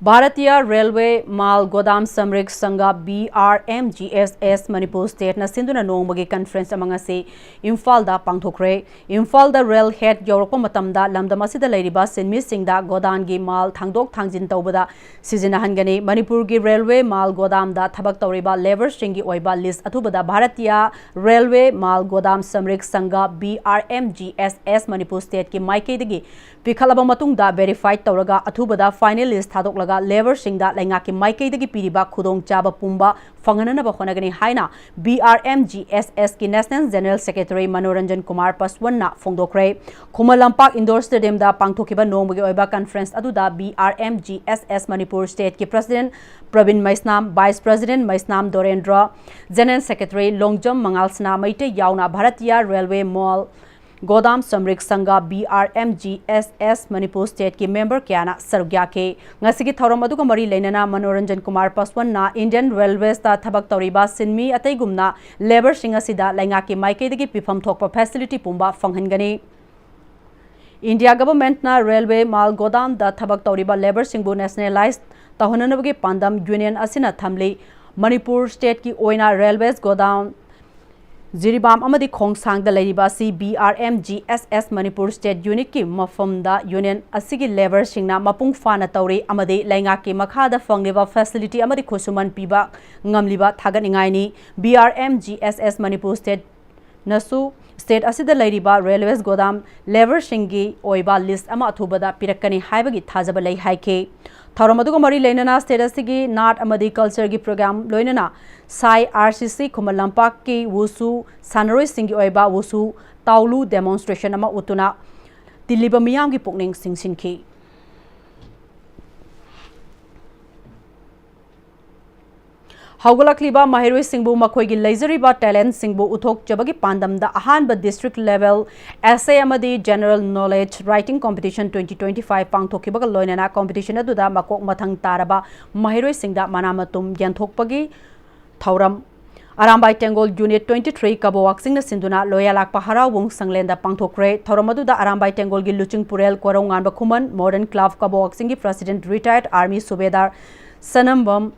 ꯚꯥꯔꯇꯤꯌꯥ ꯔꯦꯜꯋꯦ ꯃꯥꯜ ꯒꯣꯗꯥꯝ ꯁꯝꯔꯤꯛ ꯁꯪꯘ, BRMGSS, ꯃꯅꯤꯄꯨꯔ ꯁ꯭ꯇꯦꯠꯅ ꯁꯤꯟꯗꯨꯅ ꯅꯣꯡꯃꯒꯤ ꯀꯟꯐꯔꯦꯟꯁ ꯑꯃ ꯉꯁꯤ ꯏꯝꯐꯥꯜꯗ ꯄꯥꯡꯊꯣꯛꯈ꯭ꯔꯦ꯫ ꯏꯝꯐꯥꯜꯗ ꯔꯦꯜ ꯍꯦꯗ ꯌꯧꯔꯛꯄ ꯃꯇꯝꯗ ꯂꯝꯗꯝ ꯑꯁꯤꯗ ꯂꯩꯔꯤꯕ ꯁꯤꯟꯃꯤꯁꯤꯡꯗ ꯒꯣꯗꯥꯝꯒꯤ ꯃꯥꯜ ꯊꯥꯡꯗꯣꯛ ꯊꯥꯡꯖꯤꯟ ꯇꯧꯕꯗ ꯁꯤꯖꯤꯟꯅꯍꯟꯒꯅꯤ꯫ ꯃꯅꯤꯄꯨꯔꯒꯤ ꯔꯦꯜꯋꯦ ꯃꯥꯜ ꯒꯣꯗꯥꯝꯗ ꯊꯕꯛ ꯇꯧꯔꯤꯕ ꯂꯦꯕꯔꯁꯤꯡꯒꯤ ꯑꯣꯏꯕ ꯂꯤꯁ ꯑꯊꯨꯕꯗ ꯚꯥꯔꯇꯤꯌꯥ ꯔꯦꯜꯋꯦ ꯃꯥꯜ ꯒꯣꯗꯥꯝ ꯁꯝꯔꯤꯛ ꯁꯪꯘ, BRMGSS, ꯃꯅꯤꯄꯨꯔ ꯁ꯭ꯇꯦꯠꯀꯤ ꯃꯥꯏꯀꯩꯗꯒꯤ ꯄꯤꯈꯠꯂꯕ ꯃꯇꯨꯡꯗ ꯚꯦꯔꯤꯐꯥꯏ ꯇꯧꯔꯒ ꯑꯊꯨꯕꯗ ꯐꯥꯏꯅꯦꯜ ꯂꯤꯁ ꯊꯥꯗꯣꯛꯂꯒ ꯂꯦꯕꯔꯁꯤꯡꯗ ꯂꯩꯉꯥꯛꯀꯤ ꯃꯥꯏꯀꯩꯗꯒꯤ ꯄꯤꯔꯤꯕ ꯈꯨꯗꯣꯡꯆꯥꯕ ꯄꯨꯝꯕ ꯐꯪꯍꯟꯅꯕ ꯍꯣꯠꯅꯒꯅꯤ ꯍꯥꯏꯅ B R M G S S ꯀꯤ National General Secretary Manoranjan Kumar ꯄꯁꯋꯟꯅ ꯐꯣꯡꯗꯣꯛꯈ꯭ꯔꯦ꯫ Khuman Lampak Indoor Stadium ꯗ ꯄꯥꯡꯊꯣꯛꯈꯤꯕ ꯅꯣꯡꯃꯒꯤ ꯑꯣꯏꯕ conference ꯑꯗꯨꯗ B R M G S S Manipur state ꯀꯤ President ꯄ꯭ꯔꯕꯤꯟ ꯃꯩꯁꯅꯥꯝ, Vice President ꯃꯩꯁꯅꯥꯝ ꯗꯣꯔꯦꯟꯗ꯭ꯔ, General Secretary ꯂꯣꯡꯖꯝ ꯃꯉꯥꯜꯁꯅꯥ ꯃꯩꯇꯩ ꯌꯥꯎꯅ Bharatiya Railway Mal Godam ꯁ꯭ꯔꯃꯤꯛ ꯁꯪꯘ, B R M G S S Manipur state ꯀꯤ member ꯀꯌꯥꯅ ꯁꯔꯨꯛ ꯌꯥꯈꯤ꯫ ꯉꯁꯤꯒꯤ ꯊꯧꯔꯝ ꯑꯗꯨꯒ ꯃꯔꯤ ꯂꯩꯅꯅ ꯃꯅꯣꯔꯟꯖꯟ ꯀꯨꯃꯥꯔ ꯄꯁꯋꯟꯅ Indian Railways ꯇ ꯊꯕꯛ ꯇꯧꯔꯤꯕ ꯁꯤꯟꯃꯤ ꯑꯇꯩꯒꯨꯝꯅ ꯂꯦꯕꯔꯁꯤꯡ ꯑꯁꯤꯗ ꯂꯩꯉꯥꯛꯀꯤ ꯃꯥꯏꯀꯩꯗꯒꯤ ꯄꯤꯐꯝ ꯊꯣꯛꯄ facility ꯄꯨꯝꯕ ꯐꯪꯍꯟꯒꯅꯤ꯫ India Government ꯅ Railway Mal Godam ꯗ ꯊꯕꯛ ꯇꯧꯔꯤꯕ ꯂꯦꯕꯔꯁꯤꯡꯕꯨ nationalize ꯇꯧꯍꯟꯅꯕꯒꯤ ꯄꯥꯟꯗꯝ union ꯑꯁꯤꯅ ꯊꯝꯂꯤ꯫ ꯃꯅꯤꯄꯨꯔ state ꯀꯤ ꯑꯣꯏꯅ Railways Godam ꯖꯤꯔꯤꯕꯥꯝ ꯑꯃꯗꯤ ꯈꯣꯡꯁꯥꯡꯗ ꯂꯩꯔꯤꯕ ꯑꯁꯤ B R M G S S Manipur state unit ꯀꯤ ꯃꯐꯝꯗ union ꯑꯁꯤꯒꯤ ꯂꯦꯕꯔꯁꯤꯡꯅ ꯃꯄꯨꯡ ꯐꯥꯅ ꯇꯧꯔꯤ ꯑꯃꯗꯤ ꯂꯩꯉꯥꯛꯀꯤ ꯃꯈꯥꯗ ꯐꯪꯂꯤꯕ facility ꯑꯃꯗꯤ ꯈꯨꯠꯁꯨꯃꯟ ꯄꯤꯕ ꯉꯝꯂꯤꯕ ꯊꯥꯒꯠꯅꯤꯡꯉꯥꯏꯅꯤ꯫ B R M G S S Manipur state ꯅꯁꯨ state ꯑꯁꯤꯗ ꯂꯩꯔꯤꯕ Railways Godam ꯂꯦꯕꯔꯁꯤꯡꯒꯤ ꯑꯣꯏꯕ list ꯑꯃ ꯑꯊꯨꯕꯗ ꯄꯤꯔꯛꯀꯅꯤ ꯍꯥꯏꯕꯒꯤ ꯊꯥꯖꯕ ꯂꯩ ꯍꯥꯏꯈꯤ꯫ ꯊꯧꯔꯝ ꯑꯗꯨꯒ ꯃꯔꯤ ꯂꯩꯅꯅ state ꯑꯁꯤꯒꯤ art ꯑꯃꯗꯤ culture ꯒꯤ program ꯂꯣꯏꯅꯅ ꯁꯥꯏ R C C ꯈꯨꯃꯟ ꯂꯝꯄꯥꯛꯀꯤ wushu ꯁꯥꯟꯅꯔꯣꯏꯁꯤꯡꯒꯤ ꯑꯣꯏꯕ wushu ꯇꯥꯎꯂꯨ demonstration ꯑꯃ ꯎꯠꯇꯨꯅ ꯇꯤꯜꯂꯤꯕ ꯃꯤꯌꯥꯝꯒꯤ ꯄꯨꯛꯅꯤꯡ ꯆꯤꯡꯁꯤꯟꯈꯤ꯫ ꯍꯧꯒꯠꯂꯛꯂꯤꯕ ꯃꯍꯩꯔꯣꯏꯁꯤꯡꯕꯨ ꯃꯈꯣꯏꯒꯤ ꯂꯩꯖꯔꯤꯕ talent ꯁꯤꯡꯕꯨ ꯎꯠꯊꯣꯛꯆꯕꯒꯤ ꯄꯥꯟꯗꯝꯗ ꯑꯍꯥꯟꯕ district level essay ꯑꯃꯗꯤ general knowledge writing competition twenty twenty five ꯄꯥꯡꯊꯣꯛꯈꯤꯕꯒ ꯂꯣꯏꯅꯅ competition ꯑꯗꯨꯗ ꯃꯀꯣꯛ ꯃꯊꯪ ꯇꯥꯔꯕ ꯃꯍꯩꯔꯣꯏꯁꯤꯡꯗ ꯃꯅꯥ ꯃꯇꯨꯝ ꯌꯦꯟꯊꯣꯛꯄꯒꯤ ꯊꯧꯔꯝ ꯑꯔꯥꯝꯕꯥꯏ ꯇꯦꯡꯒꯣꯜ unit twenty three ꯀꯕꯣ ꯋꯥꯛꯆꯤꯡꯅ ꯁꯤꯟꯗꯨꯅ ꯂꯣꯌꯥꯂꯥꯛꯄ ꯍꯔꯥꯎꯕꯨꯡ ꯁꯪꯂꯦꯟꯗ ꯄꯥꯡꯊꯣꯛꯈ꯭ꯔꯦ꯫ ꯊꯧꯔꯝ ꯑꯗꯨꯗ ꯑꯔꯥꯝꯕꯥꯏ ꯇꯦꯡꯒꯣꯜꯒꯤ ꯂꯨꯆꯤꯡ ꯄꯨꯔꯦꯜ ꯀꯣꯔꯧꯉꯥꯟꯕ ꯈꯨꯃꯟ, Modern Club ꯀꯕꯣ ꯋꯥꯛꯆꯤꯡꯒꯤ president retired army ꯁꯨꯕꯦꯗꯥꯔ Sanambam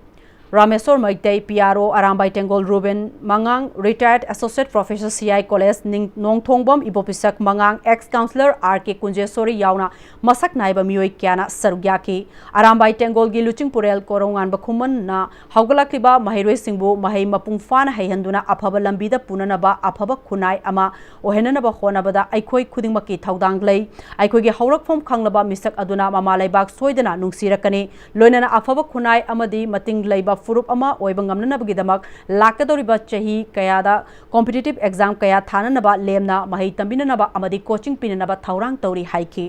Rameshor Meitei, P R O Arambai ꯇꯦꯡꯒꯣꯜ ꯔꯨꯕꯦꯟ ꯃꯉꯥꯡ, retired associate professor, C I college ꯅꯤꯡ-, ꯅꯣꯡꯊꯣꯡꯕꯝ ꯏꯕꯣꯄꯤꯁꯛ ꯃꯉꯥꯡ, ex councillor ꯑꯥꯔ ꯀꯦ ꯀꯨꯟꯖꯦꯁꯣꯔꯤ ꯌꯥꯎꯅ ꯃꯁꯛ ꯅꯥꯏꯕ ꯃꯤꯑꯣꯏ ꯀꯌꯥꯅ ꯁꯔꯨꯛ ꯌꯥꯈꯤ꯫ ꯑꯔꯥꯝꯕꯥꯏ ꯇꯦꯡꯒꯣꯜꯒꯤ ꯂꯨꯆꯤꯡꯄꯨꯔꯦꯜ ꯀꯣꯔꯧꯉꯥꯟꯕ ꯈꯨꯃꯟꯅ ꯍꯧꯒꯠꯂꯛꯂꯤꯕ ꯃꯍꯩꯔꯣꯏꯁꯤꯡꯕꯨ ꯃꯍꯩ ꯃꯄꯨꯡ ꯐꯥꯅ ꯍꯩꯍꯟꯗꯨꯅ ꯑꯐꯕ ꯂꯝꯕꯤꯗ ꯄꯨꯅꯅꯕ ꯑꯐꯕ ꯈꯨꯟꯅꯥꯏ ꯑꯃ ꯑꯣꯏꯍꯟꯅꯅꯕ ꯍꯣꯠꯅꯕꯗ ꯑꯩꯈꯣꯏ ꯈꯨꯗꯤꯡꯃꯛꯀꯤ ꯊꯧꯗꯥꯡ ꯂꯩ꯫ ꯑꯩꯈꯣꯏꯒꯤ ꯍꯧꯔꯛꯐꯝ ꯈꯪꯂꯕ ꯃꯤꯁꯛ ꯑꯗꯨꯅ ꯃꯃꯥ ꯂꯩꯕꯥꯛ ꯁꯣꯏꯗꯅ ꯅꯨꯡꯁꯤꯔꯛꯀꯅꯤ꯫ ꯂꯣꯏꯅꯅ ꯑꯐꯕ ꯈꯨꯟꯅꯥꯏ ꯑꯃꯗꯤ ꯃꯇꯤꯡ ꯂꯩꯕ ꯐꯨꯔꯨꯞ ꯑꯃ ꯑꯣꯏꯕ ꯉꯝꯅꯅꯕꯒꯤꯗꯃꯛ ꯂꯥꯛꯀꯗꯧꯔꯤꯕ ꯆꯍꯤ ꯀꯌꯥꯗ competitive exam ꯀꯌꯥ ꯊꯥꯅꯅꯕ ꯂꯦꯝꯅ ꯃꯍꯩ ꯇꯝꯕꯤꯅꯅꯕ ꯑꯃꯗꯤ coaching ꯄꯤꯅꯅꯕ ꯊꯧꯔꯥꯡ ꯇꯧꯔꯤ ꯍꯥꯏꯈꯤ꯫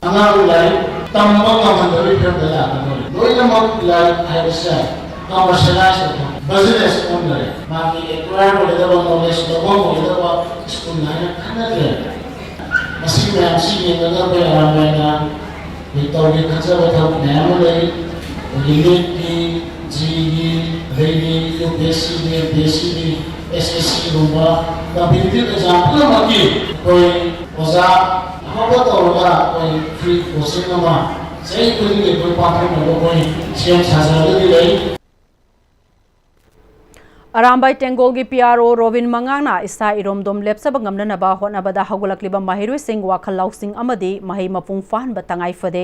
ꯑꯉꯥꯡ ꯂꯥꯏꯔꯤꯛ ꯇꯝꯕ ꯉꯝꯍꯟꯗꯕꯒꯤ ꯐꯤꯕꯝꯗ ꯂꯥꯛꯀꯗꯧꯔꯦ꯫ ꯂꯣꯏꯅꯃꯛ ꯂꯥꯏꯔꯤꯛ ꯍꯥꯏꯕꯁꯦ commercialize ꯑꯣꯏꯊꯣꯛ, business ꯑꯣꯟꯈꯔꯦ꯫ ꯃꯥꯒꯤ acquire ꯑꯣꯏꯒꯗꯕ knowledge, ꯂꯧꯐꯝ ꯑꯣꯏꯒꯗꯕ school ꯍꯥꯏꯅ ꯈꯟꯅꯗ꯭ꯔꯦ꯫ ꯃꯁꯤ ꯃꯌꯥꯝꯁꯤ ꯌꯦꯡꯉꯒ ꯑꯩꯈꯣꯏ ꯑꯔꯥꯝꯕꯥꯏꯅ ꯑꯩꯈꯣꯏ ꯇꯧꯒꯦ ꯈꯟꯖꯕ ꯊꯕꯛ ꯃꯌꯥꯝ ꯑꯃ ꯂꯩ꯫ ꯑꯩꯈꯣꯏꯒꯤ ꯅꯤꯠꯀꯤ, ꯖꯤꯒꯤ, ꯑꯗꯩꯗꯤ ꯌꯨ ꯄꯤ ꯑꯦꯁ ꯁꯤꯒꯤ, ꯑꯦꯝ ꯄꯤ ꯑꯦꯁ ꯁꯤꯒꯤ, ꯑꯦꯁ ꯑꯦꯁ ꯁꯤꯒꯨꯝꯕ competitive exam ꯄꯨꯝꯅꯃꯛꯀꯤ ꯑꯩꯈꯣꯏ ꯑꯣꯖꯥ ꯑꯐꯕ ꯇꯧꯔꯒ ꯑꯩꯈꯣꯏ free coaching ꯑꯃ ꯆꯍꯤ ꯈꯨꯗꯤꯡꯒꯤ ꯑꯩꯈꯣꯏ ꯄꯥꯡꯊꯣꯛꯅꯕ ꯑꯩꯈꯣꯏ ꯁꯦꯝ ꯁꯥꯖꯔꯒꯗꯤ ꯂꯩ꯫ ꯑꯔꯥꯝꯕꯥꯏ ꯇꯦꯡꯒꯣꯜꯒꯤ ꯄꯤ ꯑꯥꯔ ꯑꯣ ꯔꯣꯕꯤꯟ ꯃꯉꯥꯡꯅ ꯏꯁꯥ ꯏꯔꯣꯝꯗꯣꯝ ꯂꯦꯞꯆꯕ ꯉꯝꯅꯅꯕ ꯍꯣꯠꯅꯕꯗ ꯍꯧꯒꯠꯂꯛꯂꯤꯕ ꯃꯍꯩꯔꯣꯏꯁꯤꯡ ꯋꯥꯈꯜ ꯂꯧꯁꯤꯡ ꯑꯃꯗꯤ ꯃꯍꯩ ꯃꯄꯨꯡ ꯐꯥꯍꯟꯕ ꯇꯉꯥꯏ ꯐꯗꯦ꯫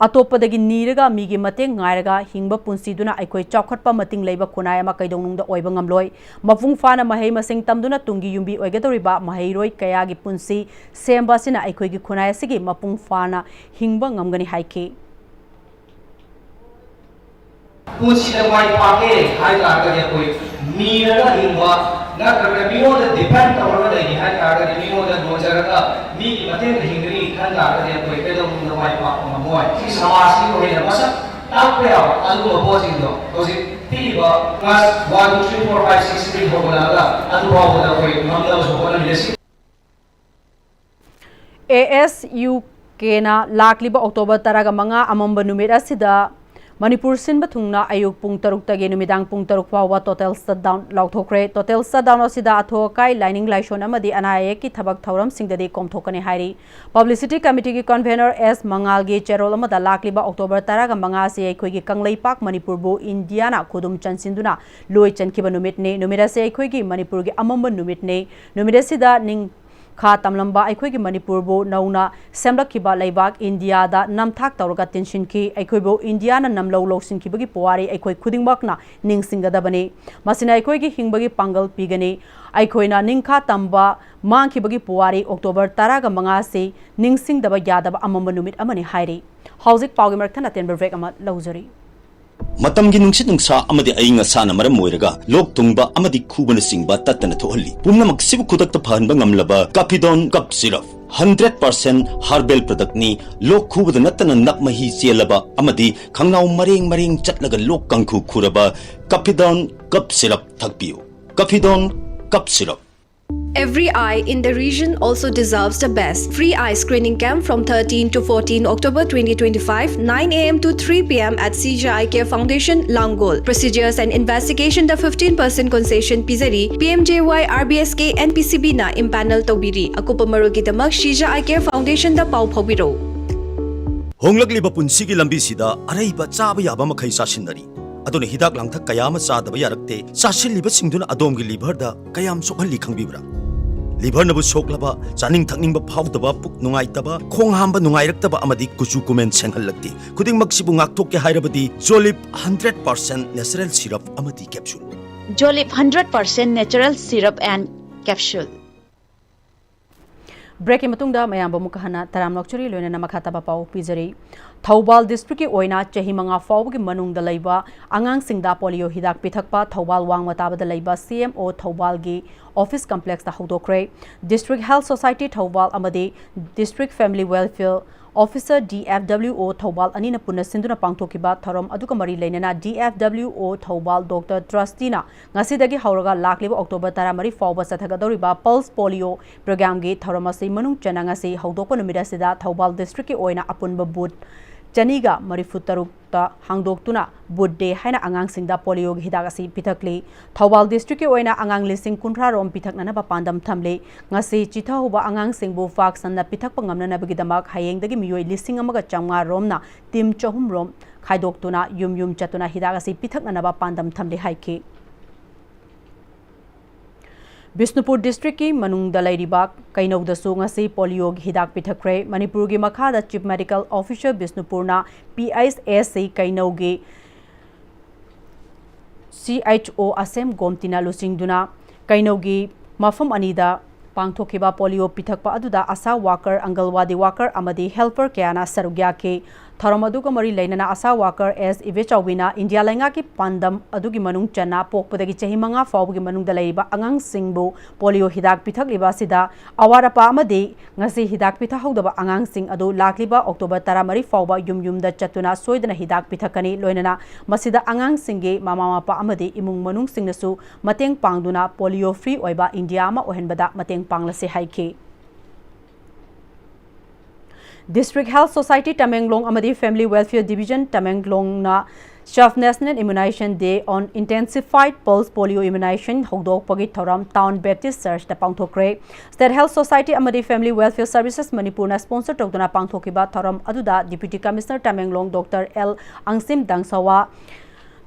ꯑꯇꯣꯞꯄꯗꯒꯤ ꯅꯤꯔꯒ ꯃꯤꯒꯤ ꯃꯇꯦꯡ ꯉꯥꯏꯔꯒ ꯍꯤꯡꯕ ꯄꯨꯟꯁꯤꯗꯨꯅ ꯑꯩꯈꯣꯏ ꯆꯥꯎꯈꯠꯄ ꯃꯇꯤꯡ ꯂꯩꯕ ꯈꯨꯟꯅꯥꯏ ꯑꯃ ꯀꯩꯗꯧꯅꯨꯡꯗ ꯑꯣꯏꯕ ꯉꯝꯂꯣꯏ꯫ ꯃꯄꯨꯡ ꯐꯥꯅ ꯃꯍꯩ ꯃꯁꯤꯡ ꯇꯝꯗꯨꯅ ꯇꯨꯡꯒꯤ ꯌꯨꯝꯕꯤ ꯑꯣꯏꯒꯗꯧꯔꯤꯕ ꯃꯍꯩꯔꯣꯏ ꯀꯌꯥꯒꯤ ꯄꯨꯟꯁꯤ ꯁꯦꯝꯕ ꯑꯁꯤꯅ ꯑꯩꯈꯣꯏꯒꯤ ꯈꯨꯟꯅꯥꯏ ꯑꯁꯤꯒꯤ ꯃꯄꯨꯡ ꯐꯥꯅ ꯍꯤꯡꯕ ꯉꯝꯒꯅꯤ ꯍꯥꯏꯈꯤ꯫ ꯄꯨꯟꯁꯤꯗ ꯃꯥꯏ ꯄꯥꯛꯀꯦ ꯍꯥꯏ ꯇꯥꯔꯒꯗꯤ ꯑꯩꯈꯣꯏ ꯅꯤꯔꯒ ꯍꯤꯡꯕ ꯅꯠꯇ꯭ꯔꯒ ꯃꯤꯉꯣꯟꯗ depend ꯇꯧꯔꯒ ꯂꯩꯒꯦ ꯍꯥꯏ ꯇꯥꯔꯒꯗꯤ, ꯃꯤꯉꯣꯟꯗ ꯅꯣꯟꯖꯔꯒ ꯃꯤꯒꯤ ꯃꯇꯦꯡꯗ ꯍꯤꯡꯒꯅꯤ ꯈꯟ ꯇꯥꯔꯒꯗꯤ ꯑꯩꯈꯣꯏ ꯀꯩꯗꯧꯅꯨꯡꯗ ꯃꯥꯏ ꯄꯥꯛꯄ ꯉꯝꯃꯣꯏ꯫ ꯁꯤ ꯁꯃꯥꯖꯁꯤꯕꯨ ꯍꯦꯟꯅ ꯃꯁꯛ ꯇꯥꯛꯄ ꯌꯥꯕ ꯑꯗꯨꯒꯨꯝꯕ ꯄꯣꯠꯁꯤꯡꯗꯣ ꯍꯧꯖꯤꯛ ꯄꯤꯔꯤꯕ class one, two, three, four, five, six ꯇꯒꯤ ꯍꯧꯒꯠꯂꯛꯑꯒ ꯑꯗꯨ ꯐꯥꯎꯕꯗ ꯑꯩꯈꯣꯏ ꯉꯝꯅꯕꯁꯨ ꯍꯣꯠꯅꯃꯤꯟꯅꯁꯤ꯫ ꯑꯦ ꯑꯦꯁ ꯌꯨ ꯀꯦꯅ ꯂꯥꯛꯂꯤꯕ ꯑꯣꯛꯇꯣꯕꯔ ꯇꯔꯥꯃꯉꯥ ꯑꯃꯝꯕ ꯅꯨꯃꯤꯠ ꯑꯁꯤꯗ ꯃꯅꯤꯄꯨꯔ ꯁꯤꯟꯕ ꯊꯨꯡꯅ ꯑꯌꯨꯛ ꯄꯨꯡ ꯇꯔꯨꯛꯇꯒꯤ ꯅꯨꯃꯤꯗꯥꯡ ꯄꯨꯡ ꯇꯔꯨꯛ ꯐꯥꯎꯕ total shutdown ꯂꯥꯎꯊꯣꯛꯈ꯭ꯔꯦ꯫ Total shutdown ꯑꯁꯤꯗ ꯑꯊꯨ ꯑꯀꯥꯏ, ꯂꯥꯏꯅꯤꯡ ꯂꯥꯏꯁꯣꯟ ꯑꯃꯗꯤ ꯑꯅꯥ ꯑꯌꯦꯛꯀꯤ ꯊꯕꯛ ꯊꯧꯔꯝꯁꯤꯡꯗꯗꯤ ꯀꯣꯝꯊꯣꯛꯀꯅꯤ ꯍꯥꯏꯔꯤ꯫ Publicity Committeeꯒꯤ convener ꯑꯦꯁ ꯃꯉꯥꯜꯒꯤ ꯆꯦꯔꯣꯜ ꯑꯃꯗ ꯂꯥꯛꯂꯤꯕ October ꯇꯔꯥꯒ ꯃꯉꯥ ꯑꯁꯤ ꯑꯩꯈꯣꯏꯒꯤ ꯀꯪꯂꯩꯄꯥꯛ ꯃꯅꯤꯄꯨꯔꯕꯨ ꯏꯟꯗꯤꯌꯥꯅ ꯈꯨꯗꯨꯝ ꯆꯟꯁꯤꯟꯗꯨꯅ ꯂꯣꯏ ꯆꯟꯈꯤꯕ ꯅꯨꯃꯤꯠꯅꯤ꯫ ꯅꯨꯃꯤꯠ ꯑꯁꯤ ꯑꯩꯈꯣꯏꯒꯤ ꯃꯅꯤꯄꯨꯔꯒꯤ ꯑꯃꯝꯕ ꯅꯨꯃꯤꯠꯅꯤ꯫ ꯅꯨꯃꯤꯠ ꯑꯁꯤꯗ ꯅꯤꯡ ꯈꯥ ꯇꯝꯂꯝꯕ ꯑꯩꯈꯣꯏꯒꯤ ꯃꯅꯤꯄꯨꯔꯕꯨ ꯅꯧꯅ ꯁꯦꯝꯂꯛꯈꯤꯕ ꯂꯩꯕꯥꯛ ꯏꯟꯗꯤꯌꯥꯗ ꯅꯝꯊꯥꯛ ꯇꯧꯔꯒ ꯇꯤꯟꯁꯤꯟꯈꯤ꯫ ꯑꯩꯈꯣꯏꯕꯨ ꯏꯟꯗꯤꯌꯥꯅ ꯅꯝꯂꯧ ꯂꯧꯁꯤꯟꯈꯤꯕꯒꯤ ꯄꯨꯋꯥꯔꯤ ꯑꯩꯈꯣꯏ ꯈꯨꯗꯤꯡꯃꯛꯅ ꯅꯤꯡꯁꯤꯡꯒꯗꯕꯅꯤ꯫ ꯃꯁꯤꯅ ꯑꯩꯈꯣꯏꯒꯤ ꯍꯤꯡꯕꯒꯤ ꯄꯥꯡꯒꯜ ꯄꯤꯒꯅꯤ꯫ ꯑꯩꯈꯣꯏꯅ ꯅꯤꯡꯈꯥ ꯇꯝꯕ ꯃꯥꯡꯈꯤꯕꯒꯤ ꯄꯨꯋꯥꯔꯤ October ꯇꯔꯥꯒ ꯃꯉꯥ ꯑꯁꯤ ꯅꯤꯡꯁꯤꯡꯗꯕ ꯌꯥꯗꯕ ꯑꯃꯝꯕ ꯅꯨꯃꯤꯠ ꯑꯃꯅꯤ ꯍꯥꯏꯔꯤ꯫ ꯍꯧꯖꯤꯛ ꯄꯥꯎꯒꯤ ꯃꯔꯛ ꯊꯠꯅ ꯑꯇꯦꯟꯕ break ꯑꯃ ꯂꯧꯖꯔꯤ꯫ ꯃꯇꯝꯒꯤ ꯅꯨꯡꯁꯤꯠ ꯅꯨꯡꯁꯥ ꯑꯃꯗꯤ ꯑꯏꯪ ꯑꯁꯥꯅ ꯃꯔꯝ ꯑꯣꯏꯔꯒ ꯂꯣꯛ ꯊꯨꯡꯕ ꯑꯃꯗꯤ ꯈꯨꯕꯅꯆꯤꯡꯕ ꯇꯠꯇꯅ ꯊꯣꯛꯍꯜꯂꯤ꯫ ꯄꯨꯝꯅꯃꯛꯁꯤꯕꯨ ꯈꯨꯗꯛꯇ ꯐꯍꯟꯕ ꯉꯝꯂꯕ Capidone Cough Syrup, hundred percent herbal productꯅꯤ꯫ ꯂꯣꯛ ꯈꯨꯕꯗ ꯅꯠꯇꯅ ꯅꯞ ꯃꯍꯤ ꯆꯦꯜꯂꯕ ꯑꯃꯗꯤ ꯈꯪꯅꯥꯎ ꯃꯔꯦꯡ ꯃꯔꯦꯡ ꯆꯠꯂꯒ ꯂꯣꯛ ꯀꯥꯡꯈꯨ ꯈꯨꯔꯕ Capidone Cough Syrup ꯊꯛꯄꯤꯌꯨ꯫ Capidone Cough Syrup꯫ Every eye in the region also deserves the best. Free eye screening camp from thirteen to fourteen October twenty twenty-five, nine a m to three p m at C J Eye Care Foundation, Langol. Procedures and investigation the fifteen percent concession ꯄꯤꯖꯔꯤ꯫ P M J A Y R B S K N P C B ꯅ impanel ꯇꯧꯕꯤꯔꯤ꯫ ꯑꯀꯨꯞꯄ ꯃꯔꯣꯜꯒꯤꯗꯃꯛ C J Eye Care Foundation ꯗ ꯄꯥꯎ ꯐꯥꯎꯕꯤꯔꯧ꯫ ꯍꯣꯡꯂꯛꯂꯤꯕ ꯄꯨꯟꯁꯤꯒꯤ ꯂꯝꯕꯤꯁꯤꯗ ꯑꯔꯩꯕ ꯆꯥꯕ ꯌꯥꯕ ꯃꯈꯩ ꯆꯥꯁꯤꯟꯅꯔꯤ꯫ ꯑꯗꯨꯅ ꯍꯤꯗꯥꯛ ꯂꯥꯡꯊꯛ ꯀꯌꯥ ꯑꯃ ꯆꯥꯗꯕ ꯌꯥꯔꯛꯇꯦ꯫ ꯆꯥꯁꯤꯜꯂꯤꯕꯁꯤꯡꯗꯨꯅ ꯑꯗꯣꯝꯒꯤ liverꯗ ꯀꯌꯥꯝ ꯁꯣꯛꯍꯜꯂꯤ ꯈꯪꯕꯤꯕ꯭ꯔꯥ? Liverꯅꯕꯨ ꯁꯣꯛꯂꯕ, ꯆꯥꯅꯤꯡ ꯊꯛꯅꯤꯡꯕ ꯐꯥꯎꯗꯕ, ꯄꯨꯛ ꯅꯨꯡꯉꯥꯏꯇꯕ, ꯈꯣꯡ ꯍꯥꯝꯕ ꯅꯨꯡꯉꯥꯏꯔꯛꯇꯕ ꯑꯃꯗꯤ ꯀꯨꯆꯨ ꯀꯨꯃꯦꯟ ꯁꯦꯡꯍꯜꯂꯛꯇꯦ꯫ ꯈꯨꯗꯤꯡꯃꯛꯁꯤꯕꯨ ꯉꯥꯛꯊꯣꯛꯀꯦ ꯍꯥꯏꯔꯕꯗꯤ Jolib hundred percent natural syrup ꯑꯃꯗꯤ capsule꯫ Jolib hundred percent natural syrup and capsule꯫ Breakꯀꯤ ꯃꯇꯨꯡꯗ ꯃꯌꯥꯝꯕꯨ ꯑꯃꯨꯛꯀ ꯍꯟꯅ ꯇꯔꯥꯝꯅ ꯑꯣꯛꯆꯔꯤ, ꯂꯣꯏꯅꯅ ꯃꯈꯥ ꯇꯥꯕ ꯄꯥꯎ ꯄꯤꯖꯔꯤ꯫ ꯊꯧꯕꯥꯜ districtꯀꯤ ꯑꯣꯏꯅ ꯆꯍꯤ ꯃꯉꯥ ꯐꯥꯎꯕꯒꯤ ꯃꯅꯨꯡꯗ ꯂꯩꯕ ꯑꯉꯥꯡꯁꯤꯡꯗ polio ꯍꯤꯗꯥꯛ ꯄꯤꯊꯛꯄ ꯊꯧꯕꯥꯜ ꯋꯥꯡꯃ ꯇꯥꯕꯗ ꯂꯩꯕ C M O ꯊꯧꯕꯥꯜꯒꯤ office complexꯇ ꯍꯧꯗꯣꯛꯈ꯭ꯔꯦ꯫ District Health Society Thoubal ꯑꯃꯗꯤ District Family Welfare Officer, D F W O, Thoubal ꯑꯅꯤꯅ ꯄꯨꯟꯅ ꯁꯤꯟꯗꯨꯅ ꯄꯥꯡꯊꯣꯛꯈꯤꯕ ꯊꯧꯔꯝ ꯑꯗꯨꯒ ꯃꯔꯤ ꯂꯩꯅꯅ D F W O Thoubal Doctor Trustyꯅ ꯉꯁꯤꯗꯒꯤ ꯍꯧꯔꯒ ꯂꯥꯛꯂꯤꯕ October ꯇꯔꯥꯃꯔꯤ ꯐꯥꯎꯕ ꯆꯠꯊꯒꯗꯧꯔꯤꯕ Pulse Polio programꯒꯤ ꯊꯧꯔꯝ ꯑꯁꯤ ꯃꯅꯨꯡ ꯆꯟꯅ ꯉꯁꯤ ꯍꯧꯗꯣꯛꯄ ꯅꯨꯃꯤꯠ ꯑꯁꯤꯗ ꯊꯧꯕꯥꯜ districtꯀꯤ ꯑꯣꯏꯅ ꯑꯄꯨꯟꯕ booth ꯆꯅꯤꯒ ꯃꯔꯤꯐꯨ ꯇꯔꯨꯛꯇ ꯍꯥꯡꯗꯣꯛꯇꯨꯅ ꯕꯨꯠ ꯗꯦ ꯍꯥꯏꯅ ꯑꯉꯥꯡꯁꯤꯡꯗ ꯄꯣꯂꯤꯑꯣꯒꯤ ꯍꯤꯗꯥꯛ ꯑꯁꯤ ꯄꯤꯊꯛꯂꯤ꯫ ꯊꯧꯕꯥꯜ ꯗꯤꯁꯇ꯭ꯔꯤꯛꯀꯤ ꯑꯣꯏꯅ ꯑꯉꯥꯡ ꯂꯤꯁꯤꯡ ꯀꯨꯟꯊ꯭ꯔꯥ ꯔꯣꯝ ꯄꯤꯊꯛꯅꯅꯕ ꯄꯥꯟꯗꯝ ꯊꯝꯂꯤ꯫ ꯉꯁꯤ ꯆꯤꯊꯍꯧꯕ ꯑꯉꯥꯡꯁꯤꯡꯕꯨ ꯄꯥꯛ ꯁꯟꯅ ꯄꯤꯊꯛꯄ ꯉꯝꯅꯅꯕꯒꯤꯗꯃꯛ ꯍꯌꯦꯡꯗꯒꯤ ꯃꯤꯑꯣꯏ ꯂꯤꯁꯤꯡ ꯑꯃꯒ ꯆꯥꯝꯃꯉꯥ ꯔꯣꯝꯅ ꯇꯤꯝ ꯆꯍꯨꯝ ꯔꯣꯝ ꯈꯥꯏꯗꯣꯛꯇꯨꯅ ꯌꯨꯝ ꯌꯨꯝ ꯆꯠꯇꯨꯅ ꯍꯤꯗꯥꯛ ꯑꯁꯤ ꯄꯤꯊꯛꯅꯅꯕ ꯄꯥꯟꯗꯝ ꯊꯝꯂꯤ ꯍꯥꯏꯈꯤ꯫ ꯕꯤꯁꯅꯨꯄꯨꯔ ꯗꯤꯁꯇ꯭ꯔꯤꯛꯀꯤ ꯃꯅꯨꯡꯗ ꯂꯩꯔꯤꯕ ꯀꯩꯅꯧꯗꯁꯨ ꯉꯁꯤ ꯄꯣꯂꯤꯑꯣꯒꯤ ꯍꯤꯗꯥꯛ ꯄꯤꯊꯛꯈ꯭ꯔꯦ꯫ ꯃꯅꯤꯄꯨꯔꯒꯤ ꯃꯈꯥꯗ ꯆꯤꯐ ꯃꯦꯗꯤꯀꯦꯜ ꯑꯣꯐꯤꯁꯔ ꯕꯤꯁꯅꯨꯄꯨꯔꯅ ꯄꯤ ꯑꯩꯆ ꯑꯦꯁ ꯁꯤ ꯀꯩꯅꯧꯒꯤ ꯁꯤ ꯑꯩꯆ ꯑꯣ ꯑꯁꯦꯝ ꯒꯣꯝꯇꯤꯅ ꯂꯨꯆꯤꯡꯗꯨꯅ ꯀꯩꯅꯧꯒꯤ ꯃꯐꯝ ꯑꯅꯤꯗ ꯄꯥꯡꯊꯣꯛꯈꯤꯕ ꯄꯣꯂꯤꯑꯣ ꯄꯤꯊꯛꯄ ꯑꯗꯨꯗ ꯑꯁꯥ ꯋꯥꯀꯔ, ꯑꯪꯒꯜꯋꯥꯗꯤ ꯋꯥꯀꯔ ꯑꯃꯗꯤ ꯍꯦꯜꯄꯔ ꯀꯌꯥꯅ ꯁꯔꯨꯛ ꯌꯥꯈꯤ꯫ ꯊꯧꯔꯝ ꯑꯗꯨꯒ ꯃꯔꯤ ꯂꯩꯅꯅ ꯑꯁꯥ ꯋꯥꯀꯔ ꯑꯦꯁ ꯏꯕꯦꯆꯥꯎꯕꯤꯅ ꯏꯟꯗꯤꯌꯥ ꯂꯩꯉꯥꯛꯀꯤ ꯄꯥꯟꯗꯝ ꯑꯗꯨꯒꯤ ꯃꯅꯨꯡ ꯆꯟꯅ ꯄꯣꯛꯄꯗꯒꯤ ꯆꯍꯤ ꯃꯉꯥ ꯐꯥꯎꯕꯒꯤ ꯃꯅꯨꯡꯗ ꯂꯩꯔꯤꯕ ꯑꯉꯥꯡꯁꯤꯡꯕꯨ ꯄꯣꯂꯤꯑꯣ ꯍꯤꯗꯥꯛ ꯄꯤꯊꯛꯂꯤꯕ ꯑꯁꯤꯗ ꯑꯋꯥꯠ ꯑꯄꯥ ꯑꯃꯗꯤ ꯉꯁꯤ ꯍꯤꯗꯥꯛ ꯄꯤꯊꯛꯍꯧꯗꯕ ꯑꯉꯥꯡꯁꯤꯡ ꯑꯗꯨ ꯂꯥꯛꯂꯤꯕ ꯑꯣꯛꯇꯣꯕꯔ ꯇꯔꯥꯃꯔꯤ ꯐꯥꯎꯕ ꯌꯨꯝ ꯌꯨꯝꯗ ꯆꯠꯇꯨꯅ ꯁꯣꯏꯗꯅ ꯍꯤꯗꯥꯛ ꯄꯤꯊꯛꯀꯅꯤ꯫ ꯂꯣꯏꯅꯅ ꯃꯁꯤꯗ ꯑꯉꯥꯡꯁꯤꯡꯒꯤ ꯃꯃꯥ ꯃꯄꯥ ꯑꯃꯗꯤ ꯏꯃꯨꯡ ꯃꯅꯨꯡꯁꯤꯡꯅꯁꯨ ꯃꯇꯦꯡ ꯄꯥꯡꯗꯨꯅ ꯄꯣꯂꯤꯑꯣ ꯐ꯭ꯔꯤ ꯑꯣꯏꯕ ꯏꯟꯗꯤꯌꯥ ꯑꯃ ꯑꯣꯏꯍꯟꯕꯗ ꯃꯇꯦꯡ ꯄꯥꯡꯂꯁꯤ ꯍꯥꯏꯈꯤ꯫ District Health Society Tamenglong ꯑꯃꯗꯤ Family Welfare Division Tamenglongꯅ Sub National Immunization Day on Intensified Pulse Polio Immunization ꯍꯧꯗꯣꯛꯄꯒꯤ ꯊꯧꯔꯝ Town Baptist Churchꯇ ꯄꯥꯡꯊꯣꯛꯈ꯭ꯔꯦ꯫ State Health Society ꯑꯃꯗꯤ Family Welfare Services ꯃꯅꯤꯄꯨꯔꯅ sponsor ꯇꯧꯗꯨꯅ ꯄꯥꯡꯊꯣꯛꯈꯤꯕ ꯊꯧꯔꯝ ꯑꯗꯨꯗ Deputy Commissioner Tamenglong Doctor L ꯑꯪꯁꯤꯝ ꯗꯪꯁꯋꯥ,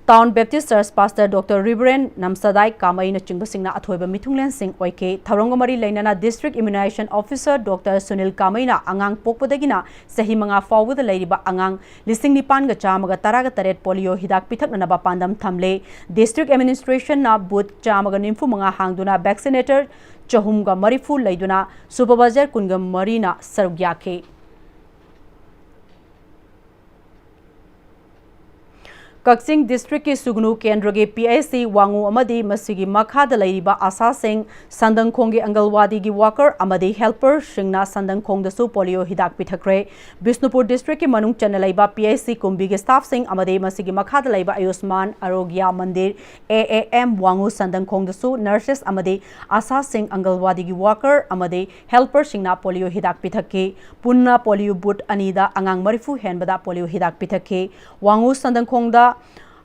Town Baptist Church Pastor Doctor Reverend ꯅꯝꯁꯗꯥꯏ ꯀꯥꯃꯩꯅꯆꯤꯡꯕꯁꯤꯡꯅ ꯑꯊꯣꯏꯕ ꯃꯤꯊꯨꯡꯂꯦꯟꯁꯤꯡ ꯑꯣꯏꯈꯤ꯫ ꯊꯧꯔꯝꯒ ꯃꯔꯤ ꯂꯩꯅꯅ District Immunization Officer Doctor Sunil ꯀꯥꯃꯩꯅ ꯑꯉꯥꯡ ꯄꯣꯛꯄꯗꯒꯤꯅ ꯆꯍꯤ ꯃꯉꯥ ꯐꯥꯎꯕꯗ ꯂꯩꯔꯤꯕ ꯑꯉꯥꯡ ꯂꯤꯁꯤꯡ ꯅꯤꯄꯥꯟꯒ ꯆꯥꯝꯃꯒ ꯇꯔꯥꯒ ꯇꯔꯦꯠ ꯄꯣꯂꯤꯑꯣ ꯍꯤꯗꯥꯛ ꯄꯤꯊꯛꯅꯅꯕ ꯄꯥꯟꯗꯝ ꯊꯝꯂꯦ꯫ District Administrationꯅ booth ꯆꯥꯝꯃꯒ ꯅꯤꯐꯨ ꯃꯉꯥ ꯍꯥꯡꯗꯨꯅ vaccinator ꯆꯍꯨꯝꯒ ꯃꯔꯤꯐꯨ ꯂꯩꯗꯨꯅ supervisor ꯀꯨꯟꯒ ꯃꯔꯤꯅ ꯁꯔꯨꯛ ꯌꯥꯈꯤ꯫ ꯀꯛꯆꯤꯡ ꯗꯤꯁꯇ꯭ꯔꯤꯛꯀꯤ ꯁꯨꯒꯅꯨ ꯀꯦꯟꯗ꯭ꯔꯒꯤ ꯄꯤ ꯑꯩꯆ ꯁꯤ ꯋꯥꯉꯨ ꯑꯃꯗꯤ ꯃꯁꯤꯒꯤ ꯃꯈꯥꯗ ꯂꯩꯔꯤꯕ ꯑꯥꯁꯥꯁꯤꯡ, ꯁꯟꯗꯪꯈꯣꯡꯒꯤ ꯑꯪꯒꯜꯋꯥꯗꯤꯒꯤ ꯋꯥꯀꯔ ꯑꯃꯗꯤ ꯍꯦꯜꯄꯔꯁꯤꯡꯅ ꯁꯟꯗꯪꯈꯣꯡꯗꯁꯨ ꯄꯣꯂꯤꯑꯣ ꯍꯤꯗꯥꯛ ꯄꯤꯊꯛꯈ꯭ꯔꯦ꯫ ꯕꯤꯁꯅꯨꯄꯨꯔ ꯗꯤꯁꯇ꯭ꯔꯤꯛꯀꯤ ꯃꯅꯨꯡ ꯆꯟꯅ ꯂꯩꯕ ꯄꯤ ꯑꯩꯆ ꯁꯤ ꯀꯨꯝꯕꯤꯒꯤ ꯁ꯭ꯇꯥꯐꯁꯤꯡ ꯑꯃꯗꯤ ꯃꯁꯤꯒꯤ ꯃꯈꯥꯗ ꯂꯩꯕ ꯑꯌꯨꯁꯃꯥꯟ ꯑꯔꯣꯒ꯭ꯌꯥ ꯃꯟꯗꯤꯔ, ꯑꯦ ꯑꯦ ꯑꯦꯝ, ꯋꯥꯉꯨ ꯁꯟꯗꯪꯈꯣꯡꯗꯁꯨ ꯅꯔꯁꯦꯁ ꯑꯃꯗꯤ ꯑꯥꯁꯥꯁꯤꯡ, ꯑꯪꯒꯜꯋꯥꯗꯤꯒꯤ ꯋꯥꯀꯔ ꯑꯃꯗꯤ ꯍꯦꯜꯄꯔꯁꯤꯡꯅ ꯄꯣꯂꯤꯑꯣ ꯍꯤꯗꯥꯛ ꯄꯤꯊꯛꯈꯤ꯫ ꯄꯨꯟꯅ ꯄꯣꯂꯤꯑꯣ ꯕꯨꯠ ꯑꯅꯤꯗ ꯑꯉꯥꯡ ꯃꯔꯤꯐꯨ ꯍꯦꯟꯕꯗ ꯄꯣꯂꯤꯑꯣ ꯍꯤꯗꯥꯛ ꯄꯤꯊꯛꯈꯤ꯫ ꯋꯥꯉꯨ ꯁꯟꯗꯪꯈꯣꯡꯗ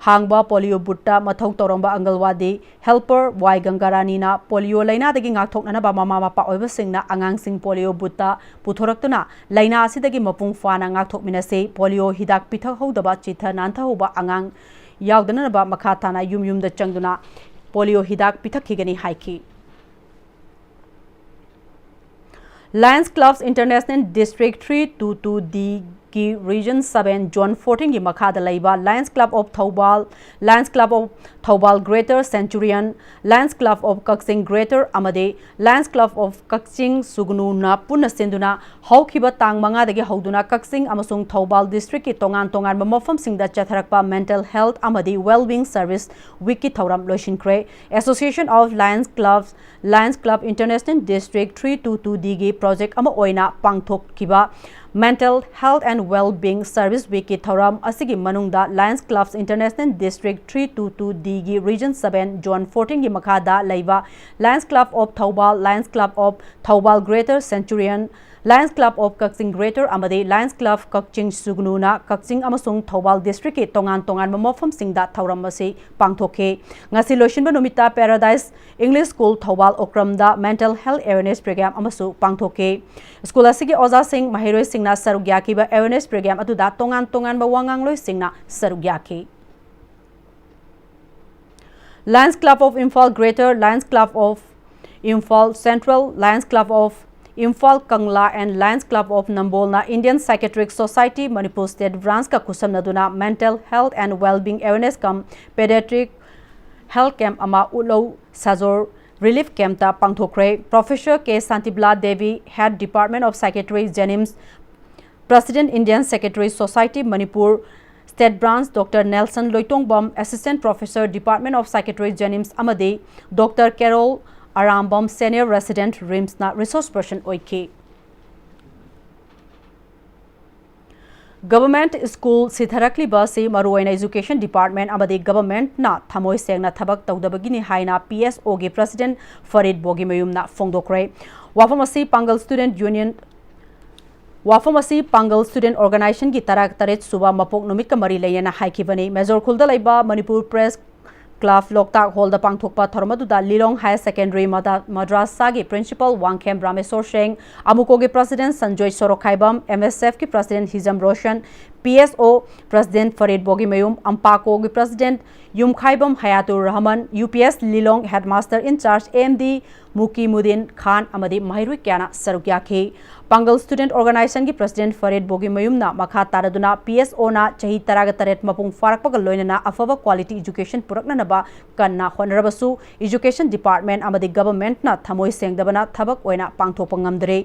ꯍꯥꯡꯕ ꯄꯣꯂꯤꯑꯣ ꯕꯨꯠꯇ ꯃꯊꯧ ꯇꯧꯔꯝꯕ ꯑꯪꯒꯜꯋꯥꯗꯤ ꯍꯦꯜꯄꯔ ꯋꯥꯏ ꯒꯪꯒꯥꯔꯥꯅꯤꯅ ꯄꯣꯂꯤꯑꯣ ꯂꯥꯏꯅꯥꯗꯒꯤ ꯉꯥꯛꯊꯣꯛꯅꯅꯕ ꯃꯃꯥ ꯃꯄꯥ ꯑꯣꯏꯕꯁꯤꯡꯅ ꯑꯉꯥꯡꯁꯤꯡ ꯄꯣꯂꯤꯑꯣ ꯕꯨꯠꯇ ꯄꯨꯊꯣꯔꯛꯇꯨꯅ ꯂꯥꯏꯅꯥ ꯑꯁꯤꯗꯒꯤ ꯃꯄꯨꯡ ꯐꯥꯅ ꯉꯥꯛꯊꯣꯛꯃꯤꯟꯅꯁꯤ꯫ ꯄꯣꯂꯤꯑꯣ ꯍꯤꯗꯥꯛ ꯄꯤꯊꯛꯍꯧꯗꯕ ꯆꯤꯊ ꯅꯥꯟꯊꯍꯧꯕ ꯑꯉꯥꯡ ꯌꯥꯎꯗꯅꯅꯕ ꯃꯈꯥ ꯇꯥꯅ ꯌꯨꯝ ꯌꯨꯝꯗ ꯆꯪꯗꯨꯅ ꯄꯣꯂꯤꯑꯣ ꯍꯤꯗꯥꯛ ꯄꯤꯊꯛꯈꯤꯒꯅꯤ ꯍꯥꯏꯈꯤ꯫ Lions Clubs International District three two two D ꯒꯤ Region seven Zone fourteen ꯒꯤ ꯃꯈꯥꯗ ꯂꯩꯕ Lions Club of Thoubal, Lions Club of Thoubal Greater Centurion, Lions Club of Kakching Greater ꯑꯃꯗꯤ Lions Club of Kakching ꯁꯨꯒꯅꯨꯅ ꯄꯨꯟꯅ ꯁꯤꯟꯗꯨꯅ ꯍꯧꯈꯤꯕ ꯇꯥꯡ ꯃꯉꯥꯗꯒꯤ ꯍꯧꯗꯨꯅ ꯀꯛꯆꯤꯡ ꯑꯃꯁꯨꯡ ꯊꯧꯕꯥꯜ ꯗꯤꯁꯇ꯭ꯔꯤꯛꯀꯤ ꯇꯣꯉꯥꯟ ꯇꯣꯉꯥꯟꯕ ꯃꯐꯝꯁꯤꯡꯗ ꯆꯠꯊꯔꯛꯄ Mental Health ꯑꯃꯗꯤ Wellbeing Service Week ꯀꯤ ꯊꯧꯔꯝ ꯂꯣꯏꯁꯤꯟꯈ꯭ꯔꯦ꯫ Association of Lions Clubs, Lions Club International District three two two D ꯒꯤ project ꯑꯃ ꯑꯣꯏꯅ ꯄꯥꯡꯊꯣꯛꯈꯤꯕ Mental Health and Wellbeing Service Week ꯀꯤ ꯊꯧꯔꯝ ꯑꯁꯤꯒꯤ ꯃꯅꯨꯡꯗ Lions Clubs International District three two two D ꯒꯤ Region seven Zone fourteen ꯒꯤ ꯃꯈꯥꯗ ꯂꯩꯕ Lions Club of Thoubal, Lions Club of Thoubal Greater Centurion, Lions Club of Kakching Greater ꯑꯃꯗꯤ Lions Club Kakching ꯁꯨꯒꯅꯨꯅ ꯀꯛꯆꯤꯡ ꯑꯃꯁꯨꯡ ꯊꯧꯕꯥꯜ ꯗꯤꯁꯇ꯭ꯔꯤꯛꯀꯤ ꯇꯣꯉꯥꯟ ꯇꯣꯉꯥꯟꯕ ꯃꯐꯝꯁꯤꯡꯗ ꯊꯧꯔꯝ ꯑꯁꯤ ꯄꯥꯡꯊꯣꯛꯈꯤ꯫ ꯉꯁꯤ ꯂꯣꯏꯁꯤꯟꯕ ꯅꯨꯃꯤꯠꯇ Paradise English School Thoubal ꯑꯣꯀ꯭ꯔꯝꯗ Mental Health Awareness Program ꯑꯃꯁꯨ ꯄꯥꯡꯊꯣꯛꯈꯤ꯫ ꯁ꯭ꯀꯨꯜ ꯑꯁꯤꯒꯤ ꯑꯣꯖꯥꯁꯤꯡ, ꯃꯍꯩꯔꯣꯏꯁꯤꯡꯅ ꯁꯔꯨꯛ ꯌꯥꯈꯤꯕ awareness program ꯑꯗꯨꯗ ꯇꯣꯉꯥꯟ ꯇꯣꯉꯥꯟꯕ ꯋꯥꯉꯥꯡꯂꯣꯏꯁꯤꯡꯅ ꯁꯔꯨꯛ ꯌꯥꯈꯤ꯫ Lions Club of Imphal Greater, Lions Club of Imphal Central, Lions Club of Imphal Kangla and Lions Club of Nambolna Indian Psychiatric Society Manipur State Branch ꯀ ꯈꯨꯠꯁꯝꯅꯗꯨꯅ Mental Health and Wellbeing Awareness cum Pediatric Health Camp ꯑꯃ ꯎꯠꯂꯧ ꯁꯥꯖꯣꯔ Relief Camp ꯇ ꯄꯥꯡꯊꯣꯛꯈ꯭ꯔꯦ꯫ Professor K Shantibala Devi, Head Department of Psychiatry, JNIMS, President Indian Psychiatric Society Manipur, State Branch, Doctor Nelson Loitongvam, Assistant Professor, Department of Psychiatry, JNIMS, ꯑꯃꯗꯤ Doctor Carol Arambam, Senior Resident, RIMSꯅ resource person ꯑꯣꯏꯈꯤ꯫ Government school ꯁꯤꯊꯔꯛꯂꯤꯕ ꯑꯁꯤ ꯃꯔꯨꯑꯣꯏꯅ Education Department ꯑꯃꯗꯤ governmentꯅ ꯊꯃꯣꯏ ꯁꯦꯡꯅ ꯊꯕꯛ ꯇꯧꯗꯕꯒꯤꯅꯤ ꯍꯥꯏꯅ PSOꯒꯤ President ꯐꯔꯤꯗ ꯕꯣꯒꯤꯃꯌꯨꯝꯅ ꯐꯣꯡꯗꯣꯛꯈ꯭ꯔꯦ꯫ ꯋꯥꯐꯝ ꯑꯁꯤ ꯄꯥꯡꯒꯜ Student Union, ꯋꯥꯐꯝ ꯑꯁꯤ ꯄꯥꯡꯒꯜ Student Organizationꯒꯤ ꯇꯔꯥꯇꯔꯦꯠ ꯁꯨꯕ ꯃꯄꯣꯛ ꯅꯨꯃꯤꯠꯀ ꯃꯔꯤ ꯂꯩꯅꯅ ꯍꯥꯏꯈꯤꯕꯅꯤ꯫ ꯃꯦꯖꯣꯔ ꯈꯨꯜꯗ ꯂꯩꯕ ꯃꯅꯤꯄꯨꯔ Press Club ꯂꯣꯛꯇꯥꯛ ꯍꯣꯜꯗ ꯄꯥꯡꯊꯣꯛꯄ ꯊꯧꯔꯝ ꯑꯗꯨꯗ ꯂꯤꯂꯣꯡ Higher Secondary ꯃꯗ-, ꯃꯗ꯭ꯔꯥꯁꯥꯒꯤ Principal ꯋꯥꯡꯈꯦꯝ ꯔꯥꯃꯦꯁꯣꯔ ꯁꯤꯡ, ꯑꯃꯨꯀꯣꯒꯤ President Sanjoy Sorokhaibam, MSFꯀꯤ President Hijam Roshan, PSO President ꯐꯔꯤꯗ ꯕꯣꯒꯤꯃꯌꯨꯝ, ꯑꯝꯄꯥꯀꯣꯒꯤ President Yumkhaibam ꯍꯌꯥꯇꯨꯔ Rahman, UPS Lilong Headmaster in charge AMD ꯃꯨꯀꯤꯃꯨꯗꯤꯟ ꯈꯥꯟ ꯑꯃꯗꯤ ꯃꯍꯩꯔꯣꯏ ꯀꯌꯥꯅ ꯁꯔꯨꯛ ꯌꯥꯈꯤ꯫ ꯄꯥꯡꯒꯜ Student Organizationꯒꯤ President ꯐꯔꯤꯗ ꯕꯣꯒꯤꯃꯌꯨꯝꯅ ꯃꯈꯥ ꯇꯥꯔꯗꯨꯅ PSOꯅ ꯆꯍꯤ ꯇꯔꯥꯒ ꯇꯔꯦꯠ ꯃꯄꯨꯡ ꯐꯥꯔꯛꯄꯒ ꯂꯣꯏꯅꯅ ꯑꯐꯕ quality education ꯄꯨꯔꯛꯅꯅꯕ ꯀꯟꯅ ꯍꯣꯠꯅꯔꯕꯁꯨ Education Department ꯑꯃꯗꯤ governmentꯅ ꯊꯃꯣꯏ ꯁꯦꯡꯗꯕꯅ ꯊꯕꯛ ꯑꯣꯏꯅ ꯄꯥꯡꯊꯣꯛꯄ ꯉꯝꯗ꯭ꯔꯦ꯫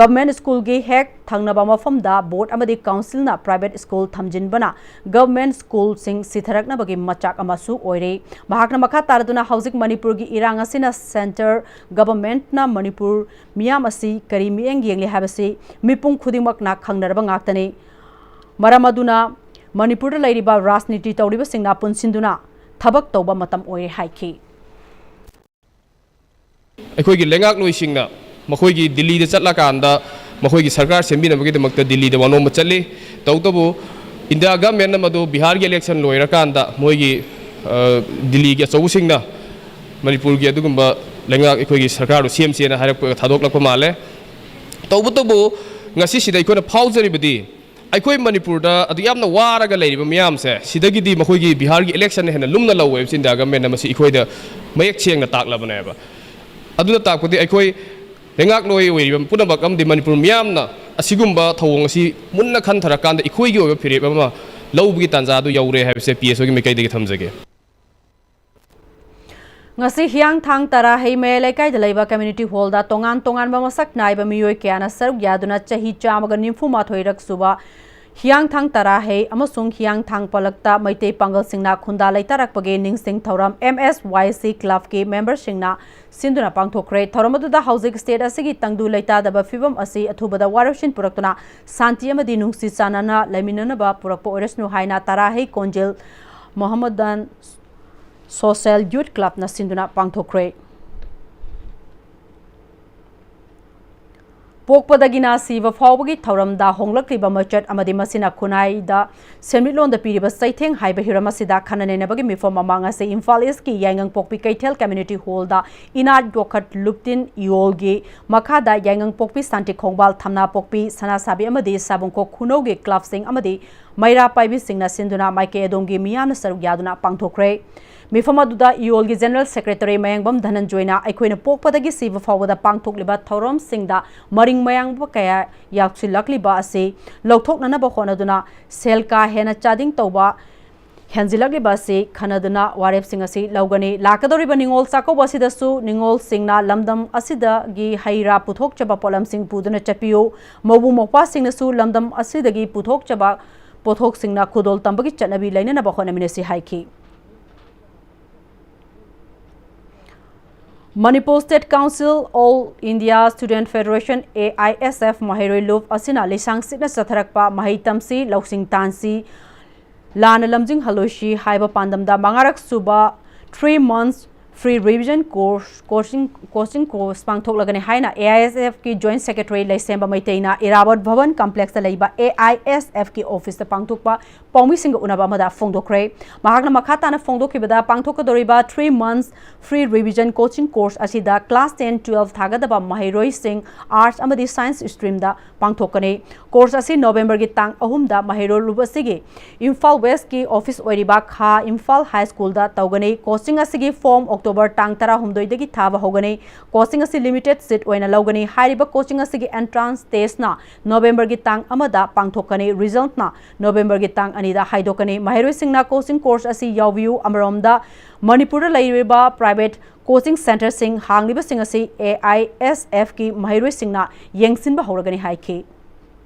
Government schoolꯒꯤ ꯍꯦꯛ ꯊꯪꯅꯕ ꯃꯐꯝꯗ board ꯑꯃꯗꯤ councilꯅ private school ꯊꯝꯖꯤꯟꯕꯅ government schoolꯁꯤꯡ ꯁꯤꯊꯔꯛꯅꯕꯒꯤ ꯃꯆꯥꯛ ꯑꯃꯁꯨ ꯑꯣꯏꯔꯦ꯫ ꯃꯍꯥꯛꯅ ꯃꯈꯥ ꯇꯥꯔꯗꯨꯅ ꯍꯧꯖꯤꯛ ꯃꯅꯤꯄꯨꯔꯒꯤ ꯏꯔꯥꯡ ꯑꯁꯤꯅ centre governmentꯅ ꯃꯅꯤꯄꯨꯔ ꯃꯤꯌꯥꯝ ꯑꯁꯤ ꯀꯔꯤ ꯃꯤꯠꯌꯦꯡ ꯌꯦꯡꯂꯤ ꯍꯥꯏꯕꯁꯤ ꯃꯤꯄꯨꯝ ꯈꯨꯗꯤꯡꯃꯛꯅ ꯈꯪꯅꯔꯕ ꯉꯥꯛꯇꯅꯤ꯫ ꯃꯔꯝ ꯑꯗꯨꯅ ꯃꯅꯤꯄꯨꯔꯗ ꯂꯩꯔꯤꯕ ꯔꯥꯖꯅꯤꯇꯤ ꯇꯧꯔꯤꯕꯁꯤꯡꯅ ꯄꯨꯟꯁꯤꯟꯗꯨꯅ ꯊꯕꯛ ꯇꯧꯕ ꯃꯇꯝ ꯑꯣꯏꯔꯦ ꯍꯥꯏꯈꯤ꯫ ꯑꯩꯈꯣꯏꯒꯤ ꯂꯩꯉꯥꯛꯂꯣꯏꯁꯤꯡꯅ ꯃꯈꯣꯏꯒꯤ ꯗꯤꯜꯂꯤꯗ ꯆꯠꯂꯀꯥꯟꯗ ꯃꯈꯣꯏꯒꯤ ꯁꯔꯀꯥꯔ ꯁꯦꯝꯕꯤꯅꯕꯒꯤꯗꯃꯛꯇ ꯗꯤꯜꯂꯤꯗ ꯋꯥꯅꯣꯝꯕ ꯆꯠꯂꯤ꯫ ꯇꯧꯕꯇꯕꯨ ꯏꯟꯗꯤꯌꯥ ꯒꯚꯔꯟꯃꯦꯟꯠꯅ ꯃꯗꯨ ꯕꯤꯍꯥꯔꯒꯤ election ꯂꯣꯏꯔꯀꯥꯟꯗ ꯃꯣꯏꯒꯤ, ꯑ, ꯗꯤꯜꯂꯤꯒꯤ ꯑꯆꯧꯕꯁꯤꯡꯅ ꯃꯅꯤꯄꯨꯔꯒꯤ ꯑꯗꯨꯒꯨꯝꯕ ꯂꯩꯉꯥꯛ ꯑꯩꯈꯣꯏꯒꯤ ꯁꯔꯀꯥꯔꯗꯨ ꯁꯦꯝꯁꯦꯅ ꯍꯥꯏꯔꯛꯄ, ꯊꯥꯗꯣꯛꯂꯛꯄ ꯃꯥꯜꯂꯦ꯫ ꯇꯧꯕꯇꯕꯨ ꯉꯁꯤꯁꯤꯗ ꯑꯩꯈꯣꯏꯅ ꯐꯥꯎꯖꯔꯤꯕꯗꯤ ꯑꯩꯈꯣꯏ ꯃꯅꯤꯄꯨꯔꯗ ꯑꯗꯨ ꯌꯥꯝꯅ ꯋꯥꯔꯒ ꯂꯩꯔꯤꯕ ꯃꯤꯌꯥꯝꯁꯦ ꯁꯤꯗꯒꯤꯗꯤ ꯃꯈꯣꯏꯒꯤ ꯕꯤꯍꯥꯔꯒꯤ election ꯍꯦꯟꯅ ꯂꯨꯝꯅ ꯂꯧꯋꯦ ꯍꯥꯏꯕꯁꯤ ꯏꯟꯗꯤꯌꯥ ꯒꯚꯔꯟꯃꯦꯟꯠꯅ ꯃꯁꯤ ꯑꯩꯈꯣꯏꯗ ꯃꯌꯦꯛ ꯁꯦꯡꯅ ꯇꯥꯛꯂꯕꯅꯦꯕ꯫ ꯑꯗꯨꯅ ꯇꯥꯛꯄꯗꯤ ꯑꯩꯈꯣꯏ ꯂꯩꯉꯥꯛꯂꯣꯏ ꯑꯣꯏꯔꯤꯕ ꯄꯨꯝꯅꯃꯛ ꯑꯃꯗꯤ ꯃꯅꯤꯄꯨꯔ ꯃꯤꯌꯥꯝꯅ ꯑꯁꯤꯒꯨꯝꯕ ꯊꯧꯑꯣꯡ ꯑꯁꯤ ꯃꯨꯟꯅ ꯈꯟꯊꯔꯀꯥꯟꯗ ꯑꯩꯈꯣꯏꯒꯤ ꯑꯣꯏꯕ ꯐꯤꯔꯦꯞ ꯑꯃ ꯂꯧꯕꯒꯤ ꯇꯥꯟꯖꯥ ꯑꯗꯨ ꯌꯧꯔꯦ ꯍꯥꯏꯕꯁꯦ PSOꯒꯤ ꯃꯥꯏꯀꯩꯗꯒꯤ ꯊꯝꯖꯒꯦ꯫ ꯉꯁꯤ ꯍꯤꯌꯥꯡꯊꯥꯡ ꯇꯔꯥꯍꯩ ꯃꯌꯥꯏ ꯂꯩꯀꯥꯏꯗ ꯂꯩꯕ community hallꯗ ꯇꯣꯉꯥꯟ ꯇꯣꯉꯥꯟꯕ ꯃꯁꯛ ꯅꯥꯏꯕ ꯃꯤꯑꯣꯏ ꯀꯌꯥꯅ ꯁꯔꯨꯛ ꯌꯥꯗꯨꯅ ꯆꯍꯤ ꯆꯥꯝꯃꯒ ꯅꯤꯐꯨ ꯃꯥꯊꯣꯏꯔꯛ ꯁꯨꯕ ꯍꯤꯌꯥꯡꯊꯥꯡ ꯇꯔꯥꯍꯩ ꯑꯃꯁꯨꯡ ꯍꯤꯌꯥꯡꯊꯥꯡ ꯄꯂꯛꯇ ꯃꯩꯇꯩ ꯄꯥꯡꯒꯜꯁꯤꯡꯅ ꯈꯨꯟꯗꯥ ꯂꯩꯇꯥꯔꯛꯄꯒꯤ ꯅꯤꯡꯁꯤꯡ ꯊꯧꯔꯝ M S Y C club ꯀꯤ member ꯁꯤꯡꯅ ꯁꯤꯟꯗꯨꯅ ꯄꯥꯡꯊꯣꯛꯈ꯭ꯔꯦ꯫ ꯊꯧꯔꯝ ꯑꯗꯨꯗ ꯍꯧꯖꯤꯛ state ꯑꯁꯤꯒꯤ ꯇꯪꯗꯨ ꯂꯩꯇꯥꯗꯕ ꯐꯤꯕꯝ ꯑꯁꯤ ꯑꯊꯨꯕꯗ ꯋꯥꯔꯣꯏꯁꯤꯟ ꯄꯨꯔꯛꯇꯨꯅ ꯁꯥꯟꯇꯤ ꯑꯃꯗꯤ ꯅꯨꯡꯁꯤ ꯆꯥꯟꯅꯅ ꯂꯩꯃꯤꯟꯅꯅꯕ ꯄꯨꯔꯛꯄ ꯑꯣꯏꯔꯁꯅꯨ ꯍꯥꯏꯅ ꯇꯔꯥꯍꯩ ꯀꯣꯟꯖꯦꯜ ꯃꯣꯍꯝꯃꯗꯟ Social Youth Club ꯅ ꯁꯤꯟꯗꯨꯅ ꯄꯥꯡꯊꯣꯛꯈ꯭ꯔꯦ꯫ ꯄꯣꯛꯄꯗꯒꯤꯅ ꯁꯤꯕ ꯐꯥꯎꯕꯒꯤ ꯊꯧꯔꯝꯗ ꯍꯣꯡꯂꯛꯂꯤꯕ ꯃꯆꯠ ꯑꯃꯗꯤ ꯃꯁꯤꯅ ꯈꯨꯟꯅꯥꯏꯗ ꯁꯦꯟꯃꯤꯠꯂꯣꯟꯗ ꯄꯤꯔꯤꯕ ꯆꯩꯊꯦꯡ ꯍꯥꯏꯕ ꯍꯤꯔꯝ ꯑꯁꯤꯗ ꯈꯟꯅ ꯅꯩꯅꯕꯒꯤ ꯃꯤꯐꯝ ꯑꯃ ꯉꯁꯤ ꯏꯝꯐꯥꯜ ꯏꯁꯀꯤ ꯌꯥꯏꯉꯪꯄꯣꯛꯄꯤ ꯀꯩꯊꯦꯜ community hall ꯗ ꯏꯅꯥꯠ ꯌꯣꯛꯈꯠ ꯂꯨꯞꯇꯤꯟ ꯏꯌꯣꯜꯒꯤ ꯃꯈꯥꯗ ꯌꯥꯏꯉꯪꯄꯣꯛꯄꯤ ꯁꯥꯟꯇꯤ ꯈꯣꯡꯕꯥꯜ ꯊꯝꯅꯥꯄꯣꯛꯄꯤ ꯁꯅꯥꯁꯥꯕꯤ ꯑꯃꯗꯤ ꯁꯥꯕꯨꯡꯈꯣꯛ ꯈꯨꯅꯧꯒꯤ club ꯁꯤꯡ ꯑꯃꯗꯤ ꯃꯩꯔꯥ ꯄꯥꯏꯕꯤꯁꯤꯡꯅ ꯁꯤꯟꯗꯨꯅ ꯃꯥꯏꯀꯩ ꯑꯗꯣꯝꯒꯤ ꯃꯤꯌꯥꯝꯅ ꯁꯔꯨꯛ ꯌꯥꯗꯨꯅ ꯄꯥꯡꯊꯣꯛꯈ꯭ꯔꯦ꯫ ꯃꯤꯐꯝ ꯑꯗꯨꯗ ꯏꯌꯣꯜꯒꯤ General Secretary ꯃꯌꯥꯡꯕꯝ ꯙꯅꯟꯖꯣꯏꯅ ꯑꯩꯈꯣꯏꯅ ꯄꯣꯛꯄꯗꯒꯤ ꯁꯤꯕ ꯐꯥꯎꯕꯗ ꯄꯥꯡꯊꯣꯛꯂꯤꯕ ꯊꯧꯔꯝꯁꯤꯡꯗ ꯃꯔꯤꯡ ꯃꯌꯥꯡꯕ ꯀꯌꯥ ꯌꯥꯎꯁꯤꯜꯂꯛꯂꯤꯕ ꯑꯁꯤ ꯂꯧꯊꯣꯛꯅꯅꯕ ꯍꯣꯠꯅꯗꯨꯅ ꯁꯦꯜ ꯀꯥ ꯍꯦꯟꯅ ꯆꯥꯗꯤꯡ ꯇꯧꯕ ꯍꯦꯟꯖꯤꯜꯂꯛꯂꯤꯕ ꯑꯁꯤ ꯈꯟꯅꯗꯨꯅ ꯋꯥꯔꯦꯞꯁꯤꯡ ꯑꯁꯤ ꯂꯧꯒꯅꯤ꯫ ꯂꯥꯛꯀꯗꯧꯔꯤꯕ ꯅꯤꯉꯣꯜ ꯆꯥꯛꯀꯧꯕ ꯑꯁꯤꯗꯁꯨ ꯅꯤꯉꯣꯜꯁꯤꯡꯅ ꯂꯝꯗꯝ ꯑꯁꯤꯗꯒꯤ ꯍꯩ ꯔꯥ ꯄꯨꯊꯣꯛꯆꯕ ꯄꯣꯠꯂꯝꯁꯤꯡ ꯄꯨꯗꯨꯅ ꯆꯠꯄꯤꯌꯨ꯫ ꯃꯧꯕꯨ ꯃꯧꯄ꯭ꯋꯥꯁꯤꯡꯅꯁꯨ ꯂꯝꯗꯝ ꯑꯁꯤꯗꯒꯤ ꯄꯨꯊꯣꯛꯆꯕ ꯄꯣꯠꯊꯣꯛꯁꯤꯡꯅ ꯈꯨꯗꯣꯜ ꯇꯝꯕꯒꯤ ꯆꯠꯅꯕꯤ ꯂꯩꯅꯅꯕ ꯍꯣꯠꯅꯃꯤꯟꯅꯁꯤ ꯍꯥꯏꯈꯤ꯫ Manipur State Council, All India Student Federation, A I S F ꯃꯍꯩꯔꯣꯏ ꯂꯨꯞ ꯑꯁꯤꯅ ꯂꯤꯁꯥꯡ ꯁꯤꯠꯅ ꯆꯠꯊꯔꯛꯄ ꯃꯍꯩ ꯇꯝꯁꯤ, ꯂꯧꯁꯤꯡ ꯇꯥꯟꯁꯤ, ꯂꯥꯟꯅ ꯂꯝꯖꯤꯡꯍꯜꯂꯣꯏꯁꯤ ꯍꯥꯏꯕ ꯄꯥꯟꯗꯝꯗ ꯃꯉꯥꯔꯛ ꯁꯨꯕ three months free revision course, coaching, coaching course ꯄꯥꯡꯊꯣꯛꯂꯒꯅꯤ ꯍꯥꯏꯅ A I S F ꯀꯤ Joint Secretary ꯂꯩꯁꯦꯝꯕ ꯃꯩꯇꯩꯅ ꯏꯔꯥꯕꯣꯠ ꯚꯕꯟ complex ꯇ ꯂꯩꯕ A I S F ꯀꯤ office ꯇ ꯄꯥꯡꯊꯣꯛꯄ ꯄꯥꯎꯃꯤꯁꯤꯡꯒ ꯎꯅꯕ ꯑꯃꯗ ꯐꯣꯡꯗꯣꯛꯈ꯭ꯔꯦ꯫ ꯃꯍꯥꯛꯅ ꯃꯈꯥ ꯇꯥꯅ ꯐꯣꯡꯗꯣꯛꯈꯤꯕꯗ, ꯄꯥꯡꯊꯣꯛꯀꯗꯧꯔꯤꯕ three months free revision coaching course ꯑꯁꯤꯗ class ten, twelve ꯊꯥꯒꯗꯕ ꯃꯍꯩꯔꯣꯏꯁꯤꯡ Arts ꯑꯃꯗꯤ Science stream ꯗ ꯄꯥꯡꯊꯣꯛꯀꯅꯤ꯫ Course ꯑꯁꯤ November ꯒꯤ ꯇꯥꯡ ꯑꯍꯨꯝꯗ ꯃꯍꯩꯔꯣꯏ ꯂꯨꯞ ꯑꯁꯤꯒꯤ ꯏꯝꯐꯥꯜ West ꯀꯤ office ꯑꯣꯏꯔꯤꯕ ꯈꯥ ꯏꯝꯐꯥꯜ High School ꯗ ꯇꯧꯒꯅꯤ꯫ Coaching ꯑꯁꯤꯒꯤ form October ꯇꯥꯡ ꯇꯔꯥꯍꯨꯝꯗꯣꯏꯗꯒꯤ ꯊꯥꯕ ꯍꯧꯒꯅꯤ꯫ Coaching ꯑꯁꯤ limited seat ꯑꯣꯏꯅ ꯂꯧꯒꯅꯤ꯫ ꯍꯥꯏꯔꯤꯕ coaching ꯑꯁꯤꯒꯤ entrance test ꯅ November ꯒꯤ ꯇꯥꯡ ꯑꯃꯗ ꯄꯥꯡꯊꯣꯛꯀꯅꯤ꯫ Result ꯅ November ꯒꯤ ꯇꯥꯡ ꯑꯅꯤꯗ ꯍꯥꯏꯗꯣꯛꯀꯅꯤ꯫ ꯃꯍꯩꯔꯣꯏꯁꯤꯡꯅ coaching course ꯑꯁꯤ ꯌꯥꯎꯕꯤꯌꯨ꯫ ꯑꯃꯔꯣꯝꯗ, ꯃꯅꯤꯄꯨꯔꯗ ꯂꯩꯔꯤꯕ private coaching centre ꯁꯤꯡ ꯍꯥꯡꯂꯤꯕꯁꯤꯡ ꯑꯁꯤ A I S F ꯀꯤ ꯃꯍꯩꯔꯣꯏꯁꯤꯡꯅ ꯌꯦꯡꯁꯤꯟꯕ ꯍꯧꯔꯒꯅꯤ ꯍꯥꯏꯈꯤ꯫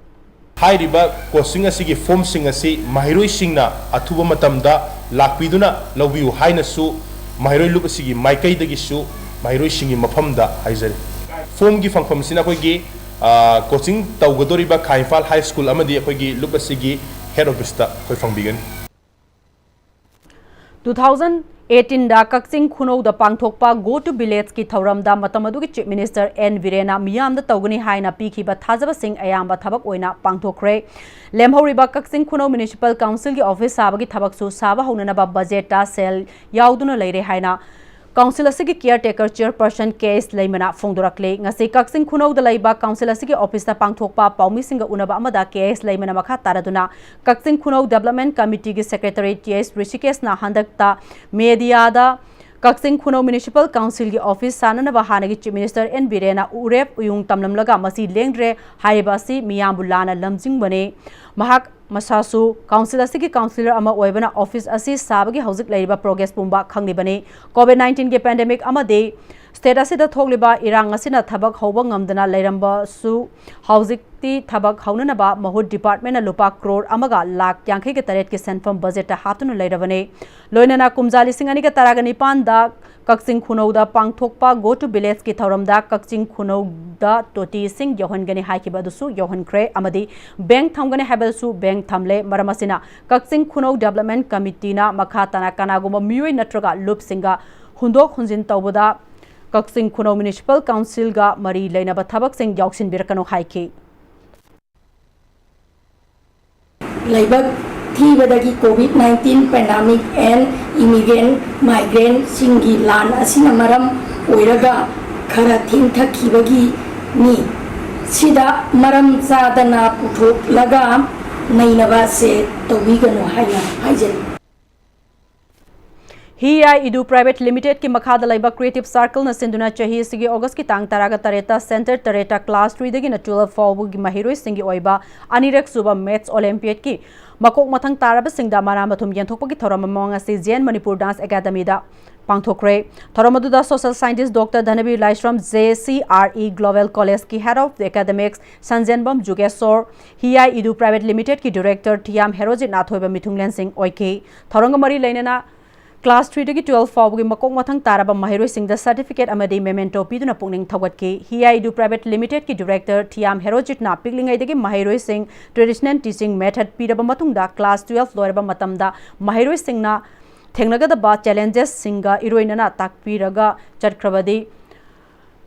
ꯍꯥꯏꯔꯤꯕ ꯀꯣꯆꯤꯡ ꯑꯁꯤꯒꯤ ꯐꯣꯝꯁꯤꯡ ꯑꯁꯤ ꯃꯍꯩꯔꯣꯏꯁꯤꯡꯅ ꯑꯊꯨꯕ ꯃꯇꯝꯗ ꯂꯥꯛꯄꯤꯗꯨꯅ ꯂꯧꯕꯤꯌꯨ ꯍꯥꯏꯅꯁꯨ ꯃꯍꯩꯔꯣꯏ ꯂꯨꯞ ꯑꯁꯤꯒꯤ ꯃꯥꯏꯀꯩꯗꯒꯤꯁꯨ ꯃꯍꯩꯔꯣꯏꯁꯤꯡꯒꯤ ꯃꯐꯝꯗ ꯍꯥꯏꯖꯔꯤ꯫ ꯐꯣꯝꯒꯤ ꯐꯪꯐꯝꯁꯤꯅ ꯑꯩꯈꯣꯏꯒꯤ, ꯑ, ꯀꯣꯆꯤꯡ ꯇꯧꯒꯗꯧꯔꯤꯕ ꯈꯥ ꯏꯝꯐꯥꯜ ꯍꯥꯏ ꯁ꯭ꯀꯨꯜ ꯑꯃꯗꯤ ꯑꯩꯈꯣꯏꯒꯤ ꯂꯨꯞ ꯑꯁꯤꯒꯤ ꯍꯦꯗ ꯑꯣꯐꯤꯁꯇ ꯑꯩꯈꯣꯏ ꯐꯪꯕꯤꯒꯅꯤ꯫ Two thousand eighteen ꯗ ꯀꯛꯆꯤꯡ ꯈꯨꯅꯧꯗ ꯄꯥꯡꯊꯣꯛꯄ Go to Village ꯀꯤ ꯊꯧꯔꯝꯗ ꯃꯇꯝ ꯑꯗꯨꯒꯤ Chief Minister N ꯕꯤꯔꯦꯟꯅ ꯃꯤꯌꯥꯝꯗ ꯇꯧꯒꯅꯤ ꯍꯥꯏꯅ ꯄꯤꯈꯤꯕ ꯊꯥꯖꯕꯁꯤꯡ ꯑꯌꯥꯝꯕ ꯊꯕꯛ ꯑꯣꯏꯅ ꯄꯥꯡꯊꯣꯛꯈ꯭ꯔꯦ꯫ ꯂꯦꯝꯍꯧꯔꯤꯕ ꯀꯛꯆꯤꯡ ꯈꯨꯅꯧ Municipal Council ꯒꯤ office ꯁꯥꯕꯒꯤ ꯊꯕꯛꯁꯨ ꯁꯥꯕ ꯍꯧꯅꯅꯕ budget ꯇ ꯁꯦꯜ ꯌꯥꯎꯗꯨꯅ ꯂꯩꯔꯦ ꯍꯥꯏꯅ Council ꯑꯁꯤꯒꯤ caretaker chairperson ꯀꯦ ꯑꯦꯁ ꯂꯩꯃꯅ ꯐꯣꯡꯗꯣꯔꯛꯂꯤ꯫ ꯉꯁꯤ ꯀꯛꯆꯤꯡ ꯈꯨꯅꯧꯗ ꯂꯩꯕ Council ꯑꯁꯤꯒꯤ office ꯇ ꯄꯥꯡꯊꯣꯛꯄ ꯄꯥꯎꯃꯤꯁꯤꯡꯒ ꯎꯅꯕ ꯑꯃꯗ ꯀꯦ ꯑꯦꯁ ꯂꯩꯃꯅ ꯃꯈꯥ ꯇꯥꯔꯗꯨꯅ ꯀꯛꯆꯤꯡ ꯈꯨꯅꯧ Development Committee ꯒꯤ Secretary ꯇꯤ ꯑꯦꯁ ꯔꯤꯁꯤꯀꯦꯁꯅ ꯍꯟꯗꯛꯇ media ꯗ ꯀꯛꯆꯤꯡ ꯈꯨꯅꯧ Municipal Council ꯒꯤ office ꯁꯥꯅꯅꯕ ꯍꯥꯟꯅꯒꯤ Chief Minister N ꯕꯤꯔꯦꯟꯅ ꯎꯔꯦꯞ ꯎꯌꯨꯡ ꯇꯝꯂꯝꯂꯒ ꯃꯁꯤ ꯂꯦꯡꯗ꯭ꯔꯦ ꯍꯥꯏꯔꯤꯕ ꯑꯁꯤ ꯃꯤꯌꯥꯝꯕꯨ ꯂꯥꯟꯅ ꯂꯝꯖꯤꯡꯕꯅꯤ꯫ ꯃꯍꯥꯛ ꯃꯁꯥꯁꯨ Council ꯑꯁꯤꯒꯤ councillor ꯑꯃ ꯑꯣꯏꯕꯅ office ꯑꯁꯤ ꯁꯥꯕꯒꯤ ꯍꯧꯖꯤꯛ ꯂꯩꯔꯤꯕ progress ꯄꯨꯝꯕ ꯈꯪꯂꯤꯕꯅꯤ꯫ COVID nineteen ꯒꯤ pandemic ꯑꯃꯗꯤ state ꯑꯁꯤꯗ ꯊꯣꯛꯂꯤꯕ ꯏꯔꯥꯡ ꯑꯁꯤꯅ ꯊꯕꯛ ꯍꯧꯕ ꯉꯝꯗꯅ ꯂꯩꯔꯝꯕꯁꯨ ꯍꯧꯖꯤꯛꯇꯤ ꯊꯕꯛ ꯍꯧꯅꯅꯕ ꯃꯍꯨꯠ department ꯅ ꯂꯨꯄꯥ ꯀ꯭ꯔꯣꯔ ꯑꯃꯒ ꯂꯥꯈ ꯌꯥꯡꯈꯩꯒ ꯇꯔꯦꯠꯀꯤ ꯁꯦꯟꯐꯝ budget ꯇ ꯍꯥꯞꯇꯨꯅ ꯂꯩꯔꯕꯅꯤ꯫ ꯂꯣꯏꯅꯅ ꯀꯨꯝꯖꯥ ꯂꯤꯁꯤꯡ ꯑꯅꯤꯒ ꯇꯔꯥꯒ ꯅꯤꯄꯥꯟꯗ ꯀꯛꯆꯤꯡ ꯈꯨꯅꯧꯗ ꯄꯥꯡꯊꯣꯛꯄ Go to Village ꯀꯤ ꯊꯧꯔꯝꯗ ꯀꯛꯆꯤꯡ ꯈꯨꯅꯧꯗ ꯇꯣꯇꯤ ꯏꯁꯤꯡ ꯌꯧꯍꯟꯒꯅꯤ ꯍꯥꯏꯈꯤꯕ ꯑꯗꯨꯁꯨ ꯌꯧꯍꯟꯈ꯭ꯔꯦ ꯑꯃꯗꯤ bank ꯊꯝꯒꯅꯤ ꯍꯥꯏꯕꯗꯁꯨ bank ꯊꯝꯂꯦ꯫ ꯃꯔꯝ ꯑꯁꯤꯅ ꯀꯛꯆꯤꯡ ꯈꯨꯅꯧ Development Committee ꯅ ꯃꯈꯥ ꯇꯥꯅ ꯀꯅꯥꯒꯨꯝꯕ ꯃꯤꯑꯣꯏ ꯅꯠꯇ꯭ꯔꯒ ꯂꯨꯞꯁꯤꯡꯒ ꯍꯨꯟꯗꯣꯛ ꯍꯨꯟꯖꯤꯟ ꯇꯧꯕꯗ ꯀꯛꯆꯤꯡ ꯈꯨꯅꯧ Municipal Council ꯒ ꯃꯔꯤ ꯂꯩꯅꯕ ꯊꯕꯛꯁꯤꯡ ꯌꯥꯎꯁꯤꯟꯕꯤꯔꯛꯀꯅꯨ ꯍꯥꯏꯈꯤ꯫ ꯂꯥꯏꯕꯛ ꯊꯤꯕꯗꯒꯤ COVID nineteen pandemic and immigrant migrant ꯁꯤꯡꯒꯤ ꯂꯥꯟ ꯑꯁꯤꯅ ꯃꯔꯝ ꯑꯣꯏꯔꯒ ꯈꯔ ꯊꯦꯡꯊꯈꯤꯕꯒꯤꯅꯤ꯫ ꯁꯤꯗ ꯃꯔꯝ ꯆꯥꯗꯅ ꯄꯨꯊꯣꯛꯂꯒ ꯅꯩꯅꯕ ꯑꯁꯦ ꯇꯧꯕꯤꯒꯅꯨ ꯍꯥꯏꯅ ꯍꯥꯏꯖꯔꯤ꯫ ꯍꯤ ꯌꯥꯏ ꯏꯗꯨ Private Limited ꯀꯤ ꯃꯈꯥꯗ ꯂꯩꯕ Creative Circle ꯅ ꯁꯤꯟꯗꯨꯅ ꯆꯍꯤ ꯑꯁꯤꯒꯤ August ꯀꯤ ꯇꯥꯡ ꯇꯔꯥꯒ ꯇꯔꯦꯠꯇ Centre ꯇꯔꯦꯠꯇ class three ꯗꯒꯤꯅ twelve ꯐꯥꯎꯕꯒꯤ ꯃꯍꯩꯔꯣꯏꯁꯤꯡꯒꯤ ꯑꯣꯏꯕ ꯑꯅꯤꯔꯛ ꯁꯨꯕ Maths Olympiad ꯀꯤ ꯃꯀꯣꯛ ꯃꯊꯪ ꯇꯥꯔꯕꯁꯤꯡꯗ ꯃꯅꯥ ꯃꯊꯨꯝ ꯌꯦꯟꯊꯣꯛꯄꯒꯤ ꯊꯧꯔꯝ ꯑꯃ ꯉꯁꯤ Zen Manipur Dance Academy ꯗ ꯄꯥꯡꯊꯣꯛꯈ꯭ꯔꯦ꯫ ꯊꯧꯔꯝ ꯑꯗꯨꯗ social scientist Doctor ꯙꯅꯕꯤꯔ ꯂꯥꯏꯁ꯭ꯔꯝ, J C R E Global College ꯀꯤ Head of Academics ꯁꯟꯖꯦꯟꯕꯝ Jugeshor, ꯍꯤꯌꯥꯏ ꯏꯗꯨ Private Limited ꯀꯤ Director ꯊꯤꯌꯥꯝ ꯍꯦꯔꯣꯖꯤꯠ ꯅꯥꯊꯣꯏꯕ ꯃꯤꯊꯨꯡꯂꯦꯟꯁꯤꯡ ꯑꯣꯏꯈꯤ꯫ ꯊꯧꯔꯝꯒ ꯃꯔꯤ ꯂꯩꯅꯅ class three ꯗꯒꯤ twelve ꯐꯥꯎꯕꯒꯤ ꯃꯀꯣꯛ ꯃꯊꯪ ꯇꯥꯔꯕ ꯃꯍꯩꯔꯣꯏꯁꯤꯡꯗ certificate ꯑꯃꯗꯤ memento ꯄꯤꯗꯨꯅ ꯄꯨꯛꯅꯤꯡ ꯊꯧꯒꯠꯈꯤ꯫ ꯍꯤꯌꯥꯏ ꯏꯗꯨ Private Limited ꯀꯤ Director ꯊꯤꯌꯥꯝ ꯍꯦꯔꯣꯖꯤꯠꯅ ꯄꯤꯛꯂꯤꯉꯩꯗꯒꯤ ꯃꯍꯩꯔꯣꯏꯁꯤꯡ traditional teaching method ꯄꯤꯔꯕ ꯃꯇꯨꯡꯗ class twelve ꯂꯣꯏꯔꯕ ꯃꯇꯝꯗ ꯃꯍꯩꯔꯣꯏꯁꯤꯡꯅ ꯊꯦꯡꯅꯒꯗꯕ challengesꯁꯤꯡꯒ ꯏꯔꯣꯏꯅꯅ ꯇꯥꯛꯄꯤꯔꯒ ꯆꯠꯈ꯭ꯔꯕꯗꯤ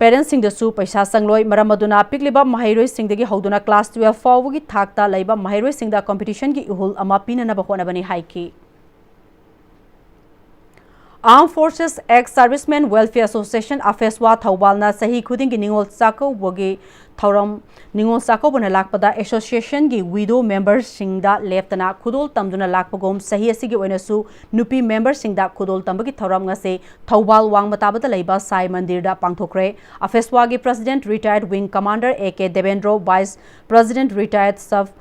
parents ꯁꯤꯡꯗꯁꯨ ꯄꯩꯁꯥ ꯆꯪꯂꯣꯏ꯫ ꯃꯔꯝ ꯑꯗꯨꯅ ꯄꯤꯛꯂꯤꯕ ꯃꯍꯩꯔꯣꯏꯁꯤꯡꯗꯒꯤ ꯍꯧꯗꯨꯅ class twelve ꯐꯥꯎꯕꯒꯤ ꯊꯥꯛꯇ ꯂꯩꯕ ꯃꯍꯩꯔꯣꯏꯁꯤꯡꯗ competition ꯒꯤ ꯏꯍꯨꯜ ꯑꯃ ꯄꯤꯅꯅꯕ ꯍꯣꯠꯅꯕꯅꯤ ꯍꯥꯏꯈꯤ꯫ Armed Forces Ex Servicemen Welfare Association, AFESWA, ꯊꯧꯕꯥꯜꯅ ꯆꯍꯤ ꯈꯨꯗꯤꯡꯒꯤ ꯅꯤꯉꯣꯜ ꯆꯥꯛꯀꯧꯕꯒꯤ ꯊꯧꯔꯝ, ꯅꯤꯉꯣꯜ ꯆꯥꯛꯀꯧꯕꯅ ꯂꯥꯛꯄꯗ association ꯒꯤ widow member ꯁꯤꯡꯗ ꯂꯦꯞꯇꯅ ꯈꯨꯗꯣꯜ ꯇꯝꯗꯨꯅ ꯂꯥꯛꯄꯒꯨꯝ, ꯆꯍꯤ ꯑꯁꯤꯒꯤ ꯑꯣꯏꯅꯁꯨ ꯅꯨꯄꯤ member ꯁꯤꯡꯗ ꯈꯨꯗꯣꯜ ꯇꯝꯕꯒꯤ ꯊꯧꯔꯝ ꯉꯁꯤ ꯊꯧꯕꯥꯜ ꯋꯥꯡꯃ ꯇꯥꯕꯗ ꯂꯩꯕ ꯁꯥꯏ ꯃꯟꯗꯤꯔꯗ ꯄꯥꯡꯊꯣꯛꯈ꯭ꯔꯦ꯫ AFESWA ꯒꯤ President Retired Wing Commander A K Devendro, Vice President Retired Sub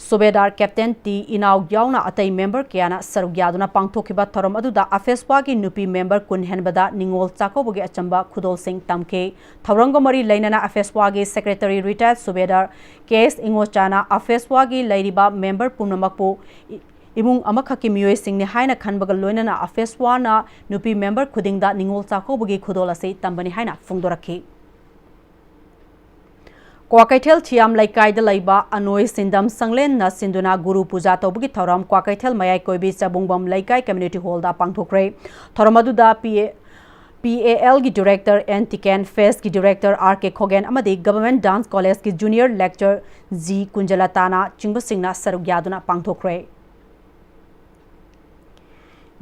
Subedar Captain T ꯏꯅꯥꯎ ꯌꯥꯎꯅ ꯑꯇꯩ member ꯀꯌꯥꯅ ꯁꯔꯨꯛ ꯌꯥꯗꯨꯅ ꯄꯥꯡꯊꯣꯛꯈꯤꯕ ꯊꯧꯔꯝ ꯑꯗꯨꯗ AFESWA ꯒꯤ ꯅꯨꯄꯤ member ꯀꯨꯟ ꯍꯦꯟꯕꯗ ꯅꯤꯉꯣꯜ ꯆꯥꯛꯀꯧꯕꯒꯤ ꯑꯆꯝꯕ ꯈꯨꯗꯣꯜꯁꯤꯡ ꯇꯝꯈꯤ꯫ ꯊꯧꯔꯝꯒ ꯃꯔꯤ ꯂꯩꯅꯅ AFESWA ꯒꯤ Secretary Retired Subedar K S ꯏꯉꯣꯆꯥꯅ AFESWA ꯒꯤ ꯂꯩꯔꯤꯕ member ꯄꯨꯝꯅꯃꯛꯄꯨ ꯏ-, ꯏꯃꯨꯡ ꯑꯃꯈꯛꯀꯤ ꯃꯤꯑꯣꯏꯁꯤꯡꯅꯤ ꯍꯥꯏꯅ ꯈꯟꯕꯒ ꯂꯣꯏꯅꯅ AFESWA ꯅ ꯅꯨꯄꯤ member ꯈꯨꯗꯤꯡꯗ ꯅꯤꯉꯣꯜ ꯆꯥꯛꯀꯧꯕꯒꯤ ꯈꯨꯗꯣꯜ ꯑꯁꯤ ꯇꯝꯕꯅꯤ ꯍꯥꯏꯅ ꯐꯣꯡꯗꯣꯔꯛꯈꯤ꯫ ꯀ꯭ꯋꯥꯀꯩꯊꯦꯜ ꯊꯤꯌꯥꯝ ꯂꯩꯀꯥꯏꯗ ꯂꯩꯕ ꯑꯅꯣꯏ ꯁꯤꯟꯗꯝ ꯁꯪꯂꯦꯟꯅ ꯁꯤꯟꯗꯨꯅ ꯒꯨꯔꯨ ꯄꯨꯖꯥ ꯇꯧꯕꯒꯤ ꯊꯧꯔꯝ ꯀ꯭ꯋꯥꯀꯩꯊꯦꯜ ꯃꯌꯥꯏ ꯀꯣꯏꯕꯤ ꯆꯕꯨꯡꯕꯝ ꯂꯩꯀꯥꯏ community hall ꯗ ꯄꯥꯡꯊꯣꯛꯈ꯭ꯔꯦ꯫ ꯊꯧꯔꯝ ꯑꯗꯨꯗ P A, P A L ꯒꯤ director N Tiken, fest ꯀꯤ director R K ꯈꯣꯒꯦꯟ ꯑꯃꯗꯤ Government Dance College ꯀꯤ junior lecturer G ꯀꯨꯟꯖꯂꯇꯥꯅ ꯆꯤꯡꯕꯁꯤꯡꯅ ꯁꯔꯨꯛ ꯌꯥꯗꯨꯅ ꯄꯥꯡꯊꯣꯛꯈ꯭ꯔꯦ꯫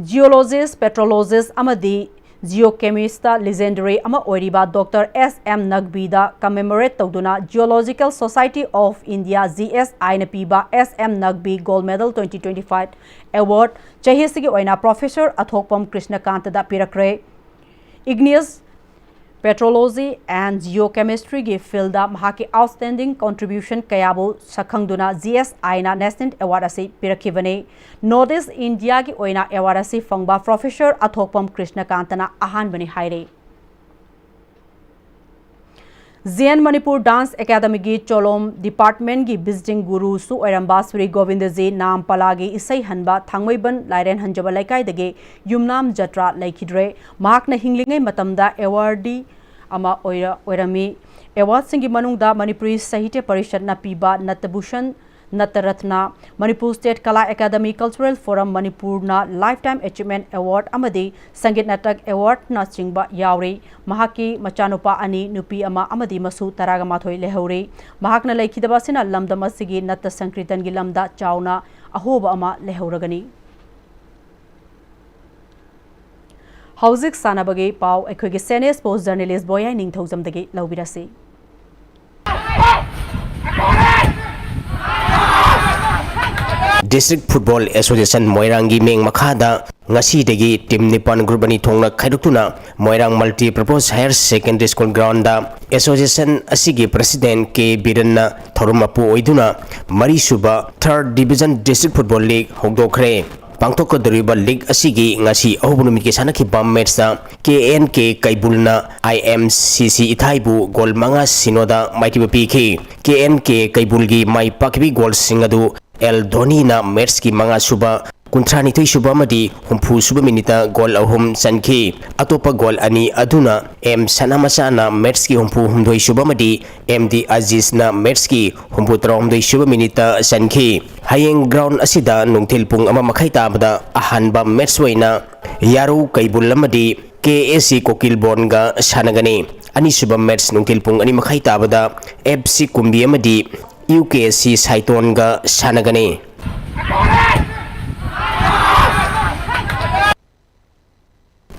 Geologist, petrologist ꯑꯃꯗꯤ geochemist legendary ꯑꯃ ꯑꯣꯏꯔꯤꯕ Doctor S M ꯅꯛꯕꯤꯗ commemorate ꯇꯧꯗꯨꯅ Geological Society of India, G S I ꯅ ꯄꯤꯕ S M ꯅꯛꯕꯤ Gold Medal twenty twenty-five award ꯆꯍꯤ ꯑꯁꯤꯒꯤ ꯑꯣꯏꯅ Professor ꯑꯊꯣꯛꯄꯝ ꯀ꯭ꯔꯤꯁꯅꯀꯥꯟꯇꯗ ꯄꯤꯔꯛꯈ꯭ꯔꯦ꯫ Igneous Petrology and Geochemistryꯒꯤ fieldꯗ ꯃꯍꯥꯛꯀꯤ outstanding contribution ꯀꯌꯥꯕꯨ ꯁꯛꯈꯪꯗꯨꯅ G S Iꯅ National Award ꯑꯁꯤ ꯄꯤꯔꯛꯈꯤꯕꯅꯤ꯫ North East Indiaꯒꯤ ꯑꯣꯏꯅ award ꯑꯁꯤ ꯐꯪꯕ Professor ꯑꯊꯣꯛꯄꯝ ꯀ꯭ꯔꯤꯁꯅꯀꯥꯟꯇꯅ ꯑꯍꯥꯟꯕꯅꯤ ꯍꯥꯏꯔꯤ꯫ Zen Manipur Dance Academyꯒꯤ ꯆꯣꯂꯣꯝ departmentꯀꯤ visiting ꯒꯨꯔꯨꯁꯨ ꯑꯣꯏꯔꯝꯕ ꯁ꯭ꯔꯤ ꯒꯣꯕꯤꯟꯗꯖꯤ ꯅꯥꯝꯄꯂꯥꯒꯤ ꯏꯁꯩ ꯍꯟꯕ ꯊꯥꯡꯃꯩꯕꯟ ꯂꯥꯏꯔꯦꯟ ꯍꯟꯖꯕ ꯂꯩꯀꯥꯏꯗꯒꯤ ꯌꯨꯝꯅꯥꯝ ꯖꯇ꯭ꯔꯥ ꯂꯩꯈꯤꯗ꯭ꯔꯦ꯫ ꯃꯍꯥꯛꯅ ꯍꯤꯡꯂꯤꯉꯩ ꯃꯇꯝꯗ awardee ꯑꯃ ꯑꯣꯏꯔ-, ꯑꯣꯏꯔꯝꯃꯤ꯫ Awardꯁꯤꯡꯒꯤ ꯃꯅꯨꯡꯗ ꯃꯅꯤꯄꯨꯔꯤ ꯁꯥꯍꯤꯇ꯭ꯌ ꯄꯔꯤꯁꯠꯅ ꯄꯤꯕ ꯅꯠꯇꯚꯨꯁꯟ, ꯅꯠꯇꯔꯠꯅ, Manipur State Kala Academy, Cultural Forum ꯃꯅꯤꯄꯨꯔꯅ Lifetime Achievement Award ꯑꯃꯗꯤ ꯁꯪꯒꯤꯠ ꯅꯥꯇꯛ Awardꯅꯆꯤꯡꯕ ꯌꯥꯎꯔꯤ꯫ ꯃꯍꯥꯛꯀꯤ ꯃꯆꯥꯅꯨꯄꯥ ꯑꯅꯤ, ꯅꯨꯄꯤ ꯑꯃ ꯑꯃꯗꯤ ꯃꯁꯨ ꯇꯔꯥꯃꯥꯊꯣꯏ ꯂꯩꯍꯧꯔꯤ꯫ ꯃꯍꯥꯛꯅ ꯂꯩꯈꯤꯗꯕ ꯑꯁꯤꯅ ꯂꯝꯗꯝ ꯑꯁꯤꯒꯤ ꯅꯠꯇ ꯁꯪꯀ꯭ꯔꯤꯇꯟꯒꯤ ꯂꯝꯗ ꯆꯥꯎꯅ ꯑꯍꯣꯕ ꯑꯃ ꯂꯩꯍꯧꯔꯒꯅꯤ꯫ ꯍꯧꯖꯤꯛ ꯁꯥꯟꯅꯕꯒꯤ ꯄꯥꯎ ꯑꯩꯈꯣꯏꯒꯤ senior sports journalist ꯕꯣꯌꯥꯏ ꯅꯤꯡꯊꯧꯖꯝꯗꯒꯤ ꯂꯧꯕꯤꯔꯁꯤ꯫ District Football Association ꯃꯣꯏꯔꯥꯡꯒꯤ ꯃꯤꯡ ꯃꯈꯥꯗ ꯉꯁꯤꯗꯒꯤ team ꯅꯤꯄꯥꯟ group ꯑꯅꯤ ꯊꯣꯛꯅ ꯈꯥꯏꯗꯣꯛꯇꯨꯅ ꯃꯣꯏꯔꯥꯡ Multipurpose Higher Secondary School groundꯗ association ꯑꯁꯤꯒꯤ president ꯀꯦ ꯕꯤꯔꯟꯅ ꯊꯧꯔꯝ ꯃꯄꯨ ꯑꯣꯏꯗꯨꯅ ꯃꯔꯤꯁꯨꯕ Third Division District Football League ꯍꯧꯗꯣꯛꯈ꯭ꯔꯦ꯫ ꯄꯥꯡꯊꯣꯛꯀꯗꯧꯔꯤꯕ league ꯑꯁꯤꯒꯤ ꯉꯁꯤ ꯑꯍꯧꯕ ꯅꯨꯃꯤꯠꯀꯤ ꯁꯥꯟꯅꯈꯤꯕ matchꯇ ꯀꯦ and K ꯀꯩꯕꯨꯜꯅ I M C ꯁꯤ ꯏꯊꯥꯏꯕꯨ goal ꯃꯉꯥ ꯁꯤꯅꯣꯗ ꯃꯥꯏꯊꯤꯕ ꯄꯤꯈꯤ꯫ ꯀꯦ ꯑꯦꯟ ꯀꯦ ꯀꯩꯕꯨꯜꯒꯤ ꯃꯥꯏ ꯄꯥꯛꯈꯤꯕ goalꯁꯤꯡ ꯑꯗꯨ ꯑꯦꯜ ꯙꯣꯅꯤꯅ matchꯀꯤ ꯃꯉꯥ ꯁꯨꯕ, ꯀꯨꯟꯊ꯭ꯔꯥꯅꯤꯊꯣꯏ ꯁꯨꯕ ꯑꯃꯗꯤ ꯍꯨꯝꯐꯨ ꯁꯨꯕ minuteꯇ goal ꯑꯍꯨꯝ ꯆꯟꯈꯤ꯫ ꯑꯇꯣꯞꯄ goal ꯑꯅꯤ ꯑꯗꯨꯅ ꯑꯦꯝ ꯁꯅꯥꯃꯆꯥꯅ matchꯀꯤ ꯍꯨꯝꯐꯨ ꯍꯨꯝꯗꯣꯏ ꯁꯨꯕ ꯑꯃꯗꯤ ꯑꯦꯝ ꯗꯤ ꯑꯖꯤꯖꯅ matchꯀꯤ ꯍꯨꯝꯐꯨ ꯇꯔꯥꯍꯨꯝꯗꯣꯏ ꯁꯨꯕ minuteꯇ ꯆꯟꯈꯤ꯫ ꯍꯌꯦꯡ ground ꯑꯁꯤꯗ ꯅꯨꯡꯊꯤꯜ ꯄꯨꯡ ꯑꯃ ꯃꯈꯥꯏ ꯇꯥꯕꯗ ꯑꯍꯥꯟꯕ match ꯑꯣꯏꯅ ꯌꯥꯔꯧ ꯀꯩꯕꯨꯜ ꯑꯃꯗꯤ ꯀꯦ ꯑꯦꯁ ꯁꯤ ꯀꯣꯀꯤꯜꯕꯣꯟꯒ ꯁꯥꯟꯅꯒꯅꯤ꯫ ꯑꯅꯤꯁꯨꯕ match ꯅꯨꯡꯊꯤꯜ ꯄꯨꯡ ꯑꯅꯤ ꯃꯈꯥꯏ ꯇꯥꯕꯗ ꯑꯦꯐ ꯁꯤ ꯀꯨꯝꯕꯤ ꯑꯃꯗꯤ ꯌꯨ ꯀꯦ ꯁꯤ ꯁꯥꯏꯇꯣꯟꯒ ꯁꯥꯟꯅꯒꯅꯤ꯫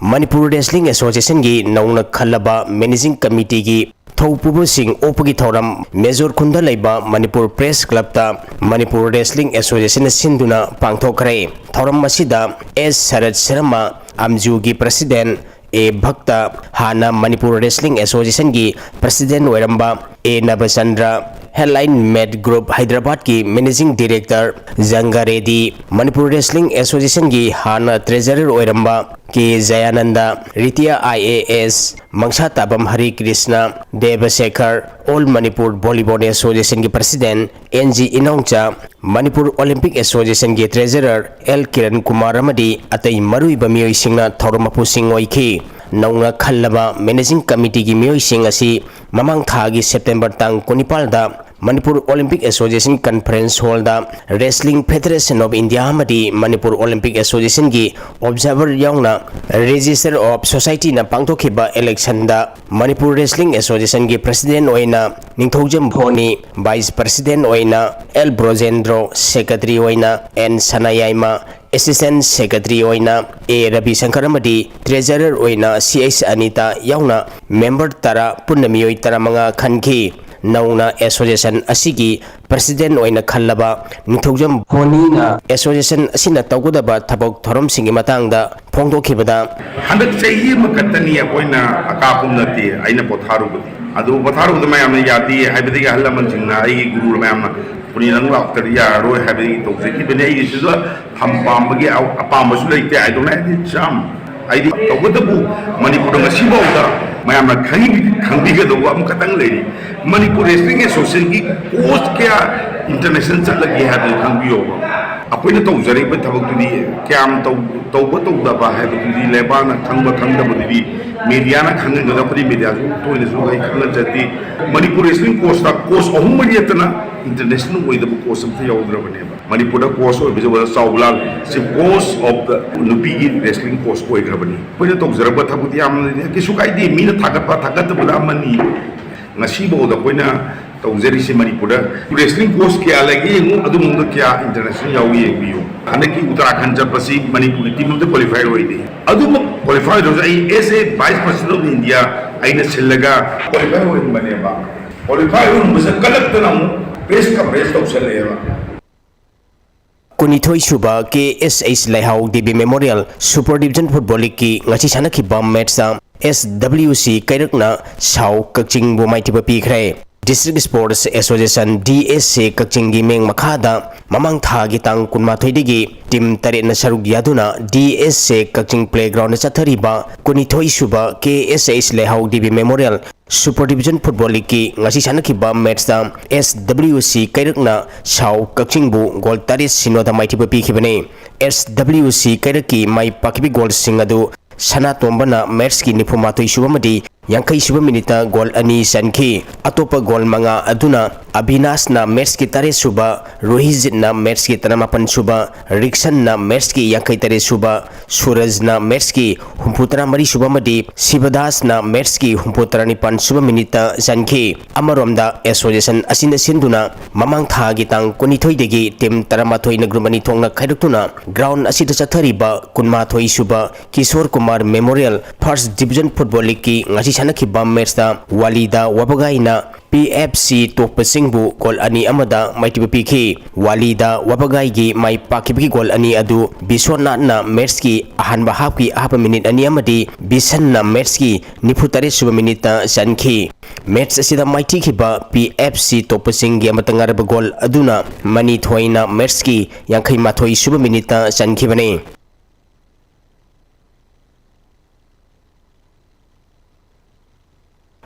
ꯃꯅꯤꯄꯨꯔ Wrestling Associationꯒꯤ ꯅꯧꯅ ꯈꯜꯂꯕ Managing Committeeꯒꯤ ꯊꯧꯄꯨꯕꯁꯤꯡ ꯑꯣꯛꯄꯒꯤ ꯊꯧꯔꯝ ꯃꯦꯖꯣꯔ ꯈꯨꯟꯗ ꯂꯩꯕ ꯃꯅꯤꯄꯨꯔ Press Clubꯇ ꯃꯅꯤꯄꯨꯔ Wrestling Associationꯅ ꯁꯤꯟꯗꯨꯅ ꯄꯥꯡꯊꯣꯛꯈ꯭ꯔꯦ꯫ ꯊꯧꯔꯝ ꯑꯁꯤꯗ ꯑꯦꯁ ꯁꯔꯠ ꯁꯔꯃ, ꯑꯝꯖꯨꯒꯤ president, ꯑꯦ ꯚꯛꯇ, ꯍꯥꯟꯅ ꯃꯅꯤꯄꯨꯔ ꯔꯦꯁꯂꯤꯡ ꯑꯦꯁꯣꯁꯤꯌꯦꯁꯟꯒꯤ ꯄ꯭ꯔꯁꯤꯗꯦꯟ ꯑꯣꯏꯔꯝꯕ A Nabachandra, headline met group ꯍꯥꯏꯗ꯭ꯔꯕꯥꯗꯀꯤ ꯃꯦꯅꯦꯖꯤꯡ ꯗꯤꯔꯦꯛꯇꯔ ꯖꯪꯒꯥꯔꯦꯗꯤ, ꯃꯅꯤꯄꯨꯔ ꯔꯦꯁꯂꯤꯡ ꯑꯦꯁꯣꯁꯤꯌꯦꯁꯟꯒꯤ ꯍꯥꯟꯅ ꯇ꯭ꯔꯦꯖꯔꯔ ꯑꯣꯏꯔꯝꯕ ꯀꯦ ꯖꯌꯥꯅꯟꯗ, ꯔꯤꯇꯤꯌꯥ I A S, Mangshatabam Hari Krishna, Debashekhar, all Manipur volleyball ꯑꯦꯁꯣꯁꯤꯌꯦꯁꯟꯒꯤ president N G Inaocha, Manipur olympic ꯑꯦꯁꯣꯁꯤꯌꯦꯁꯟꯒꯤ ꯇ꯭ꯔꯦꯖꯔꯔ ꯑꯦꯜ ꯀꯤꯔꯟ ꯀꯨꯃꯥꯔ ꯑꯃꯗꯤ ꯑꯇꯩ ꯃꯔꯨꯑꯣꯏꯕ ꯃꯤꯑꯣꯏꯁꯤꯡꯅ ꯊꯧꯔꯝ ꯃꯄꯨꯁꯤꯡ ꯑꯣꯏꯈꯤ꯫ ꯅꯧꯅ ꯈꯜꯂꯕ ꯃꯦꯅꯦꯖꯤꯡ ꯀꯃꯤꯇꯤꯒꯤ ꯃꯤꯑꯣꯏꯁꯤꯡ ꯑꯁꯤ ꯃꯃꯥꯡ ꯊꯥꯒꯤ ꯁꯦꯞꯇꯦꯝꯕꯔ ꯇꯥꯡ ꯀꯨꯟꯅꯤꯄꯥꯜꯗ ꯃꯅꯤꯄꯨꯔ ꯑꯣꯂꯤꯝꯄꯤꯛ ꯑꯦꯁꯣꯁꯤꯌꯦꯁꯟ ꯀꯟꯐꯔꯦꯟꯁ ꯍꯣꯜꯗ ꯔꯦꯁꯂꯤꯡ ꯐꯦꯗꯔꯦꯁꯟ ꯑꯣꯐ ꯏꯟꯗꯤꯌꯥ ꯑꯃꯗꯤ ꯃꯅꯤꯄꯨꯔ ꯑꯣꯂꯤꯝꯄꯤꯛ ꯑꯦꯁꯣꯁꯤꯌꯦꯁꯟꯒꯤ ꯑꯣꯕꯖꯥꯔꯚꯔ ꯌꯥꯎꯅ ꯔꯦꯖꯤꯁꯇꯔ ꯑꯣꯐ ꯁꯣꯁꯥꯏꯇꯤꯅ ꯄꯥꯡꯊꯣꯛꯈꯤꯕ ꯏꯂꯦꯛꯁꯟꯗ ꯃꯅꯤꯄꯨꯔ ꯔꯦꯁꯂꯤꯡ ꯑꯦꯁꯣꯁꯤꯌꯦꯁꯟꯒꯤ ꯄ꯭ꯔꯁꯤꯗꯦꯟ ꯑꯣꯏꯅ ꯅꯤꯡꯊꯧꯖꯝ ꯚꯣꯅꯤ, ꯚꯥꯏꯁ ꯄ꯭ꯔꯁꯤꯗꯦꯟ ꯑꯣꯏꯅ ꯑꯦꯜ ꯕ꯭ꯔꯣꯖꯦꯟꯗ꯭ꯔꯣ, ꯁꯦꯀ꯭ꯔꯦꯇꯔꯤ ꯑꯣꯏꯅ ꯑꯦꯟ ꯁꯅꯥꯌꯥꯏꯃ, ꯑꯦꯁꯤꯁꯇꯦꯟ ꯁꯦꯀ꯭ꯔꯦꯇꯔꯤ ꯑꯣꯏꯅ ꯑꯦ ꯔꯕꯤꯁꯪꯀꯔ ꯑꯃꯗꯤ ꯇ꯭ꯔꯦꯖꯔꯔ ꯑꯣꯏꯅ ꯁꯤ ꯑꯩꯆ ꯑꯅꯤꯇꯥ ꯌꯥꯎꯅ ꯃꯦꯝꯕꯔ ꯇꯔꯥ, ꯄꯨꯟꯅ ꯃꯤꯑꯣꯏ ꯇꯔꯥꯃꯉꯥ ꯈꯟꯈꯤ꯫ ꯅꯧꯅ ꯑꯦꯁꯣꯁꯤꯌꯦꯁꯟ ꯑꯁꯤꯒꯤ ꯄ꯭ꯔꯁꯤꯗꯦꯟ ꯑꯣꯏꯅ ꯈꯜꯂꯕ ꯅꯤꯡꯊꯧꯖꯝ ꯚꯣꯅꯤꯅ ꯑꯦꯁꯣꯁꯤꯌꯦꯁꯟ ꯑꯁꯤꯅ ꯇꯧꯒꯗꯕ ꯊꯕꯛ ꯊꯧꯔꯝꯁꯤꯡꯒꯤ ꯃꯇꯥꯡꯗ ꯐꯣꯡꯗꯣꯛꯈꯤꯕꯗ, ꯍꯟꯗꯛ ꯆꯍꯤ ꯑꯃꯈꯛꯇꯅꯤ ꯑꯩꯈꯣꯏꯅ ꯑꯀꯥ ꯑꯀꯨꯝ ꯅꯠꯇꯦ ꯑꯩꯅ ꯄꯣꯊꯥꯔꯨꯕꯗꯤ꯫ ꯑꯗꯨ ꯄꯣꯊꯥꯔꯨꯕꯗ ꯃꯌꯥꯝꯅ ꯌꯥꯗꯦ ꯍꯥꯏꯕꯗꯒꯤ ꯑꯍꯜ ꯂꯃꯟꯁꯤꯡꯅ, ꯑꯩꯒꯤ ꯒꯨꯔꯨ ꯃꯌꯥꯝꯅ, "ꯄꯨꯅꯤ, ꯅꯪ ꯂꯥꯛꯇ꯭ꯔꯗꯤ ꯌꯥꯔꯔꯣꯏ" ꯍꯥꯏꯕꯗꯒꯤ ꯇꯧꯖꯈꯤꯕꯅꯤ꯫ ꯑꯩꯒꯤꯁꯤꯗ ꯊꯝꯄꯥꯝꯕꯒꯤ ꯑꯄꯥꯝꯕꯁꯨ ꯂꯩꯇꯦ꯫ I don't have any charm꯫ ꯍꯥꯏꯗꯤ ꯇꯧꯕꯇꯕꯨ ꯃꯅꯤꯄꯨꯔꯗ ꯉꯁꯤꯐꯥꯎꯗ ꯃꯌꯥꯝꯅ ꯈꯪꯕꯤ-, ꯈꯪꯕꯤꯒꯗꯧꯕ ꯑꯃꯈꯛꯇꯪ ꯂꯩꯔꯤ꯫ ꯃꯅꯤꯄꯨꯔ ꯔꯦꯁꯂꯤꯡ ꯑꯦꯁꯣꯁꯤꯌꯦꯁꯟꯒꯤ ꯀꯣꯁ ꯀꯌꯥ ꯏꯟꯇꯔꯅꯦꯁꯅꯦꯜ ꯆꯠꯂꯒꯦ ꯍꯥꯏꯕꯗꯨ ꯈꯪꯕꯤꯌꯣꯕ꯫ ꯑꯩꯈꯣꯏꯅ ꯇꯧꯖꯔꯤꯕ ꯊꯕꯛꯇꯨꯗꯤ ꯀꯌꯥꯝ ꯇꯧ-, ꯇꯧꯕ ꯇꯧꯗꯕ ꯍꯥꯏꯕꯗꯨꯗꯤ ꯂꯩꯕꯥꯛꯅ ꯈꯪꯕ ꯈꯪꯗꯕꯗꯨꯗꯤ ꯃꯦꯗꯤꯌꯥꯅ ꯈꯪꯍꯟꯒꯗꯕꯅꯤ꯫ ꯃꯦꯗꯤꯌꯥꯁꯨ ꯇꯣꯏꯅꯁꯨ ꯑꯩ ꯈꯪꯍꯟꯖꯗꯦ꯫ ꯃꯅꯤꯄꯨꯔ ꯔꯦꯁꯂꯤꯡ ꯀꯣꯁꯇ ꯀꯣꯁ ꯑꯍꯨꯝ ꯃꯔꯤ ꯅꯠꯇꯅ ꯏꯟꯇꯔꯅꯦꯁꯅꯦꯜ ꯑꯣꯏꯗꯕ ꯀꯣꯁ ꯑꯝꯇ ꯌꯥꯎꯗ꯭ꯔꯕꯅꯦꯕ꯫ ꯃꯅꯤꯄꯨꯔꯗ ꯀꯣꯁ ꯑꯣꯏꯕꯁꯦ ꯑꯣꯖꯥ ꯆꯥꯎꯕꯂꯥꯜ, ꯆꯤꯐ ꯀꯣꯁ ꯑꯣꯐ ꯗ ꯅꯨꯄꯤꯒꯤ ꯔꯦꯁꯂꯤꯡ ꯀꯣꯁ ꯑꯣꯏꯈ꯭ꯔꯕꯅꯤ꯫ ꯑꯩꯈꯣꯏꯅ ꯇꯧꯖꯔꯛꯄ ꯊꯕꯛꯇꯤ ꯌꯥꯝꯅ ꯀꯩꯁꯨ ꯀꯥꯏꯗꯦ, ꯃꯤꯅ ꯊꯥꯒꯠꯄ ꯊꯥꯒꯠꯇꯕꯗ ꯑꯃꯅꯤ꯫ ꯉꯁꯤꯐꯥꯎꯗ ꯑꯩꯈꯣꯏꯅ ꯇꯧꯖꯔꯤꯁꯦ ꯃꯅꯤꯄꯨꯔꯗ ꯔꯦꯁꯂꯤꯡ ꯀꯣꯁ ꯀꯌꯥ ꯂꯩꯒꯦ ꯌꯦꯡꯉꯨ, ꯑꯗꯨ ꯃꯅꯨꯡꯗ ꯀꯌꯥ ꯏꯟꯇꯔꯅꯦꯁꯅꯦꯜ ꯌꯥꯎꯏ ꯌꯦꯡꯕꯤꯌꯨ꯫ ꯍꯟꯗꯛꯀꯤ ꯎꯠꯇꯔꯥꯈꯟ ꯆꯠꯄꯁꯤ ꯃꯅꯤꯄꯨꯔꯒꯤ ꯇꯤꯝ ꯑꯝꯇ ꯀ꯭ꯋꯥꯂꯤꯐꯥꯏ ꯑꯣꯏꯗꯦ꯫ ꯑꯗꯨꯃꯛ ꯀ꯭ꯋꯥꯂꯤꯐꯥꯏ ꯑꯣꯏꯗ꯭ꯔꯁꯨ ꯑꯩ as a vice president of India ꯑꯩꯅ ꯁꯤꯜꯂꯒ ꯀ꯭ꯋꯥꯂꯤꯐꯥꯏ ꯑꯣꯏꯍꯟꯕꯅꯦꯕ꯫ ꯀ꯭ꯋꯥꯂꯤꯐꯥꯏ ꯑꯣꯏꯍꯟꯕꯁꯦ ꯀꯜꯂꯛꯇꯅ ꯑꯃꯨꯛ ꯄ꯭ꯔꯦꯁ ꯀꯟꯐꯔꯦꯟꯁ ꯇꯧꯁꯜꯂꯛꯑꯦꯕ꯫ ꯀꯨꯟꯅꯤꯊꯣꯏ ꯁꯨꯕ ꯀꯦ S H Leihao Devi memorial super division football ꯂꯤꯒꯀꯤ ꯉꯁꯤ ꯁꯥꯟꯅꯈꯤꯕ ꯃꯦꯠꯁꯇ ꯑꯦꯁ ꯗꯕ꯭ꯂꯤꯌꯨ ꯁꯤ ꯀꯩꯔꯛꯅ ꯁꯥꯎ ꯀꯛꯆꯤꯡꯕꯨ ꯃꯥꯏꯊꯤꯕ ꯄꯤꯈ꯭ꯔꯦ꯫ District sports association, D S A, ꯀꯛꯆꯤꯡꯒꯤ ꯃꯤꯠꯌꯦꯡ ꯃꯈꯥꯗ ꯃꯃꯥꯡ ꯊꯥꯒꯤ ꯇꯥꯡ ꯀꯨꯟꯃꯥꯊꯣꯏꯗꯒꯤ ꯇꯤꯝ ꯇꯔꯦꯠꯅ ꯁꯔꯨꯛ ꯌꯥꯗꯨꯅ ꯗꯤ ꯑꯦꯁ ꯑꯦ ꯀꯛꯆꯤꯡ ꯄ꯭ꯂꯦꯒ꯭ꯔꯥꯎꯟꯗ ꯆꯠꯊꯔꯤꯕ ꯀꯨꯟꯅꯤꯊꯣꯏ ꯁꯨꯕ ꯀꯦ S H Leihao Devi memorial super division football ꯂꯤꯒꯀꯤ ꯉꯁꯤ ꯁꯥꯟꯅꯈꯤꯕ ꯃꯦꯠꯁꯇ ꯑꯦꯁ ꯗꯕ꯭ꯂꯤꯌꯨ ꯁꯤ ꯀꯩꯔꯛꯅ ꯁꯥꯎ ꯀꯛꯆꯤꯡꯕꯨ ꯒꯣꯜ ꯇꯔꯦꯠ ꯁꯤꯅꯣꯗ ꯃꯥꯏꯊꯤꯕ ꯄꯤꯈꯤꯕꯅꯤ꯫ ꯑꯦꯁ ꯗꯕ꯭ꯂꯤꯌꯨ ꯁꯤ ꯀꯩꯔꯛꯀꯤ ꯃꯥꯏ ꯄꯥꯛꯈꯤꯕ ꯒꯣꯜꯁꯤꯡ ꯑꯗꯨ ꯁꯅꯥꯇꯣꯝꯕꯅ ꯃꯦꯠꯁꯀꯤ ꯅꯤꯐꯨ ꯃꯥꯊꯣꯏ ꯁꯨꯕ ꯑꯃꯗꯤ ꯌꯥꯡꯈꯩ ꯁꯨꯕ ꯃꯤꯅꯤꯠꯇ ꯒꯣꯜ ꯑꯅꯤ ꯆꯟꯈꯤ꯫ ꯑꯇꯣꯞꯄ ꯒꯣꯜ ꯃꯉꯥ ꯑꯗꯨꯅ ꯑꯕꯤꯅꯥꯁꯅ ꯃꯦꯠꯁꯀꯤ ꯇꯔꯦꯠ ꯁꯨꯕ, ꯔꯣꯍꯤꯖꯤꯠꯅ ꯃꯦꯠꯁꯀꯤ ꯇꯔꯥꯃꯥꯄꯟ ꯁꯨꯕ, ꯔꯤꯛꯁꯟꯅ ꯃꯦꯠꯁꯀꯤ ꯌꯥꯡꯈꯩ ꯇꯔꯦꯠ ꯁꯨꯕ, ꯁꯨꯔꯖꯅ ꯃꯦꯠꯁꯀꯤ ꯍꯨꯝꯐꯨ ꯇꯔꯥꯃꯔꯤ ꯁꯨꯕ ꯑꯃꯗꯤ ꯁꯤꯕꯗꯥꯁꯅ ꯃꯦꯠꯁꯀꯤ ꯍꯨꯝꯐꯨ ꯇꯔꯥꯅꯤꯄꯥꯟ ꯁꯨꯕ ꯃꯤꯅꯤꯠꯇ ꯆꯟꯈꯤ꯫ ꯑꯃꯔꯣꯝꯗ ꯑꯦꯁꯣꯁꯤꯌꯦꯁꯟ ꯑꯁꯤꯅ ꯁꯤꯟꯗꯨꯅ ꯃꯃꯥꯡ ꯊꯥꯒꯤ ꯇꯥꯡ ꯀꯨꯟꯅꯤꯊꯣꯏꯗꯒꯤ ꯇꯤꯝ ꯇꯔꯥꯃꯥꯊꯣꯏꯅ ꯒ꯭ꯔꯨꯞ ꯑꯅꯤ ꯊꯣꯛꯅ ꯈꯥꯏꯗꯣꯛꯇꯨꯅ ꯒ꯭ꯔꯥꯎꯟ ꯑꯁꯤꯗ ꯆꯠꯊꯔꯤꯕ ꯀꯨꯟꯃꯥꯊꯣꯏ Subha Kishore Kumar memorial first division football ꯂꯤꯒꯀꯤ ꯉꯁꯤ ꯁꯥꯟꯅꯈꯤꯕ ꯃꯦꯠꯁꯇ ꯋꯥꯂꯤꯗ ꯋꯥꯕꯒꯥꯏꯅ ꯄꯤ ꯑꯦꯐ ꯁꯤ ꯇꯣꯛꯄꯁꯤꯡꯕꯨ ꯒꯣꯜ ꯑꯅꯤ ꯑꯃꯗ ꯃꯥꯏꯊꯤꯕ ꯄꯤꯈꯤ꯫ ꯋꯥꯂꯤꯗ ꯋꯥꯕꯒꯥꯏꯒꯤ ꯃꯥꯏ ꯄꯥꯛꯈꯤꯕꯒꯤ ꯒꯣꯜ ꯑꯅꯤ ꯑꯗꯨ ꯕꯤꯁ꯭ꯋꯅꯥꯊꯅ ꯃꯦꯠꯁꯀꯤ ꯑꯍꯥꯟꯕ ꯍꯥꯞꯀꯤ ꯑꯍꯥꯞꯄ ꯃꯤꯅꯤꯠ ꯑꯅꯤ ꯑꯃꯗꯤ ꯕꯤꯁꯟꯅ ꯃꯦꯠꯁꯀꯤ ꯅꯤꯐꯨ ꯇꯔꯦꯠ ꯁꯨꯕ ꯃꯤꯅꯤꯠꯇ ꯆꯟꯈꯤ꯫ ꯃꯦꯠꯁ ꯑꯁꯤꯗ ꯃꯥꯏꯊꯤꯈꯤꯕ ꯄꯤ ꯑꯦꯐ ꯁꯤ ꯇꯣꯛꯄꯁꯤꯡꯒꯤ ꯑꯃꯠꯇ ꯉꯥꯏꯔꯕ ꯒꯣꯜ ꯑꯗꯨꯅ ꯃꯅꯤ ꯊꯣꯏꯅ ꯃꯦꯠꯁꯀꯤ ꯌꯥꯡꯈꯩ ꯃꯥꯊꯣꯏ ꯁꯨꯕ ꯃꯤꯅꯤꯠꯇ ꯆꯟꯈꯤꯕꯅꯤ꯫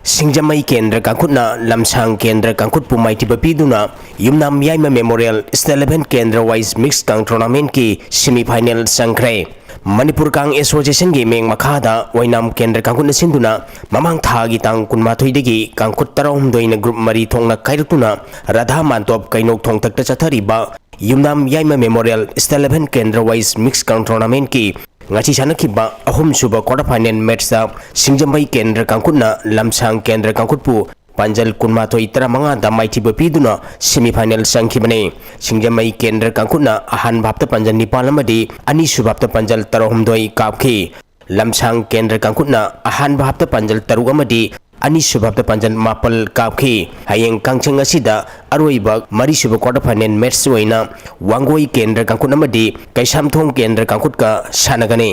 ꯁꯤꯡꯖꯃꯩ ꯀꯦꯟꯗ꯭ꯔ ꯀꯥꯡꯈꯨꯠꯅ ꯂꯝꯁꯥꯡ ꯀꯦꯟꯗ꯭ꯔ ꯀꯥꯡꯈꯨꯠꯄꯨ ꯃꯥꯏꯊꯤꯕ ꯄꯤꯗꯨꯅ ꯌꯨꯝꯅꯥꯝ ꯌꯥꯏꯃ ꯃꯦꯃꯣꯔꯤꯌꯦꯜ ꯁ꯭ꯇꯦꯠ ꯏꯂꯦꯚꯦꯟ ꯀꯦꯟꯗ꯭ꯔ ꯋꯥꯏꯁ ꯃꯤꯛꯁ ꯀꯥꯡ ꯇꯣꯔꯅꯥꯃꯦꯟꯠꯀꯤ ꯁꯦꯃꯤ ꯐꯥꯏꯅꯦꯜ ꯆꯪꯈ꯭ꯔꯦ꯫ ꯃꯅꯤꯄꯨꯔ ꯀꯥꯡ ꯑꯦꯁꯣꯁꯤꯌꯦꯁꯟꯒꯤ ꯃꯤꯠꯌꯦꯡ ꯃꯈꯥꯗ ꯑꯣꯏꯅꯥꯝ ꯀꯦꯟꯗ꯭ꯔ ꯀꯥꯡꯈꯨꯠꯅ ꯁꯤꯟꯗꯨꯅ ꯃꯃꯥꯡ ꯊꯥꯒꯤ ꯇꯥꯡ ꯀꯨꯟꯃꯥꯊꯣꯏꯗꯒꯤ ꯀꯥꯡꯈꯨꯠ ꯇꯔꯥꯍꯨꯝꯗꯣꯏꯅ ꯒ꯭ꯔꯨꯞ ꯃꯔꯤ ꯊꯣꯛꯅ ꯈꯥꯏꯗꯣꯛꯇꯨꯅ ꯔꯥꯙꯥ ꯃꯥꯟꯇꯣꯞ ꯀꯩꯅꯧ ꯊꯣꯡꯊꯛꯇ ꯆꯠꯊꯔꯤꯕ ꯌꯨꯝꯅꯥꯝ ꯌꯥꯏꯃ ꯃꯦꯃꯣꯔꯤꯌꯦꯜ ꯁ꯭ꯇꯦꯠ ꯏꯂꯦꯚꯦꯟ ꯀꯦꯟꯗ꯭ꯔ ꯋꯥꯏꯁ ꯃꯤꯛꯁ ꯀꯥꯡ ꯇꯣꯔꯅꯥꯃꯦꯟꯠꯀꯤ ꯉꯁꯤ ꯁꯥꯟꯅꯈꯤꯕ ꯑꯍꯨꯝꯁꯨꯕ ꯀ꯭ꯋꯥꯇꯔ ꯐꯥꯏꯅꯦꯜ ꯃꯦꯠꯁꯇ ꯁꯤꯡꯖꯃꯩ ꯀꯦꯟꯗ꯭ꯔ ꯀꯥꯡꯈꯨꯠꯅ ꯂꯝꯁꯥꯡ ꯀꯦꯟꯗ꯭ꯔ ꯀꯥꯡꯈꯨꯠꯄꯨ ꯄꯥꯟꯖꯜ ꯀꯨꯟꯃꯥꯊꯣꯏ ꯇꯔꯥꯃꯉꯥꯗ ꯃꯥꯏꯊꯤꯕ ꯄꯤꯗꯨꯅ ꯁꯦꯃꯤ ꯐꯥꯏꯅꯦꯜ ꯆꯪꯈꯤꯕꯅꯤ꯫ ꯁꯤꯡꯖꯃꯩ ꯀꯦꯟꯗ꯭ꯔ ꯀꯥꯡꯈꯨꯠꯅ ꯑꯍꯥꯟꯕ ꯍꯥꯞꯇ ꯄꯥꯟꯖꯜ ꯅꯤꯄꯥꯜ ꯑꯃꯗꯤ ꯑꯅꯤꯁꯨꯕ ꯍꯥꯞꯇ ꯄꯥꯟꯖꯜ ꯇꯔꯥꯍꯨꯝꯗꯣꯏ ꯀꯥꯞꯈꯤ꯫ ꯂꯝꯁꯥꯡ ꯀꯦꯟꯗ꯭ꯔ ꯀꯥꯡꯈꯨꯠꯅ ꯑꯍꯥꯟꯕ ꯍꯥꯞꯇ ꯄꯥꯟꯖꯜ ꯇꯔꯨꯛ ꯑꯃꯗꯤ ꯑꯅꯤꯁꯨꯕ ꯍꯞꯇꯥ ꯄꯥꯟꯖꯜ ꯃꯥꯄꯜ ꯀꯥꯞꯈꯤ꯫ ꯍꯌꯦꯡ ꯀꯥꯡꯖꯩ ꯑꯁꯤꯗ ꯑꯔꯣꯏꯕ ꯃꯔꯤꯁꯨꯕ quarter final match ꯑꯣꯏꯅ ꯋꯥꯡꯒꯣꯏ ꯀꯦꯟꯗ꯭ꯔ ꯀꯥꯡꯈꯨꯠ ꯑꯃꯗꯤ ꯀꯩꯁꯥꯝꯊꯣꯡ ꯀꯦꯟꯗ꯭ꯔ ꯀꯥꯡꯈꯨꯠꯀ ꯁꯥꯟꯅꯒꯅꯤ꯫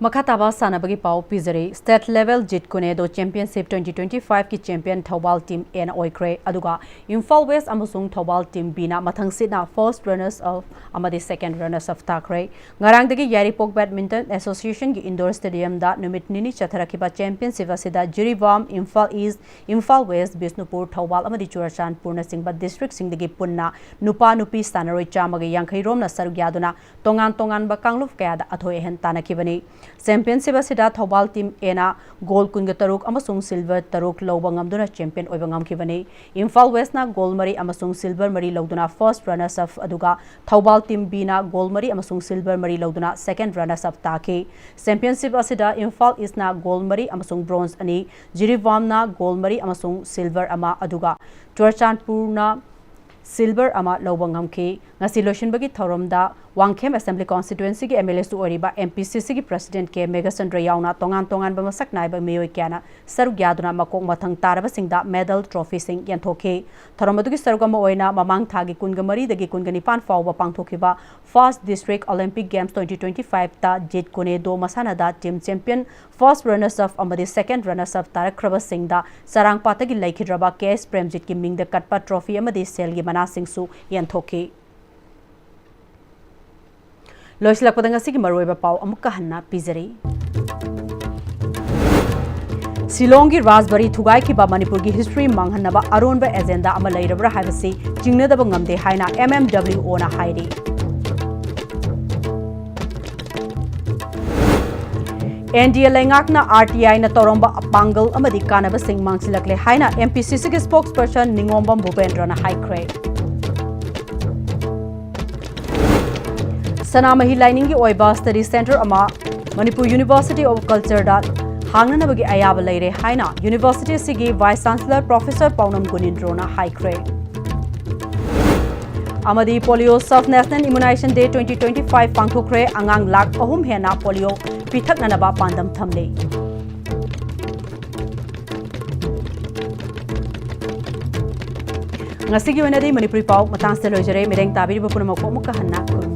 ꯃꯈꯥ ꯇꯥꯕ ꯁꯥꯟꯅꯕꯒꯤ ꯄꯥꯎ ꯄꯤꯖꯔꯤ꯫ State level Jeet Kune Do Championship twenty twenty-five ꯀꯤ champion ꯊꯧꯕꯥꯜ team Aꯅ ꯑꯣꯏꯈ꯭ꯔꯦ꯫ ꯑꯗꯨꯒ ꯏꯝꯐꯥꯜ West ꯑꯃꯁꯨꯡ Thoubal team Bꯅ ꯃꯊꯪꯁꯤꯠꯅ first runners up ꯑꯃꯗꯤ second runners up ꯇꯥꯈ꯭ꯔꯦ꯫ ꯉꯔꯥꯡꯗꯒꯤ ꯌꯥꯏꯔꯤꯄꯣꯛ Badminton Associationꯒꯤ indoor stadiumꯗ ꯅꯨꯃꯤꯠ ꯅꯤꯅꯤ ꯆꯠꯊꯔꯛꯈꯤꯕ championship ꯑꯁꯤꯗ ꯖꯤꯔꯤꯕꯥꯝ, ꯏꯝꯐꯥꯜ East, ꯏꯝꯐꯥꯜ West, ꯕꯤꯁꯅꯨꯄꯨꯔ, ꯊꯧꯕꯥꯜ ꯑꯃꯗꯤ ꯆꯨꯔꯆꯥꯟꯄꯨꯔꯅꯆꯤꯡꯕ districtꯁꯤꯡꯗꯒꯤ ꯄꯨꯟꯅ ꯅꯨꯄꯥ ꯅꯨꯄꯤ ꯁꯥꯟꯅꯔꯣꯏ ꯆꯥꯝꯃꯒ ꯌꯥꯡꯈꯩ ꯔꯣꯝꯅ ꯁꯔꯨꯛ ꯌꯥꯗꯨꯅ ꯇꯣꯉꯥꯟ ꯇꯣꯉꯥꯟꯕ ꯀꯥꯡꯂꯨꯞ ꯀꯌꯥꯗ ꯑꯊꯣꯏ ꯑꯍꯦꯟ ꯇꯥꯟꯅꯈꯤꯕꯅꯤ꯫ Championship ꯑꯁꯤꯗ ꯊꯧꯕꯥꯜ team Aꯅ gold ꯀꯨꯟꯒ ꯇꯔꯨꯛ ꯑꯃꯁꯨꯡ silver ꯇꯔꯨꯛ ꯂꯧꯕ ꯉꯝꯗꯨꯅ champion ꯑꯣꯏꯕ ꯉꯝꯈꯤꯕꯅꯤ꯫ ꯏꯝꯐꯥꯜ Westꯅ gold ꯃꯔꯤ ꯑꯃꯁꯨꯡ silver ꯃꯔꯤ ꯂꯧꯗꯨꯅ first runners up, ꯑꯗꯨꯒ ꯊꯧꯕꯥꯜ team Bꯅ gold ꯃꯔꯤ ꯑꯃꯁꯨꯡ silver ꯃꯔꯤ ꯂꯧꯗꯨꯅ second runners up ꯇꯥꯈꯤ꯫ Championship ꯑꯁꯤꯗ ꯏꯝꯐꯥꯜ Eastꯅ gold ꯃꯔꯤ ꯑꯃꯁꯨꯡ bronze ꯑꯅꯤ, ꯖꯤꯔꯤꯕꯥꯝꯅ gold ꯃꯔꯤ ꯑꯃꯁꯨꯡ silver ꯑꯃ, ꯑꯗꯨꯒ ꯆꯨꯔꯆꯥꯟꯄꯨꯔꯅ silver ꯑꯃ ꯂꯧꯕ ꯉꯝꯈꯤ꯫ ꯉꯁꯤ ꯂꯣꯏꯁꯤꯟꯕꯒꯤ ꯊꯧꯔꯝꯗ ꯋꯥꯡꯈꯦꯝ Assembly Constituencyꯒꯤ MLAꯁꯨ ꯑꯣꯏꯔꯤꯕ MPCCꯒꯤ President ꯀꯦ ꯃꯦꯘꯆꯟꯗ꯭ꯔ ꯌꯥꯎꯅ ꯇꯣꯉꯥꯟ ꯇꯣꯉꯥꯟꯕ ꯃꯁꯛ ꯅꯥꯏꯕ ꯃꯤꯑꯣꯏ ꯀꯌꯥꯅ ꯁꯔꯨꯛ ꯌꯥꯗꯨꯅ ꯃꯀꯣꯛ ꯃꯊꯪ ꯇꯥꯔꯕꯁꯤꯡꯗ medal trophyꯁꯤꯡ ꯌꯦꯟꯊꯣꯛꯈꯤ꯫ ꯊꯧꯔꯝ ꯑꯗꯨꯒꯤ ꯁꯔꯨꯛ ꯑꯃ ꯑꯣꯏꯅ ꯃꯃꯥꯡ ꯊꯥꯒꯤ ꯀꯨꯟꯒ ꯃꯔꯤꯗꯒꯤ ꯀꯨꯟꯒ ꯅꯤꯄꯥꯟ ꯐꯥꯎꯕ ꯄꯥꯡꯊꯣꯛꯈꯤꯕ First District Olympic Games twenty twenty-fiveꯇ Jeet Kune Do ꯃꯁꯥꯟꯅꯗ team champion, first runners up ꯑꯃꯗꯤ second runners up ꯇꯥꯔꯛꯈ꯭ꯔꯕꯁꯤꯡꯗ ꯆꯔꯥꯡꯄꯥꯠꯇꯒꯤ ꯂꯩꯈꯤꯗ꯭ꯔꯕ ꯀꯦ ꯑꯦꯁ ꯄ꯭ꯔꯦꯝꯖꯤꯠꯀꯤ ꯃꯤꯡꯗ ꯀꯠꯄ trophy ꯑꯃꯗꯤ ꯁꯦꯜꯒꯤ ꯃꯅꯥꯁꯤꯡꯁꯨ ꯌꯦꯟꯊꯣꯛꯈꯤ꯫ ꯂꯣꯏꯁꯤꯜꯂꯛꯄꯗ ꯉꯁꯤꯒꯤ ꯃꯔꯨꯑꯣꯏꯕ ꯄꯥꯎ ꯑꯃꯨꯛꯀ ꯍꯟꯅ ꯄꯤꯖꯔꯤ꯫ ꯁꯤꯂꯣꯡꯒꯤ ꯔꯥꯖꯕꯥꯔꯤ ꯊꯨꯒꯥꯏꯈꯤꯕ ꯃꯅꯤꯄꯨꯔꯒꯤ history ꯃꯥꯡꯍꯟꯅꯕ ꯑꯔꯣꯟꯕ agenda ꯑꯃ ꯂꯩꯔꯕ꯭ꯔꯥ ꯍꯥꯏꯕꯁꯤ ꯆꯤꯡꯅꯗꯕ ꯉꯝꯗꯦ ꯍꯥꯏꯅ MMWOꯅ ꯍꯥꯏꯔꯤ꯫ NDA ꯂꯩꯉꯥꯛꯅ RTIꯅ ꯇꯧꯔꯝꯕ ꯄꯥꯡꯒꯜ ꯑꯃꯗꯤ ꯀꯥꯟꯅꯕꯁꯤꯡ ꯃꯥꯡꯁꯤꯜꯂꯛꯂꯦ ꯍꯥꯏꯅ MPCCꯒꯤ spokesperson ꯅꯤꯉꯣꯝꯕꯝ ꯚꯨꯄꯦꯟꯗ꯭ꯔꯅ ꯍꯥꯏꯈ꯭ꯔꯦ꯫ ꯁꯅꯥꯃꯍꯤ ꯂꯥꯏꯅꯤꯡꯒꯤ ꯑꯣꯏꯕ study centre ꯑꯃ ꯃꯅꯤꯄꯨꯔ University of Cultureꯗ ꯍꯥꯡꯅꯅꯕꯒꯤ ꯑꯌꯥꯕ ꯂꯩꯔꯦ ꯍꯥꯏꯅ university ꯑꯁꯤꯒꯤ Vice Chancellor Professor ꯄꯥꯎꯅꯝ ꯒꯨꯅꯤꯟꯗ꯭ꯔꯣꯅ ꯍꯥꯏꯈ꯭ꯔꯦ꯫ ꯑꯃꯗꯤ Polio Sub National Immunization Day twenty twenty-five ꯄꯥꯡꯊꯣꯛꯈ꯭ꯔꯦ꯫ ꯑꯉꯥꯡ ꯂꯥꯈ ꯑꯍꯨꯝ ꯍꯦꯟꯅ polio ꯄꯤꯊꯛꯅꯅꯕ ꯄꯥꯟꯗꯝ ꯊꯝꯂꯤ꯫ ꯉꯁꯤꯒꯤ ꯑꯣꯏꯅꯗꯤ ꯃꯅꯤꯄꯨꯔꯤ ꯄꯥꯎ ꯃꯇꯥꯡꯁꯤꯗ ꯂꯣꯏꯖꯔꯦ꯫ ꯃꯤꯠꯌꯦꯡ ꯇꯥꯕꯤꯔꯤꯕ ꯄꯨꯝꯅꯃꯛꯄꯨ ꯑꯃꯨꯛꯀ ꯍꯟꯅ ꯈꯨꯔꯨꯝꯖꯔꯤ꯫